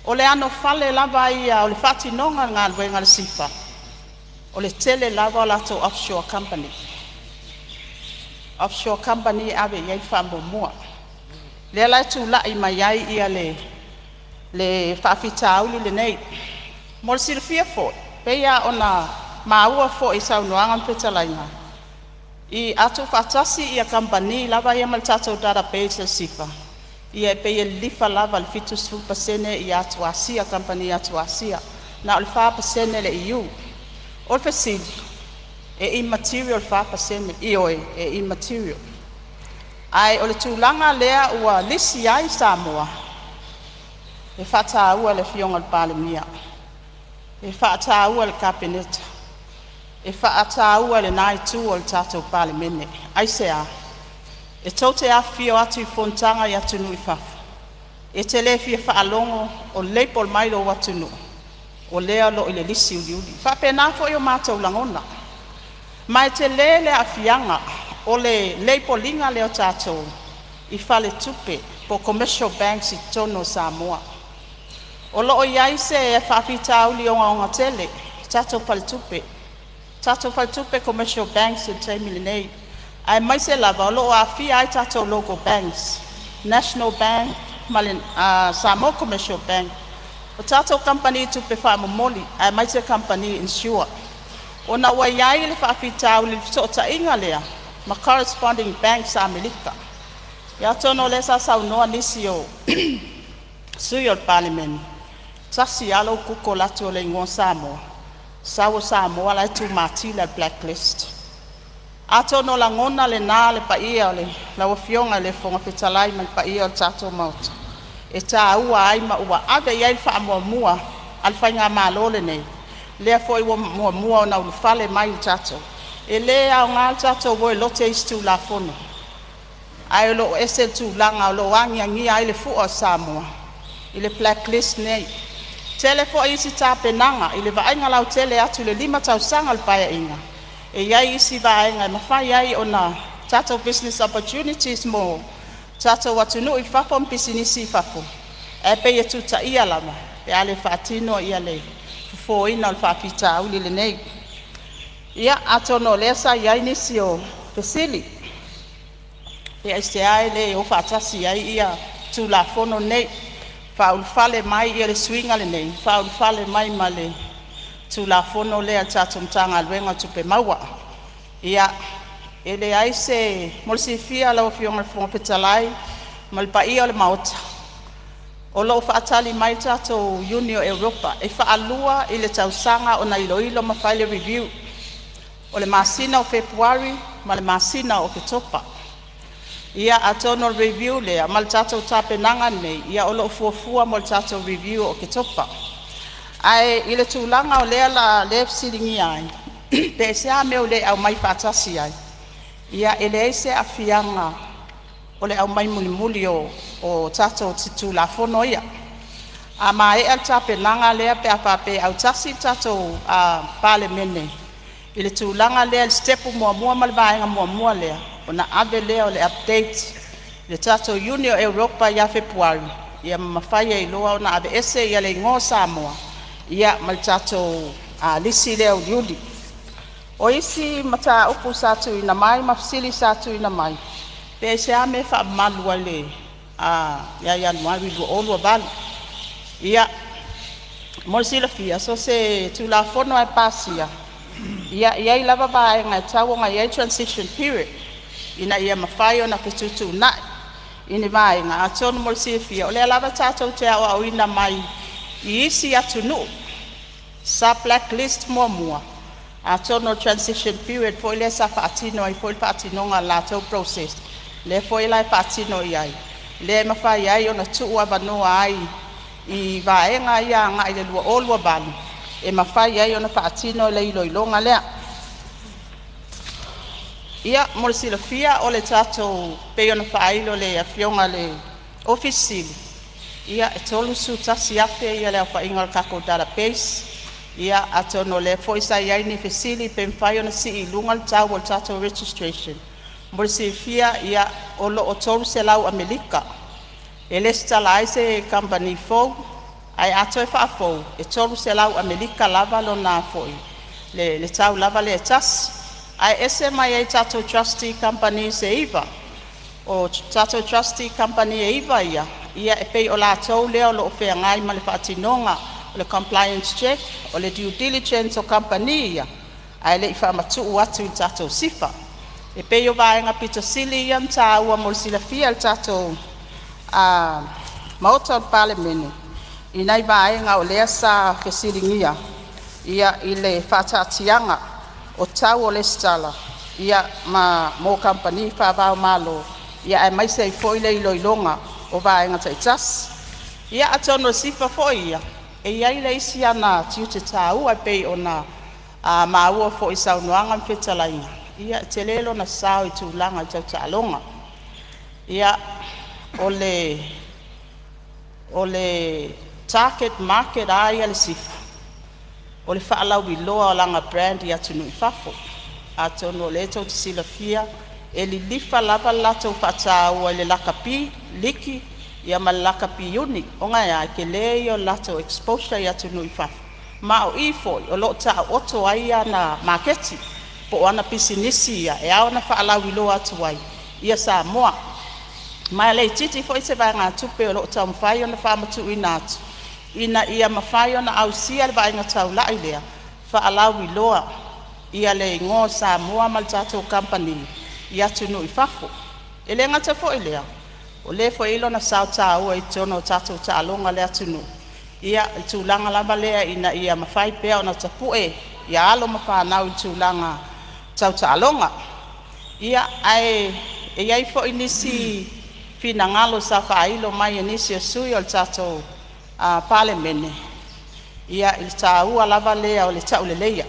o le anofale lava ia o le faatinoga o le galuega a le SIFA, o le tele lava o latou offshore company. Offshore company e ave i ai le faamuamua. Lea la e tulai mai ai le faafitauli lenei. Mo le silafia foi, pei lava ona maua foi i saunoaga ma fetalaiga, a tuufaatasi kamupani lava ia ma le tatou database a le SIFA, ia e pei e lilifa lava i le 70% atu Asia, kamupani atu Asia, na o le 4% le EU. O le fesili, e immaterial le 4%? Ioe, e immaterial. Ae o le tulaga lea ua lisi ai Samoa, e faataua e le Afioga i le Palemia, e faataua e le Kapeneta, e faataua e lena itu o le tatou Palemene. Aisea? E tou te afifio atu i fonotaga i atunuu i fafo, e te le fia faalogo o label mai lou atunuu o lea o lo o i le lisi uliuli. E faapena foi o matou lagona, ma e tele le aafiaga o le label ina lea o tatou i faletupe po o commercial banks i totonu o Samoa. O lo o i ai se faafitauli ogaoga tele i tatou faletupe commercial banks i le taimi lenei, aemaise lava o lo o aafia ai tatou local banks, National Bank ma le Samoa Commercial Bank, o tatou kamupani tupe faamomoli aemaise kamupani insure, ona ua i ai le faafitauli i le fesootaiga lea ma corresponding banks a Amerika. Ia atonu o lea sa saunoa nisi o sui usufono o le Palemene, e tasi lava lou google atu o le igoa Samoa, sau o Samoa la e tu matila i le black list. Atonu o lagona lena le paia o lau Afioga i le Fofoga Fetalai ma le paia o le tatou Maota e taua ai ma ua ave i ai le faamuamua a le faigamalo lenei, lea foi ua muamua ona ulufale mai le tatou… E le aoga le tatou o e lote isi Tulafono, ae o lo o ese le tulaga o lo o agiagia ai le fua o Samoa i le black list lenei. E tele foi isi tapenaga i le vaaiga lautele atu i le 5 tausaga o le Paeaiga, e i ai isi vaega e mafai ai ona tatou business opportunities mo tatou atunuu i fafo ma pisinisi i fafo, ae pei e tutaia lava pe a le faatino le fofoina o le faafitauli lenei. Ia, atonu o lea sa i ai nisi o fesili, pe aisea e le o faatasi ai Tulafono nei, faaulufale mai le suiga lenei, faaulufale mai ma le Tulafono lea a le tatou Matagaluega o Tupe Maua. Ia, e leai se… Mo le silafia e lau Afioga i le Fofoga Fetalai ma le paia o le Maota, o lo o faatali mai le tatou Iuni o Europa. E faalua i le tausaga ona iloilo ma fai le review, o le masina o Fepuari ma le masina o Oketopa. Ia atonu o le review lea ma le tatou tapenaga lenei, ia o lo o fuafua mo le tatou review o Oketopa. Ae i le tulaga o lea e fesiligia ai, pe aisea le mea ua le aumai faatasi ai, ia e leai se aafiaga o le aumai mulimuli o tatou Tulafono ia. A maea le tapenaga lea pe a faapea e autasi le tatou Palemene i le tulaga lea i le sitepu muamua ma le vaega muamua lea, ona ave lea o le update i le tatou Iuni o Europa ia Fepuari, ia ma mafai ai loa ona aveese le igoa o Samoa ma le tatou lisi lea uliuli. O isi mataupu sa tuuina mai ma fesili sa tuuina mai, pe aisea mea e faamamalu ai ia Ianuari 2028. Ia, mo le silafia, so o se Tulafono lava e pasia, e i ai lava vaega e tatau ona i ai transition period ina ia mafai ona fetuutuunai ni vaega. Atonu mo le silafia o lea lava tatou te aoaoina mai i isi atunuu sa blacklist muamua, atonu o le transition period foi lea sa faatino ai foi le faatinoga o le latou process, lea foi la e faatino i ai, lea e mafai ai ona tuuavanoa ai i vaega ia agai i le 2028 e mafai ai ona faatino le iloiloga lea. Ia, mo le silafia o le tatou pei ona faailo e le Afioga i le Ofisa Sili o Pulega, e 31,000 le aofaiga o le tatou database. Ia, atonu o lea foi sa i ai ni fesili pe mafai ona sii i luga le tau o le tatou registration. Mo le silafia o lo o 300 Amerika e resitala ai se kamupani fou, ae a toe faafou e 300 Amerika lava le tau lava lea e tasi. Ae ese mai ai i tatou Trustee Companies e 9. O tatou Trustee Companies e 9 ia, e pei o latou lea o lo o feagai ma le faatinoga o le compliance check, o le due diligence o kamupani ia ae le i faamatuu atu i le tatou SIFA. E pei o vaega aupito sili ia ona taua mo le silafia e le tatou Maota o le Palemene i nai vaega o lea sa fesiligia i le faataatiaga o tau o le resitala ma mo kamupani faava-o-Malo, aemaise ai foi le iloiloga o vaega taitasi. Ia, atonu o le SIFA foi ia e i ai le isi ana tiute taua e pei ona maua foi i saunoaga ma fetalaiga, e tele lona sao i tulaga tau taaloga. Ia, o le target market lava ia a le SIFA, o le faalauiloa o lana brand i atunuu i fafo. Atonu o lea tou te silafia e lilifa lava le latou faataua i le lakapi liki ma le lakapi iuni, ona e a? E tele ia o le latou exposure i atunuu i fafo, ma o i foi o lo o taooto ai ana maketi po o ana pisinisi ia e ao ona faalauiloa atu ai Samoa. Ma e le itiiti foi se vaegatupe o lo o taumafai ona faamatuuina atu ina ia mafai ona ausia le vaaiga taulai lea, faalauiloa le igoa o Samoa ma le tatou Kamupani i atunuu i fafo. E le gata foi i lea, o lea foi e i ai lona sao taua i totonu o tatou taaloga a le atunuu i le tulaga lava lea ina ia mafai pea ona tapue alo ma fanau i tulaga tau taaloga. Ia, ae i ai foi nisi finagalo sa faailo mai e nisi o sui usufono o le tatou Palemene i le taua lava lea o le tauleleia.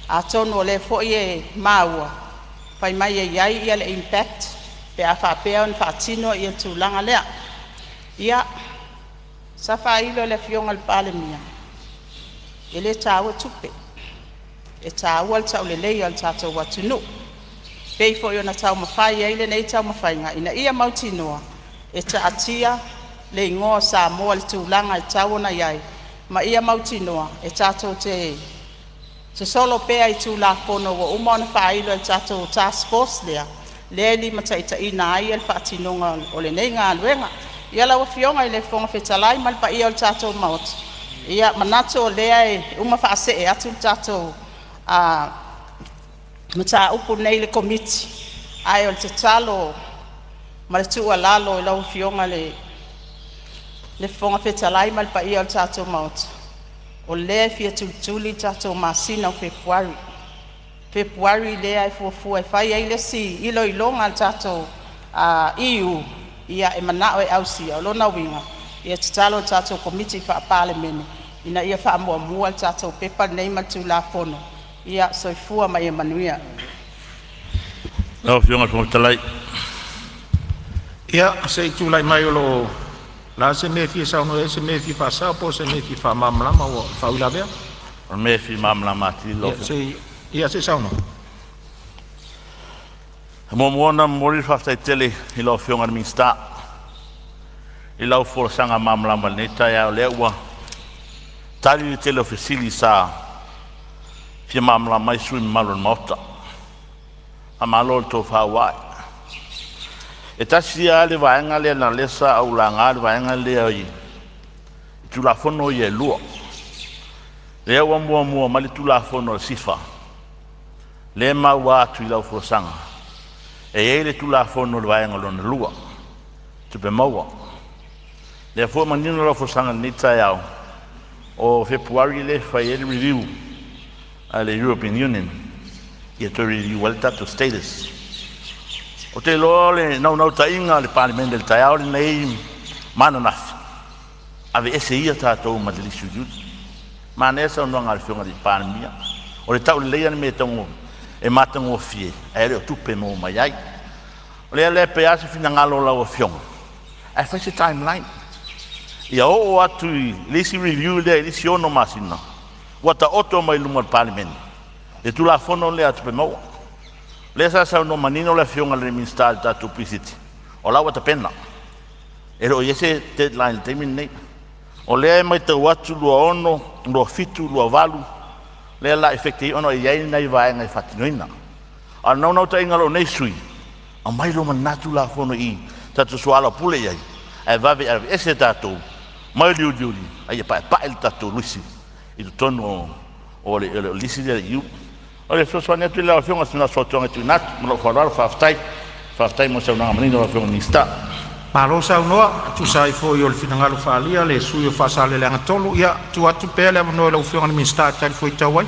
Atonu o lea foi e maua fai mai e i ai le impact pe a faapea ona faatino le tulaga lea. Ia, sa faailo e le Afioga i le Palemia, e le taua tupe, e taua le tauleleia o le tatou atunuu. E pei foi ona taumafai ai lenei taumafaiga ina ia mautinoa e taatia le igoa o Samoa i le tulaga e tatau ona i ai ma ia mautinoa e tatou te sosolo pea i Tulafono ua uma ona faailo e le tatou task force lea e limataitaiina ai le faatinoga o lenei galuega. Ia lau Afioga i le Fofoga Fetalai ma le paia o le tatou Maota, e manatu o lea e uma faasee atu le tatou mataupu lenei i le Komiti, ae o le tatalo ma le tuualalo i lau Afioga i le Fofoga Fetalai ma le paia o le tatou Maota, o lea e fia tulituli le tatou masina o Fepuari. O Fepuari lea e fuafua e fai ai le isi iloiloga a le tatou EU e manao e ausia. O lona uiga, e tatalo i le tatou Komiti Faa-Palemene ina ia faamuamua le tatou pepa lenei ma le Tulafono. Ia, soifua ma ia manuia. Lau Afioga i le Fofoga Fetalai. Ia se i tulai mai o le a se mea e fia saunoa ai, o se mea e fia faasao po o se mea e fia faamalamalama ua faauilavea. O le mea e fia malamalama atili lau Afioga. Ia se i saunoa. E muamua ona momoli le faafetai tele i lau Afioga i le Minisita i lau folasaga malamalama i lenei taeao, o lea ua tali le tele o fesili sa fia malamalama ai sui usufono mamalu o le Maota. Faamalo i le tofa ua ae. E tasi lava le vaega lea leaga o lea sa ou laga le vaega lea i Tulafono ia e lua. Lea ua muamua mai le Tulafono a le SIFA, lea e maua atu i lau folasaga e i ai le Tulafono o le vaega lona lua, Tupe Maua. Lea foi ua manino lau folasaga i lenei taeao, o Fepuari lea e fai ai le review a le European Union ia toe review ai le tatou status. Ou te iloa o le naunautaiga o le Palemene i le taeao lenei ma ananafi, aveese ia tatou ma le lisi uliuli. Manaia le saunoaga a le Afioga i le Palemia, o le tauleleia o le mea e tago e matagofie ae le o tupe e maua mai ai. O lea la pe a se finagalo o lau Afioga ae fai se timeline, ia oo atu i le isi review lea i le isi 6 masina ua taoto mai luma o le Palemene le Tulafono lea a Tupe Maua. O lea sa saunoa manino le Afioga i le Minisita i le tatou Pre-Sitting o la ua tapena, e le o i ai se deadline i le taimi lenei. O lea e matau atu 26, 27, 28 lea o le a effect ai ona e i ai nai vaega e faatinoina. A o le naunautaiga o lou nei sui usufono, aumai loa ma lena Tulafono i i tatou te soalaupule i ai ae vave aveese tatou mai le uliuli a ia paepae le tatou lisi i totonu o le lisi lea a le EU. O le fesoasoani atu lea i lau Afioga, na o se fautuaga e tuuina atu ma lou faaaloalo. Faafetai, faafetai mo le saunoaga manino lau Afioga i le Minisita. Malo saunoa e tusa ai foi o le finagalo faaalia a le sui usufono mo Faasaleleaga 3. Ia, tuu atu pea le avanoa i lau Afioga i le Minisita e talifuaitau ai.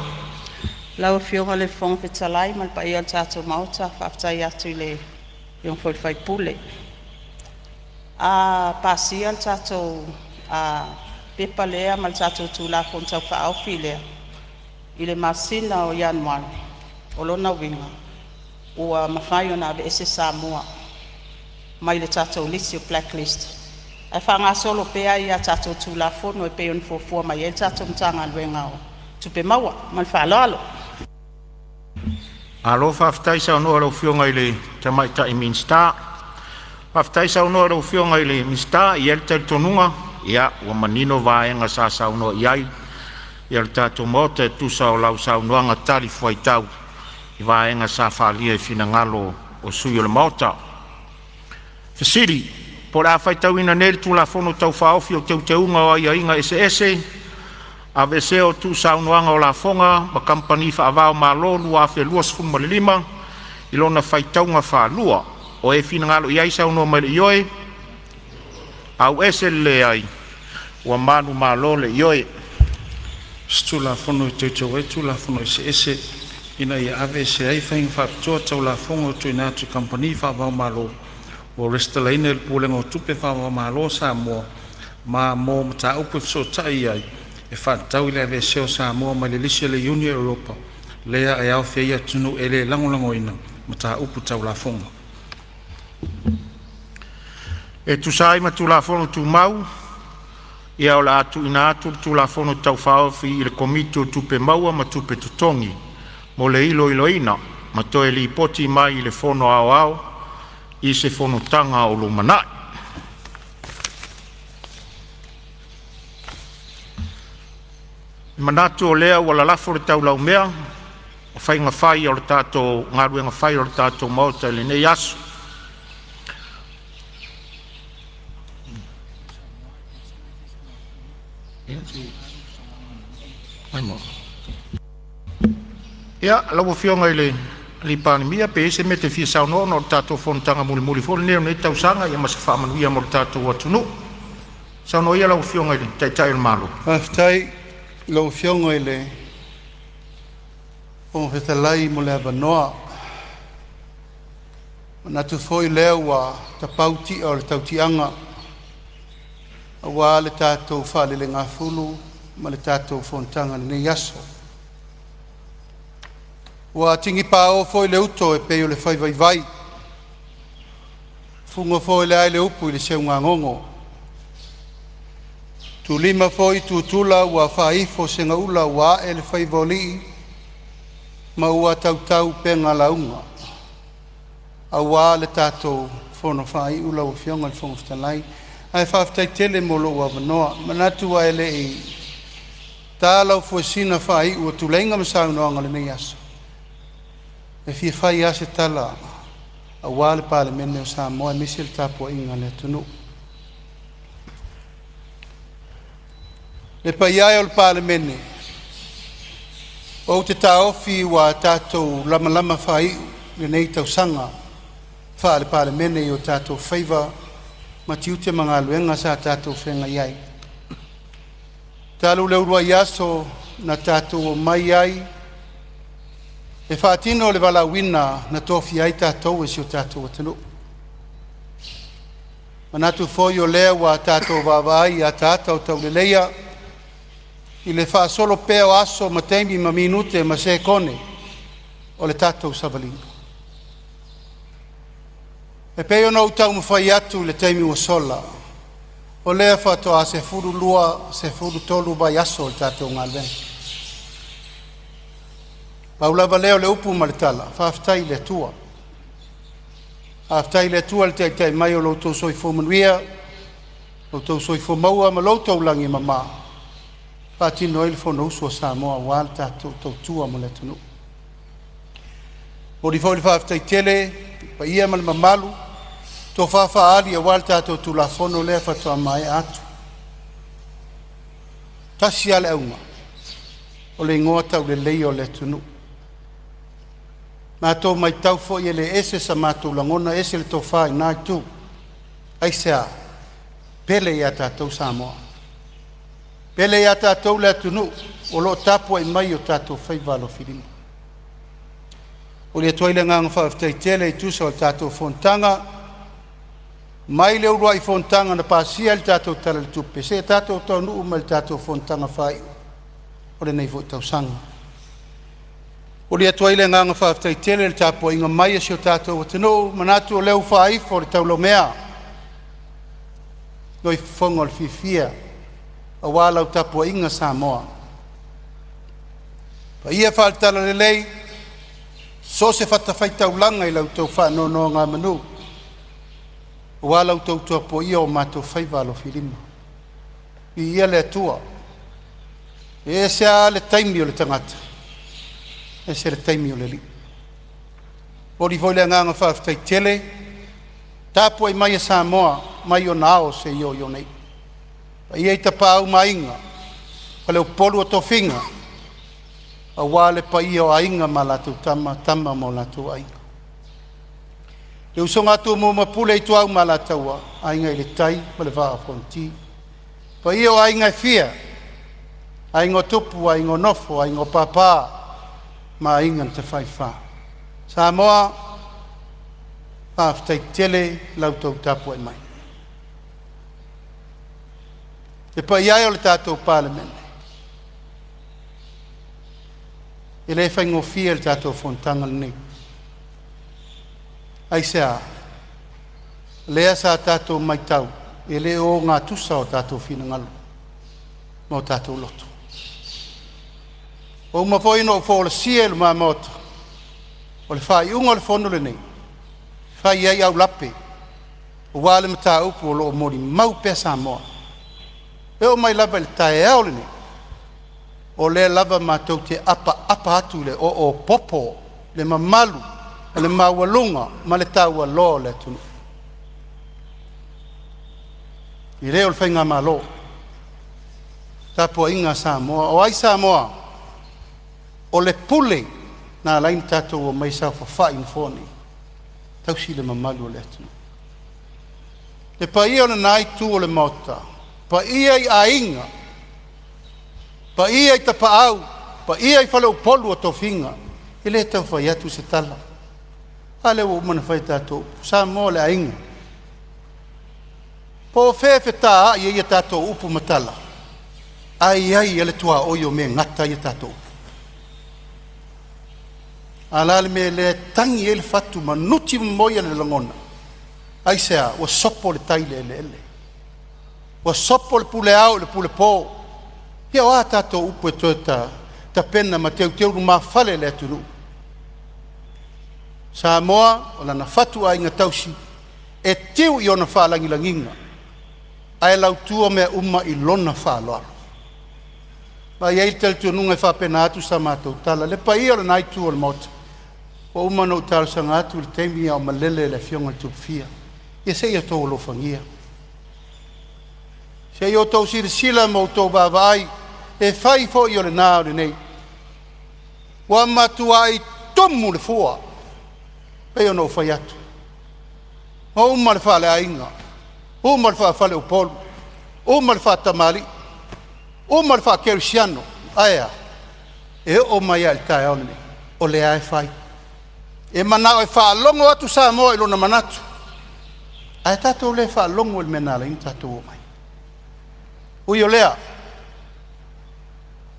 Lau Afioga i le Fofoga Fetalai ma le paia o le tatou Maota, faafetai atu i le Afioga foi i le sui usufono. A pasia le tatou pepa lea ma le tatou Tulafono Tau Faaofi lea i le masina o Ianuari, o lona uiga ua mafai ona aveese Samoa mai le tatou lisi o le black list, ae faagasolo pea a tatou Tulafono e pei ona fuafua mai ai le tatou Matagaluega o Tupe Maua. Ma le faaaloalo. Malo faafetai saunoa i lau Afioga i le Tamaitai Minisita. Faafetai saunoa i lau Afioga i le Minisita. E i ai le talitonuga ua manino vaega sa saunoa i ai le tatou Maota e tusa o lau saunoaga talifuaitau i vaega sa faaalia i finagalo o sui usufono o le Maota. Po o le a faitauina nei le Tulafono Tau Faaofi o Teuteuga o Aiaiga Eseese (Aveesea o Tuusaunoaga o Lafoga ma Kamupani Faava-o-Malo) 2025 i lona faitauga faalua. O e finagalo ai, saunoa mai i le ioe, auese le leai. Ua manumalo le ioe. Teuteuina ina ia aveesea ai faiga faapitoa tau lafoga tuuina atu i kamupani faava-o-Malo ua resitalaina i le Pulega o Tupe Faafaava-o-Malo a Samoa ma mo mataupu e fesootai i ai e faatatau i le aveesea o Samoa mai le lisi a le Iuni a Europa lea e aofia ai atunuu e le lagolagoina mataupu tau lafoga. E tusa ai ma Tulafono Tumau, o le a tuuina atu le Tulafono Tau Faaofi i le Komiti o Tupe Maua ma Tupe Totogi mo le iloiloina ma toe lipoti mai i le Fono Aoao i se Fonotaga o lumanai. E manatu o lea ua lalafo le taulaumea o faiga fai o le tatou galuega fai o le tatou Maota i lenei aso. Ia, lau Afioga i le Palemia, pe i ai se mea e te fia saunoa ona o le tatou fonotaga mulimuli foi lenei o lenei tausaga, ia ma se faamanuia mo le tatou atunuu. Saunoa ia lau Afioga i le Taitai o le Malo. Faafetai i lau Afioga i le Fofoga Fetalai mo le avanoa. E manatu foi lea ua tapau ti'a o le tautiaga aua le tatou faalelegafulu ma le tatou fonotaga i lenei aso. Ua tini paō foi le uto e pei o le fai vaivai, fuga foi le ai le upu i le seugagogo, tulima foi tutula ua faaifo segaula ua a'e le faiva o alii ma ua tautau upega lauga aua le tatou fono faaiu lau Afioga i le Fofoga Fetalai. Ae faafetai tele mo lou avanoa. E manatu ae le i Ta lau fuesina faaiu o tuleiga ma saunoaga o lenei aso, e fia fai lava se tala aua le Palemene o Samoa aemaise le tapuaiga a le atunuu. Le paia e o le Palemene, ou te taofi ua tatou lamalama faaiu lenei tausaga faale-Palemene i o tatou faiva ma tiute ma galuega sa tatou feagai ai, talu le uluai aso na tatou omai ai e faatino le valaauina na tofia ai tatou e si o tatou atunuu. E manatu foi o lea ua tatou vaavaai i ataata o tauleleia i le faasolo pea o aso ma taimi ma minute ma sekone o le tatou savaliga. E pei ona ou taumafai atu i le taimi ua sola, o lea faatoa 12, 13 vaiaso o le tatou galuega. Pau lava lea o le upu ma le tala, faafetai i le Atua. Faafetai i le Atua i le taitai mai o lo outou soifua manuia, lo outou soifua maua ma lo outou lagi e mama e faatino ai le Fonousu a Samoa aua le tatou tautua mo le atunuu. E momoli foi le faafetai tele i le paia ma le mamalu, tofa faali aua le tatou Tulafono lea faatoa maea atu. Tasi lava le auga, o le igoa tauleleia o le atunuu. Matou matau foi e le ese sa matou lagona ese le tofa i lena itu. Aisea? Pele ia tatou Samoa, pele ia tatou le atunuu o lo o tapuai mai o tatou faiva alofilima. Momoli atu ai le agaga faafetai tele e tusa o le tatou fonotaga mai le uluai fonotaga na pasia ai le tatou Tala i le Tupe seia tatou taunuu mai i le tatou fonotaga faaiu o lenei foi tausaga. Momoli atu ai le agaga faafetai tele i le tapuaiga mai a si o tatou atunuu, manatu o lea ua faaifo le taulaumea loifofoga o le fiafia aua lau tapuaiga Samoa. Paia faale-Talalelei, so o se fatafaitaulaga i la outou faanonogamanu aua la outou tapuaia o matou faiva alofilima. Viia le Atua, e ese lava le taimi o le tagata, ese le taimi o le Alii. E momoli foi le agaga faafetai tele tapuai mai a Samoa mai ona ao seia oo i ona iu, paia i Tapaau ma Aiga, Faleupolu o Tofiga aua le paia o Aiga ma latou Tama, Tama ma o latou Aiga, le usoga a Tumua ma Pule, Ituau ma Alataua, Aiga i le Tai ma le Vaa o Fonoti. Paia o aiga e fia, aiga o Tupu, aiga o Nofo, aiga o Papa ma Aiga na Tafaifa. Samoa, faafetai tele i la outou tapuai mai. Le paia e o le tatou Palemene, e le faigofie le tatou fonotaga lenei. Aisea? Lea sa tatou matau e le ogatusa o tatou finagalo ma o tatou loto. Ua uma foi ona ou folasia i luma-Maota, o le faaiuga o le fono lenei, fai ai aulape aua le mataupu o lo o molimau pea Samoa. E oo mai lava i le taeao lenei, o lea lava matou te apaapa atu i le oo popo, le mamalu, o le maualuga ma le taualoa o le atunuu. E le o le faigamalo, tapuaiga a Samoa. O ai Samoa? O le pule na ala ai ona tatou omai e saofafai i nofoa nei, tausi le mamalu o le atunuu. Le paia o lena itu o le Maota, paia i Aiga, paia i Tapaau, paia i Faleupolu o tofiga. E le tau fai atu se tala, a lea ua uma ona fai a tatou upu, Samoa o le aiga. Po o fea e fetaai ai a tatou upu ma tala, ae i ai lava le tuaoi o mea e gata ai a tatou upu. A o le a le mea lea e tagi ai le fatu ma nutimamoi le lagona? Aisea? Ua sopo le tai i le eleele, ua sopo le pule ao i le pule po. Ia o a tatou upu e toe tapena ma teuteu lumafale i le atunuu? Samoa o lana fatuaiga tausi e tiu i ona faalagilagiga ae lautua mea uma i lona faaaloalo. Ma e i ai le talitonuga e faapena atu sa matou tala. Le paia o lena itu o le Maota, ua uma ona ou talosaga atu i le taimi a o malele le Afioga i le Tupufia, ia se i outou alofagia, se i outou silasila ma outou vaavaai, e fai foi o lena a o lenei. Ua matuai tumu le fua pei ona ou fai atu, ua uma le faaleaiga, uma le faafaleupolu, uma le faatamalii, uma le faakerisiano. Ae a? E oo mai lava i le taeao lenei o lea lava e fai. E manao e faalogo atu Samoa i lona manatu, ae tatou le faalogo i le mea na ala ai ona tatou omai. Ui o lea,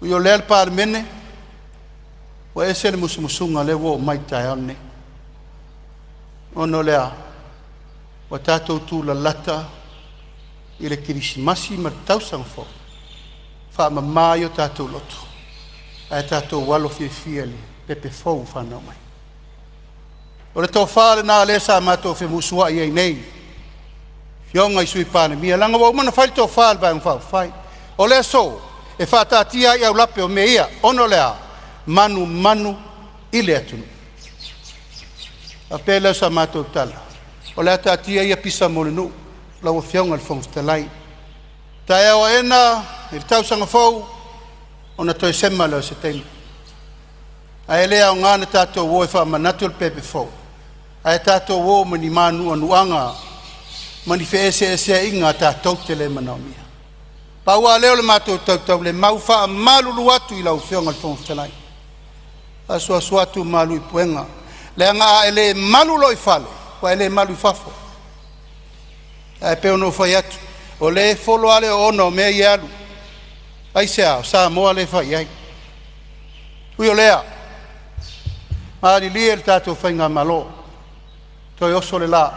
ui o lea le Palemene, ua ese le musumusuga o lea ua oo mai i le taeao lenei. Ona o le a? Ua tatou tulalata i le Kerisimasi ma le Tausaga Fou, faamama ai o tatou loto ae tatou alo fiafia i le pepe fou ua fanau mai. O le tofa lena o lea sa matou femusuai ai nei afioga i Sui Palemia, leaga ua uma ona fai le tofa a le Vaega Faaupufai. O le aso, e faataatia ai aulape o mea ia, ona o le a? Manumanu i le atunuu. Ona faapea lea o sa matou tala, o le a taatia ia pisa mo le nuu lau Afioga i le Fofoga Fetalai. Taeao aena i le tausaga fou ona toe sema lea o se taimi. Ae le aoga ona tatou o e faamanatu le pepe fou ae tatou o ma ni manuanuaga ma ni feeseeseaiga tatou te le manaomia. Pau lava lea o le matou tautaulemau, e faamalulu atu i lau Afioga i le Fofoga Fetalai, asuasu atu malu i puega, leaga a e le malu loa i fale, ua e le malu i fafo. Ae pei ona ou fai atu, o lea e folo lava le oona o mea ia e alu. Aisea? O Samoa lea e fai i ai. Ui o lea, malilie le tatou faigamalo, toe oso le la,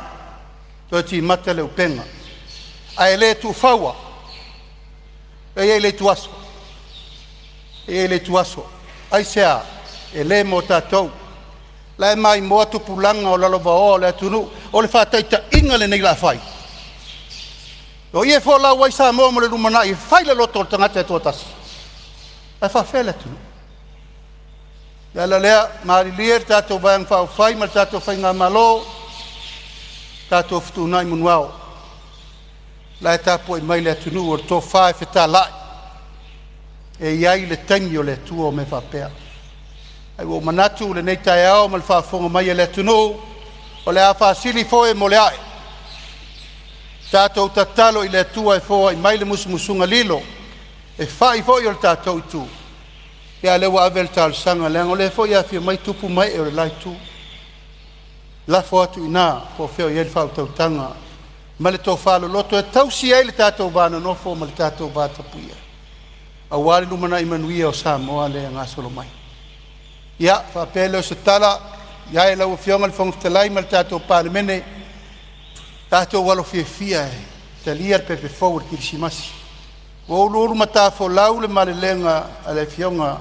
toe timata le upega, ae le tuufaua. E i ai le ituaso, e i ai le ituaso. Aisea? E le mo tatou. O la e maimoa tupulaga o lalovaoa o le atunuu. O le faataitaiga lenei o le a fai? O i e folau ai Samoa mo le lumanai, e fai le loto o le tagata e toatasi, ae faafefea le atunuu? O le ala lea, malilie le tatou Vaega Faaupufai ma le tatou faigamalo, tatou fetuunai manuao, o la e tapuai mai le atunuu, o le tofa e fetalai, e i ai le taimi o le Atua o mea faapea. Ae ua ou manatu i lenei taeao ma le faafofoga mai a le atunuu, o le a faasili foe mo le ae. Tatou tatalo i le Atua e foai mai le musumusuga lilo e fai foi o le tatou itu, a o lea ua ave le talosaga, leaga o lea foi e afifio mai tupu ma ee o le la itu. Lafo atu i ina po o fea o i ai le faautautaga ma le tofa loloto e tausi ai le tatou va nonofo ma le tatou vatapuia aua le lumanai manuia o Samoa lea e gasolo mai. Ia, faapea lea o se tala i lau Afioga i le Fofoga Fetalai ma le tatou Palemene, tatou alo fiafia e talia le pepe fou o le Kerisimasi. Ua uluulu matafolau le malelega a le Afioga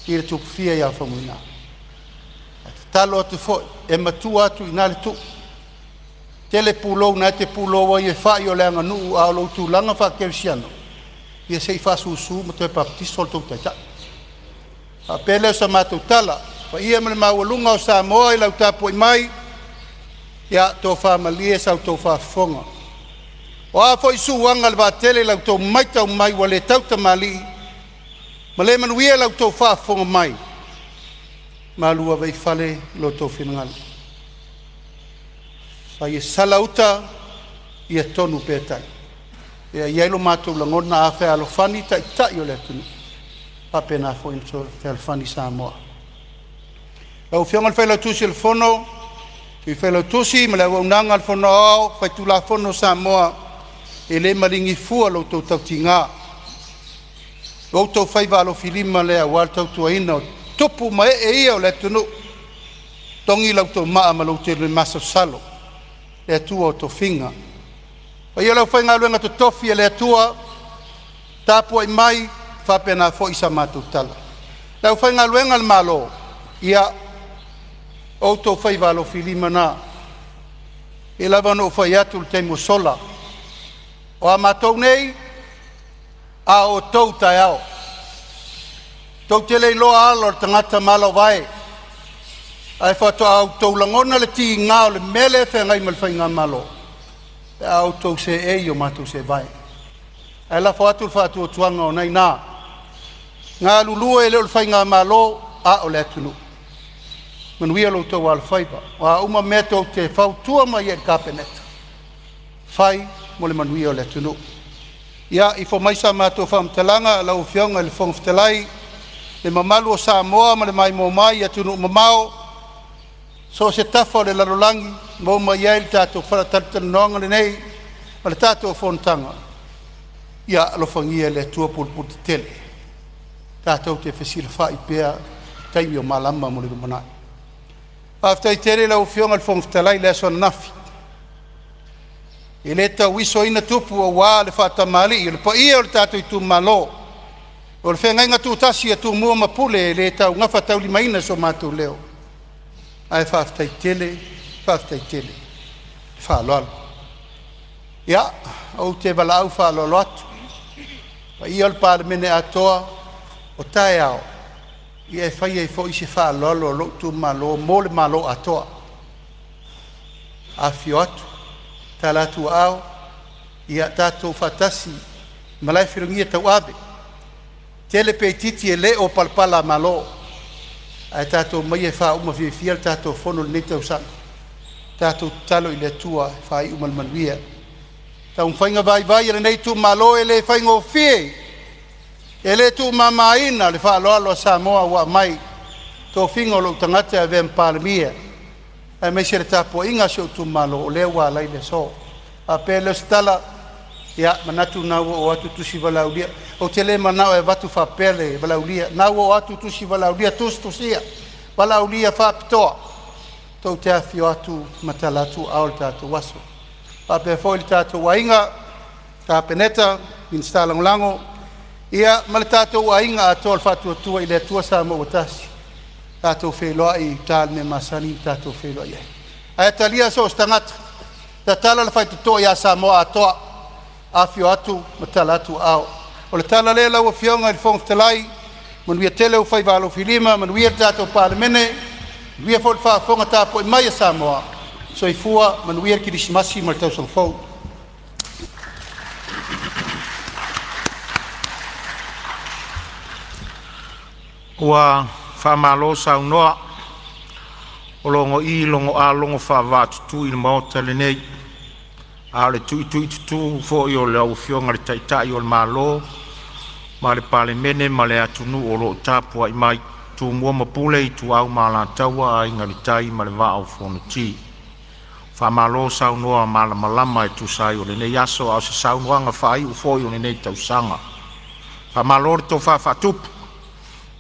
i le Tupufia ia Faumuina. Ae tatalo atu foi, e matua atu i ina le tuu. Tele pulou na e te pulou ai e fai o le aganuu, a o lou tulaga faakerisiano, ia se i faasusu ma toe papatiso le tou Taitai. Ona faapea lea o sa matou tala, le paia ma le maualuga o Samoa i lau tapuai mai, ia tofa malie sa outou faafofoga. O a foi suaga o le vaatele i la outou matau mai ua le tautamalii ma le manuia la outou faafofoga mai, malu ave i fale lo outou finagalo. Fai e sala uta, ia tonu pea tai. E i ai lo matou lagona, a fealofani taitai o le atunuu, e faapena foi ona fealofani Samoa. Lau Afioga i le Failautusi o le Fono, Sui Failautusi ma le auaunaga a le Fono Aoao Faitulafono a Samoa, e le maligi fua lo outou tautiga, o outou faiva alofilima lea aua le tautuaina o tupu ma ee ia o le atunuu. Togi la outou maa ma lo outou masalosalo, le Atua o tofiga. Le paia o le aufaigaluega totofi a le Atua, tapuai mai, faapena foi sa matou tala. Le aufaigaluega a le Malo, ia o outou faiva alofilima na. E pei lava ona ou fai atu i le taimi ua sola, o a matou nei, a outou taeao. Tou te le iloa ala o le tagata ma ala o vae, ae faatoa outou lagona le tiga o le mea lea e feagai ma le Faigamalo pe a outou seei i o matou seevae. Ae lafo atu le faatuatuaga o lena e i ina, galulue e le o le Faigamalo a o le atunuu. Manuia lo outou alofaiva, o a uma mea tou te fautua mai ai i le Kapeneta, fai mo le manuia o le atunuu. Ia ifo mai sa matou faamatalaga lau Afioga i le Fofoga Fetalai, le mamalu o Samoa ma le maimoa mai i atunuu mamao, so o se tafa o le lalolagi maua mai ai le tatou faatalatalanoaga lenei ma le tatou fonotaga. Ia alofagia e le Atua pulepuletetele tatou te fesilafai pea i taimi o malama mo le lumanai. Faafetai tele i lau Afioga i le Fofoga Fetalai i le aso ananafi, e le tauisoina tupu aua le faatamalii o le paia o le tatou itumalo, o le feagaiga tutasi a Tumua ma Pule, e le gafataulimaina so matou leo, ae faafetai tele, faafetai tele le faaaloalo. Ia, ou te valaau faaaloalo atu i le paia o le Palemene atoa, o taeao e fai ai foi se faaaloalo a lou itumalo mo le Malo atoa. Afifio atu, tatala atu aao, ia tatou faatasi i malae felogia tauave, tele pe itiiti e le o palapalamalo, ae tatou omai e faauma fiafia le tatou fono i lenei tausaga. Tatou tatalo i le Atua e faaiu ma le manuia. Taumafaiga vaivai a lenei itumalo e le faigofie, e le tuumamaina le faaaloalo a Samoa ua aumai i tofiga o lou tagata e avea ma Palemia, aemaise le tapuaiga a si ou itumalo o lea ua ala ai le aso. Ona faapea lea o se tala, ia, manatu o lena ua oo atu tusi valaaulia. Ou te le manao e avatu faapea le valaaulia, o lena ua oo atu tusi valaaulia tusitusia, valaaulia faapitoa tou te afifio atu ma tala atu aao i le tatou aso. E faapea foi le tatou aiga Kapeneta, Minisita Lagolago ma le tatou aiga atoa o le Faatuatua i le Atua Samoa ua Tasi, tatou feiloai i uta i le mea masani ona tatou feiloai ai. Ae talia so o se tagata, tatala le faitotoa ia Samoa atoa, afifio atu ma tala atu aao. O le tala lea lau Afioga i le Fofoga Fetalai, manuia tele ou faiva alofilima, manuia le tatou Palemene, manuia foi le faafofoga tapuai mai a Samoa. Soifua, manuia le Kerisimasi ma le tausaga fou. Ua faamalo saunoa, o logoii logoa logo faavaatutui le maota lenei, a o le tuituitutū foi o lau Afioga i le Taitai o le Malo ma le Palemene ma le atunuu o lo o tapuai mai. Tumua ma Pule, Ituau ma Alataua, Aiga i le Tai ma le Vaa o Fonoti. Faamalo saunoa malamalama e tusa ai o lenei aso, a o se saunoaga faaiu foi o lenei tausaga. Faamalo le tofa faatupu,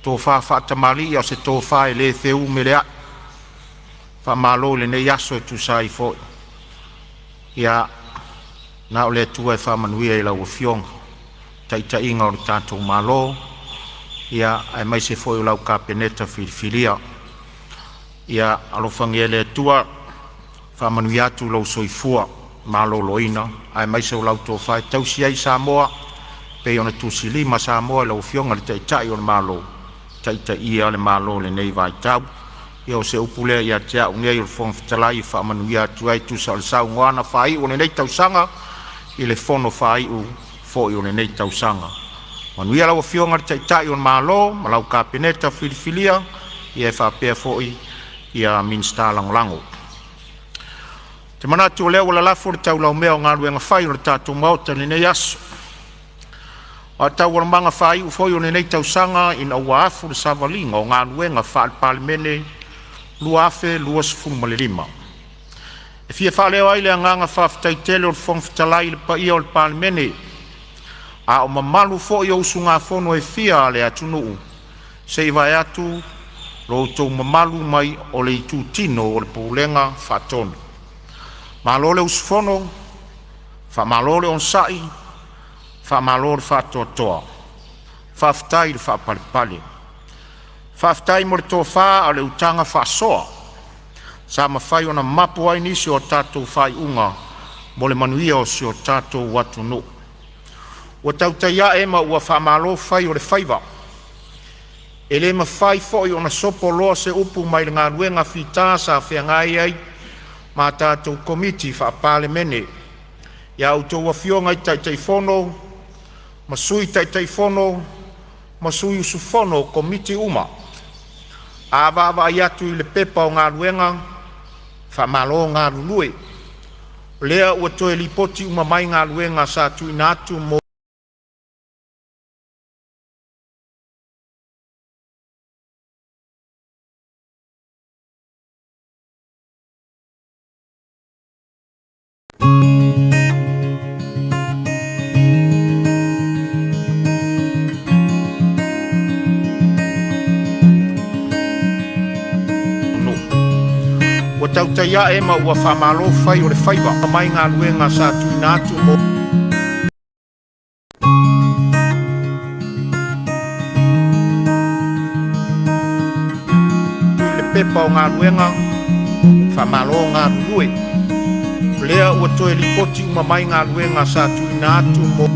tofa faatamalii, a o se tofa e le feumeleai. Faamalo i lenei aso e tusa ai foi. Ia na o le Atua e faamanuia i lau Afioga i le taitaiga o le tatou Malo, aemaise foi o lau Kapeneta filifilia. Ia alofagia e le Atua faamanuia atu lou soifua maloloina aemaise o lau tofa e tausi ai Samoa e pei ona tusilima Samoa i lau Afioga i le Taitai o le Malo, taitaia le Malo i lenei vaitau. Ia o se upu lea ia te au nei o le Fofoga Fetalai e faamanuia atu ai e tusa o le saunoaga faaiu o lenei tausaga i le fono faaiu foi o lenei tausaga. Manuia lau Afioga i le Taitai o le Malo ma lau Kapeneta filifilia ia e faapea foi ia Minisita Lagolago. Ou te manatu o lea ua lalafo le taulaumea o galuega fai o le tatou Maota i lenei aso. A o taualumaga faaiu foi o lenei tausaga ina ua afu le savaliga o galuega faale-Palemene 2025, e fia faaleo ai le agaga faafetai tele o le Fofoga Fetalai i le paia o le Palemene, a o mamalu foi o usugafono e fia a le atunuu, se i vae atu lo outou mamalu mai o le itutino o le Pulega Faatonu. Malo le usufono, faamalo le onosai, faamalo le faatoatoa, faafetai le faapalepale. Faafetai mo le tofa a o le utaga faasoa sa mafai ona mapu ai nisi o a tatou faaiuga mo le manuia o si o tatou atunuu. Ua tautai a'e ma ua faamalo fai o le faiva. E le mafai foi ona sopo loa se upu mai le galuega fita sa feagai ai ma tatou Komiti Faa-Palemene, i a outou Afioga i Taitaifono ma Sui Taitaifono ma sui usufono o Komiti uma. A vaavaai atu i le Pepa o Galuega, faamalo galulue. O lea ua toe lipoti uma mai galuega sa tuuina atu mo le atunuu. Ua tautai ae ma ua faamalo fai o le faiva. Mai galuega sa tuuina atu mo le Pepa o Galuega, faamalo galulue. O lea ua toe lipoti uma mai galuega sa tuuina atu mo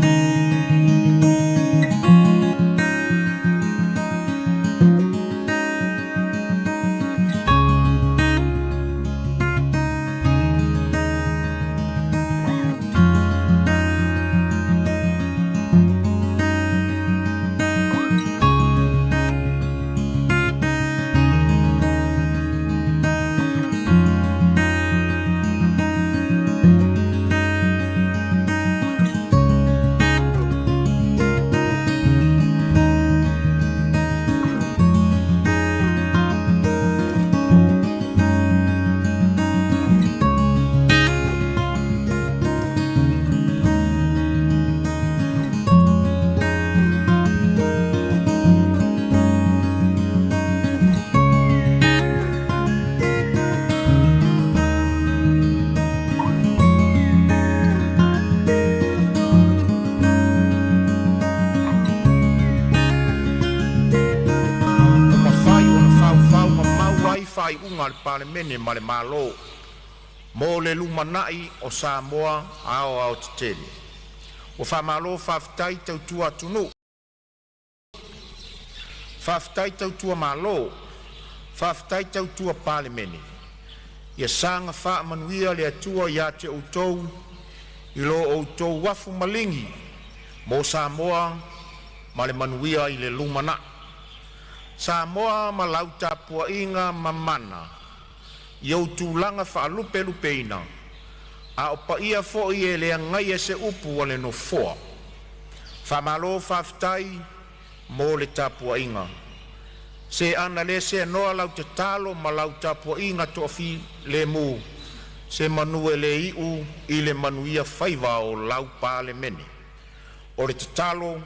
ua mafai ona faufau mamau ai faaiuga a le Palemene ma le Malo mo le lumanai o Samoa aoaotetele. Ua faamalo faafetai tautua atunuu, faafetai tautua Malo, faafetai tautua Palemene. Ia saga faamanuia le Atua ia te outou i lo outou afu maligi mo Samoa ma le manuia i le lumanai. Samoa ma lau tapuaiga mamana i ou tulaga faalupelupeina, a o paia foi e le agaia e se upu a le Nofoa. Faamalo faafetai mo le tapuaiga. Se ana le seanoa lau tatalo ma lau tapuaiga toafilemu, se manu e le iu i le manuia faiva o lau Palemene. O le tatalo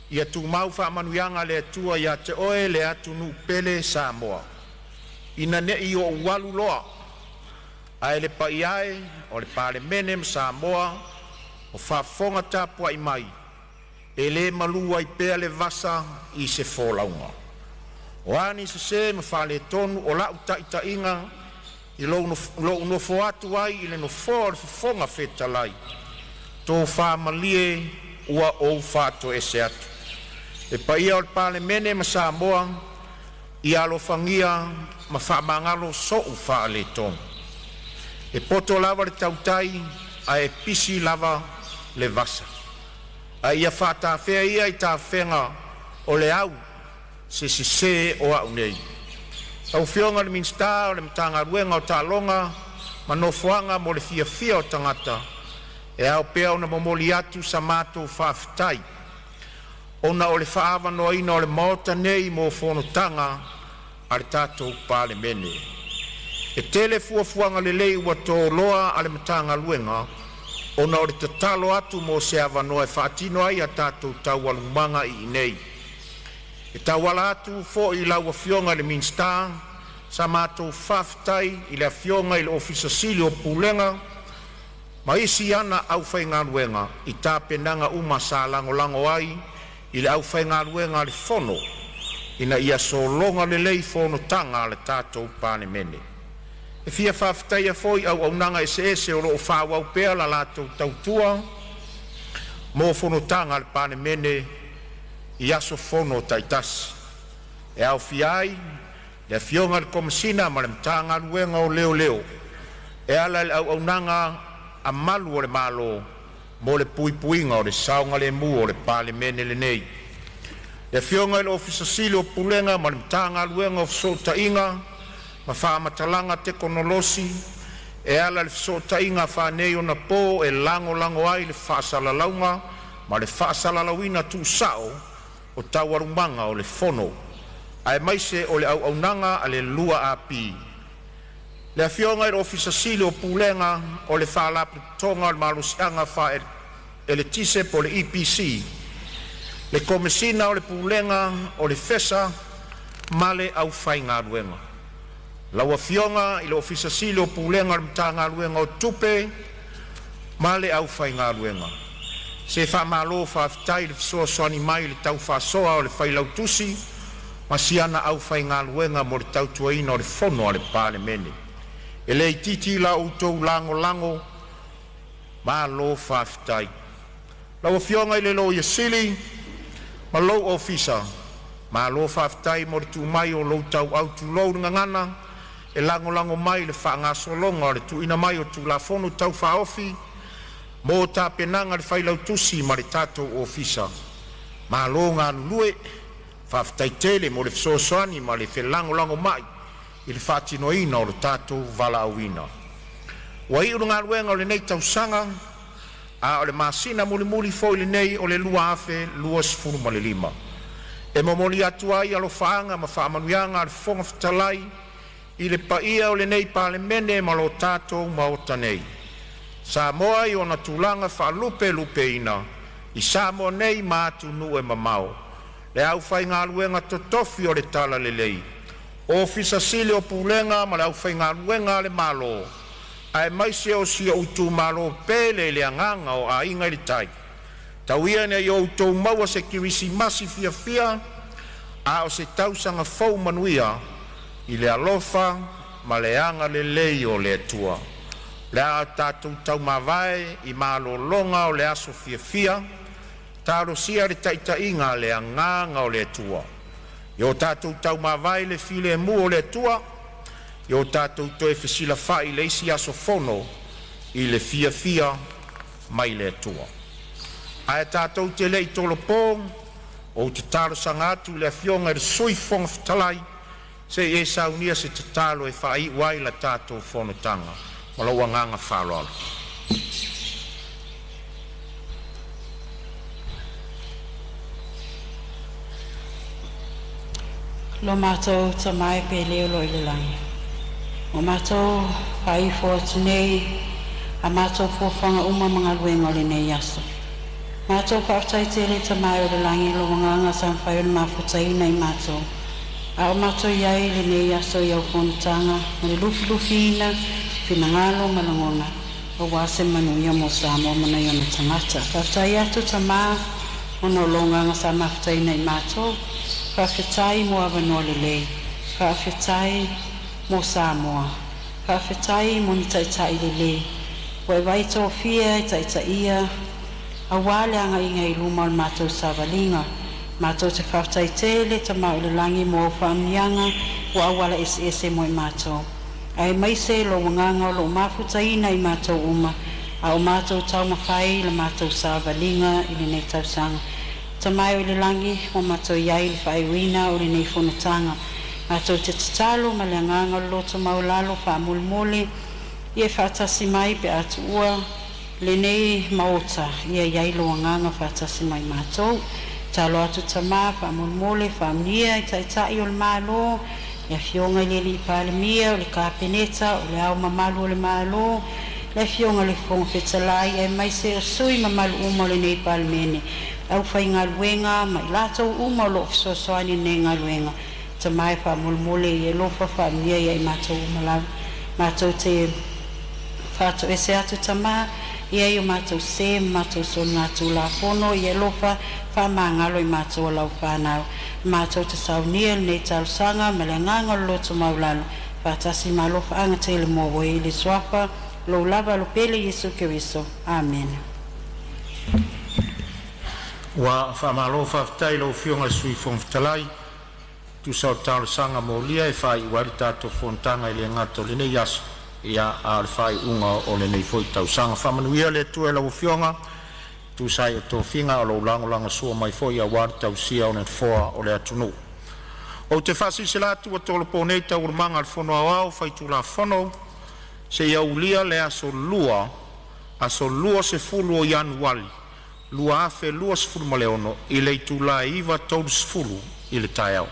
ia tumau faamanuiaga a le Atua ia te oe le atunuu pele Samoa, ina ne i ou alu loa, ae le paia e o le Palemene ma Samoa o faafofoga tapuai mai, e le malu ai pea le vasa i se folauga. O a ni sese ma faaletonu o lau taitaiga i lou nofo atu ai i le nofoa o le Fofoga Fetalai, tofa malie ua ou faatoese atu. Le paia o le Palemene ma Samoa, ia alofagia ma faamagalo so'u faaletonu. E poto lava le tautai ae pisi lava le vasa, a ia faatafea ia i tafega o le au se sese o a'u nei. Lau Afioga i le Minisita o le Matagaluega o Taaloga ma Nofoaga mo le Fiafia o Tagata, e ao pea ona momoli atu sa matou faafetai ona o le faaavanoaina o le Maota nei mo fonotaga a le tatou Palemene. E tele fuafuaga lelei ua toloa a le Matagaluega ona o le tatalo atu mo se avanoa e faatino ai a tatou taualumaga i inei. E tauala atu foi i lau Afioga i le Minisita sa matou faafetai i le Afioga i le Ofisa Sili o Pulega ma isi ana aufaigaluega i tapenaga uma sa lagolago ai i le aufaigaluega a le Fono ina ia sologa lelei fonotaga a le tatou Palemene. E fia faafetaia foi auaunaga eseese o lo o faaauau pea la latou tautua mo fonotaga a le Palemene i aso fono taitasi. e aofia ai le Afioga i le Komesina ma le Matagaluega o Leoleo e ala i le auaunaga a Malu o le Malo mo le puipuiga o le saogalemu o le Palemene lenei. Le Afioga i le Ofisa Sili o Pulega ma le Matagaluega o Fesootaiga ma Faamatalaga Tekonolosi e ala i le fesootaiga faaneionapo e lagolago ai le faasalalauga ma le faasalalauina tuusao o Taualumaga o le Fono, aemaise o le auaunaga a le 2AP. Le Afioga i le Ofisa Sili o Pulega o le Faalapotopotoga o le Malosiaga Faaeletise (EPC), le Komesina o le Pulega o le FESA ma le aufaigaluega. Lau Afioga i le Ofisa Sili o Pulega o le Matagaluega o Tupe ma le aufaigaluega. Se faamalo faafetai i le fesoasoani mai i le tau faasoa a le Failautusi ma si ana aufaigaluega mo le tautuaina o le Fono a le Palemene. E le itiiti la outou lagolago, malo faafetai. Lau Afioga i le Loia Sili ma lou Ofisa, malo faafetai mo le tuu mai o lou tauau, tulou le gagana, e lagolago mai i le faagasologa o le tuuina mai o Tulafono Tau Faaofi mo tapenaga a le Failautusi ma le tatou Ofisa. Malo galulue, faafetai tele mo le fesoasoani ma le felagolagomai i le faatinoina o lo tatou valaauina. Ua iu le galuega o lenei tausaga, a o le masina mulimuli foi lenei o le 2025. E momoli atu ai alofaaga ma faamanuiaga a le Fofoga Fetalai i le paia o lenei Palemene ma lo tatou Maota nei. Samoa i ona tulaga faalupelupeina i Samoa nei ma atunuu e mamao, le aufaigaluega totofi o le talalelei, Ofisa Sili o Pulega ma le aufaigaluega a le Malo, aemaise o si ou itumalo pele i le agaga o Aiga i le Tai. Tau ia ina outou maua se Kerisimasi fiafia, a o se tausaga fou manuia i le alofa ma le agalelei o le Atua. O le a tatou taumavae i malologa o le aso fiafia, talosia le taitaiga a le Agaga o le Atua. Ia o tatou taumavae i le filemu o le Atua, ia o tatou toe fesilafai i le isi aso Fono i le fiafia mai le Atua. Ae tatou te le i tolopo, ou te talosaga atu i le Afioga i le Sui Fofoga Fetalai se i e saunia se tatalo e faaiu ai la tatou fonotaga. Ma lou agaga faaaloalo. Lo matou Tama e pele o lo o i le lagi, ua matou faaifo atu nei a matou fuafuaga uma ma galuega o lenei aso. Matou faafetai tele Tama e o le lagi i lou agaga sa mafai ona mafutaina i matou, a o matou i ai i lenei aso i au fonotaga ma le lufilufiina finagalo ma lagona aua se manuia mo Samoa ma nai ona tagata. Faafetai atu Tama ona o lou agaga sa mafutaina i matou. Faafetai mo avanoa lelei. Faafetai mo Samoa. Faafetai mo ni taitai lelei ua e vaai tofia e taitaia aua le agaiga i luma o le matou savaliga. Matou te faafetai tele Tama o le lagi mo au faamanuiaga ua auala eseese mo i matou, aemaise lou agaga o loo mafutaina i matou uma a o matou taumafai i la matou savaliga i lenei tausaga. Tama e o i le lagi, ua matou i ai i le faaiuina o lenei fonotaga. Matou te tatalo ma le agaga o le loto maualalo faamolemole ia e faatasi mai pe a tuua lenei maota, ia i ai lou agaga faatasi ma i matou. Tatalo atu Tama faamolemole, faamanuia i Taitai o le Malo, le Afioga i le Alii Palemia, o le Kapeneta, o Le Ao Mamalu o le Malo, le Afioga i le Fofoga Fetalai, aemaise o sui usufono mamalu uma o lenei Palemene, le aufaigaluega ma i latou uma o lo o fesoasoani i lenei galuega. Tama e faamolemole ia e alofa faamanuia ia i matou uma lava. Matou te faatoese atu Tama, e i ai o matou sē ma matou soligatulafono, ia e alofa faamagalo i matou o lau fanau. Matou te saunia lenei talosaga ma le agaga o le loto maualalo, faatasi ma alofaaga tele mo oe i le Suafa lou lava Alo pele Iesu Keriso. Amene. Ua faamalo faafetai i lau Afioga i le Sui Fofoga Fetalai e tusa o talosaga molia e faaiu ai le tatou fonotaga e le gata o lenei aso, ia a o le faaiuga o lenei foi tausaga. Faamanuia le Atua i lau Afioga tusa ai o tofiga o lou lagolagosua mai foi aua le tausia o le Nofoa o le atunuu. Ou te faasilasila atu ua tolopo nei Taualumaga a le Fono Aoao Faitulafono seia aulia le aso Lua, aso 20 o Ianuari 2026 i le itula e 9:30 i le taeao.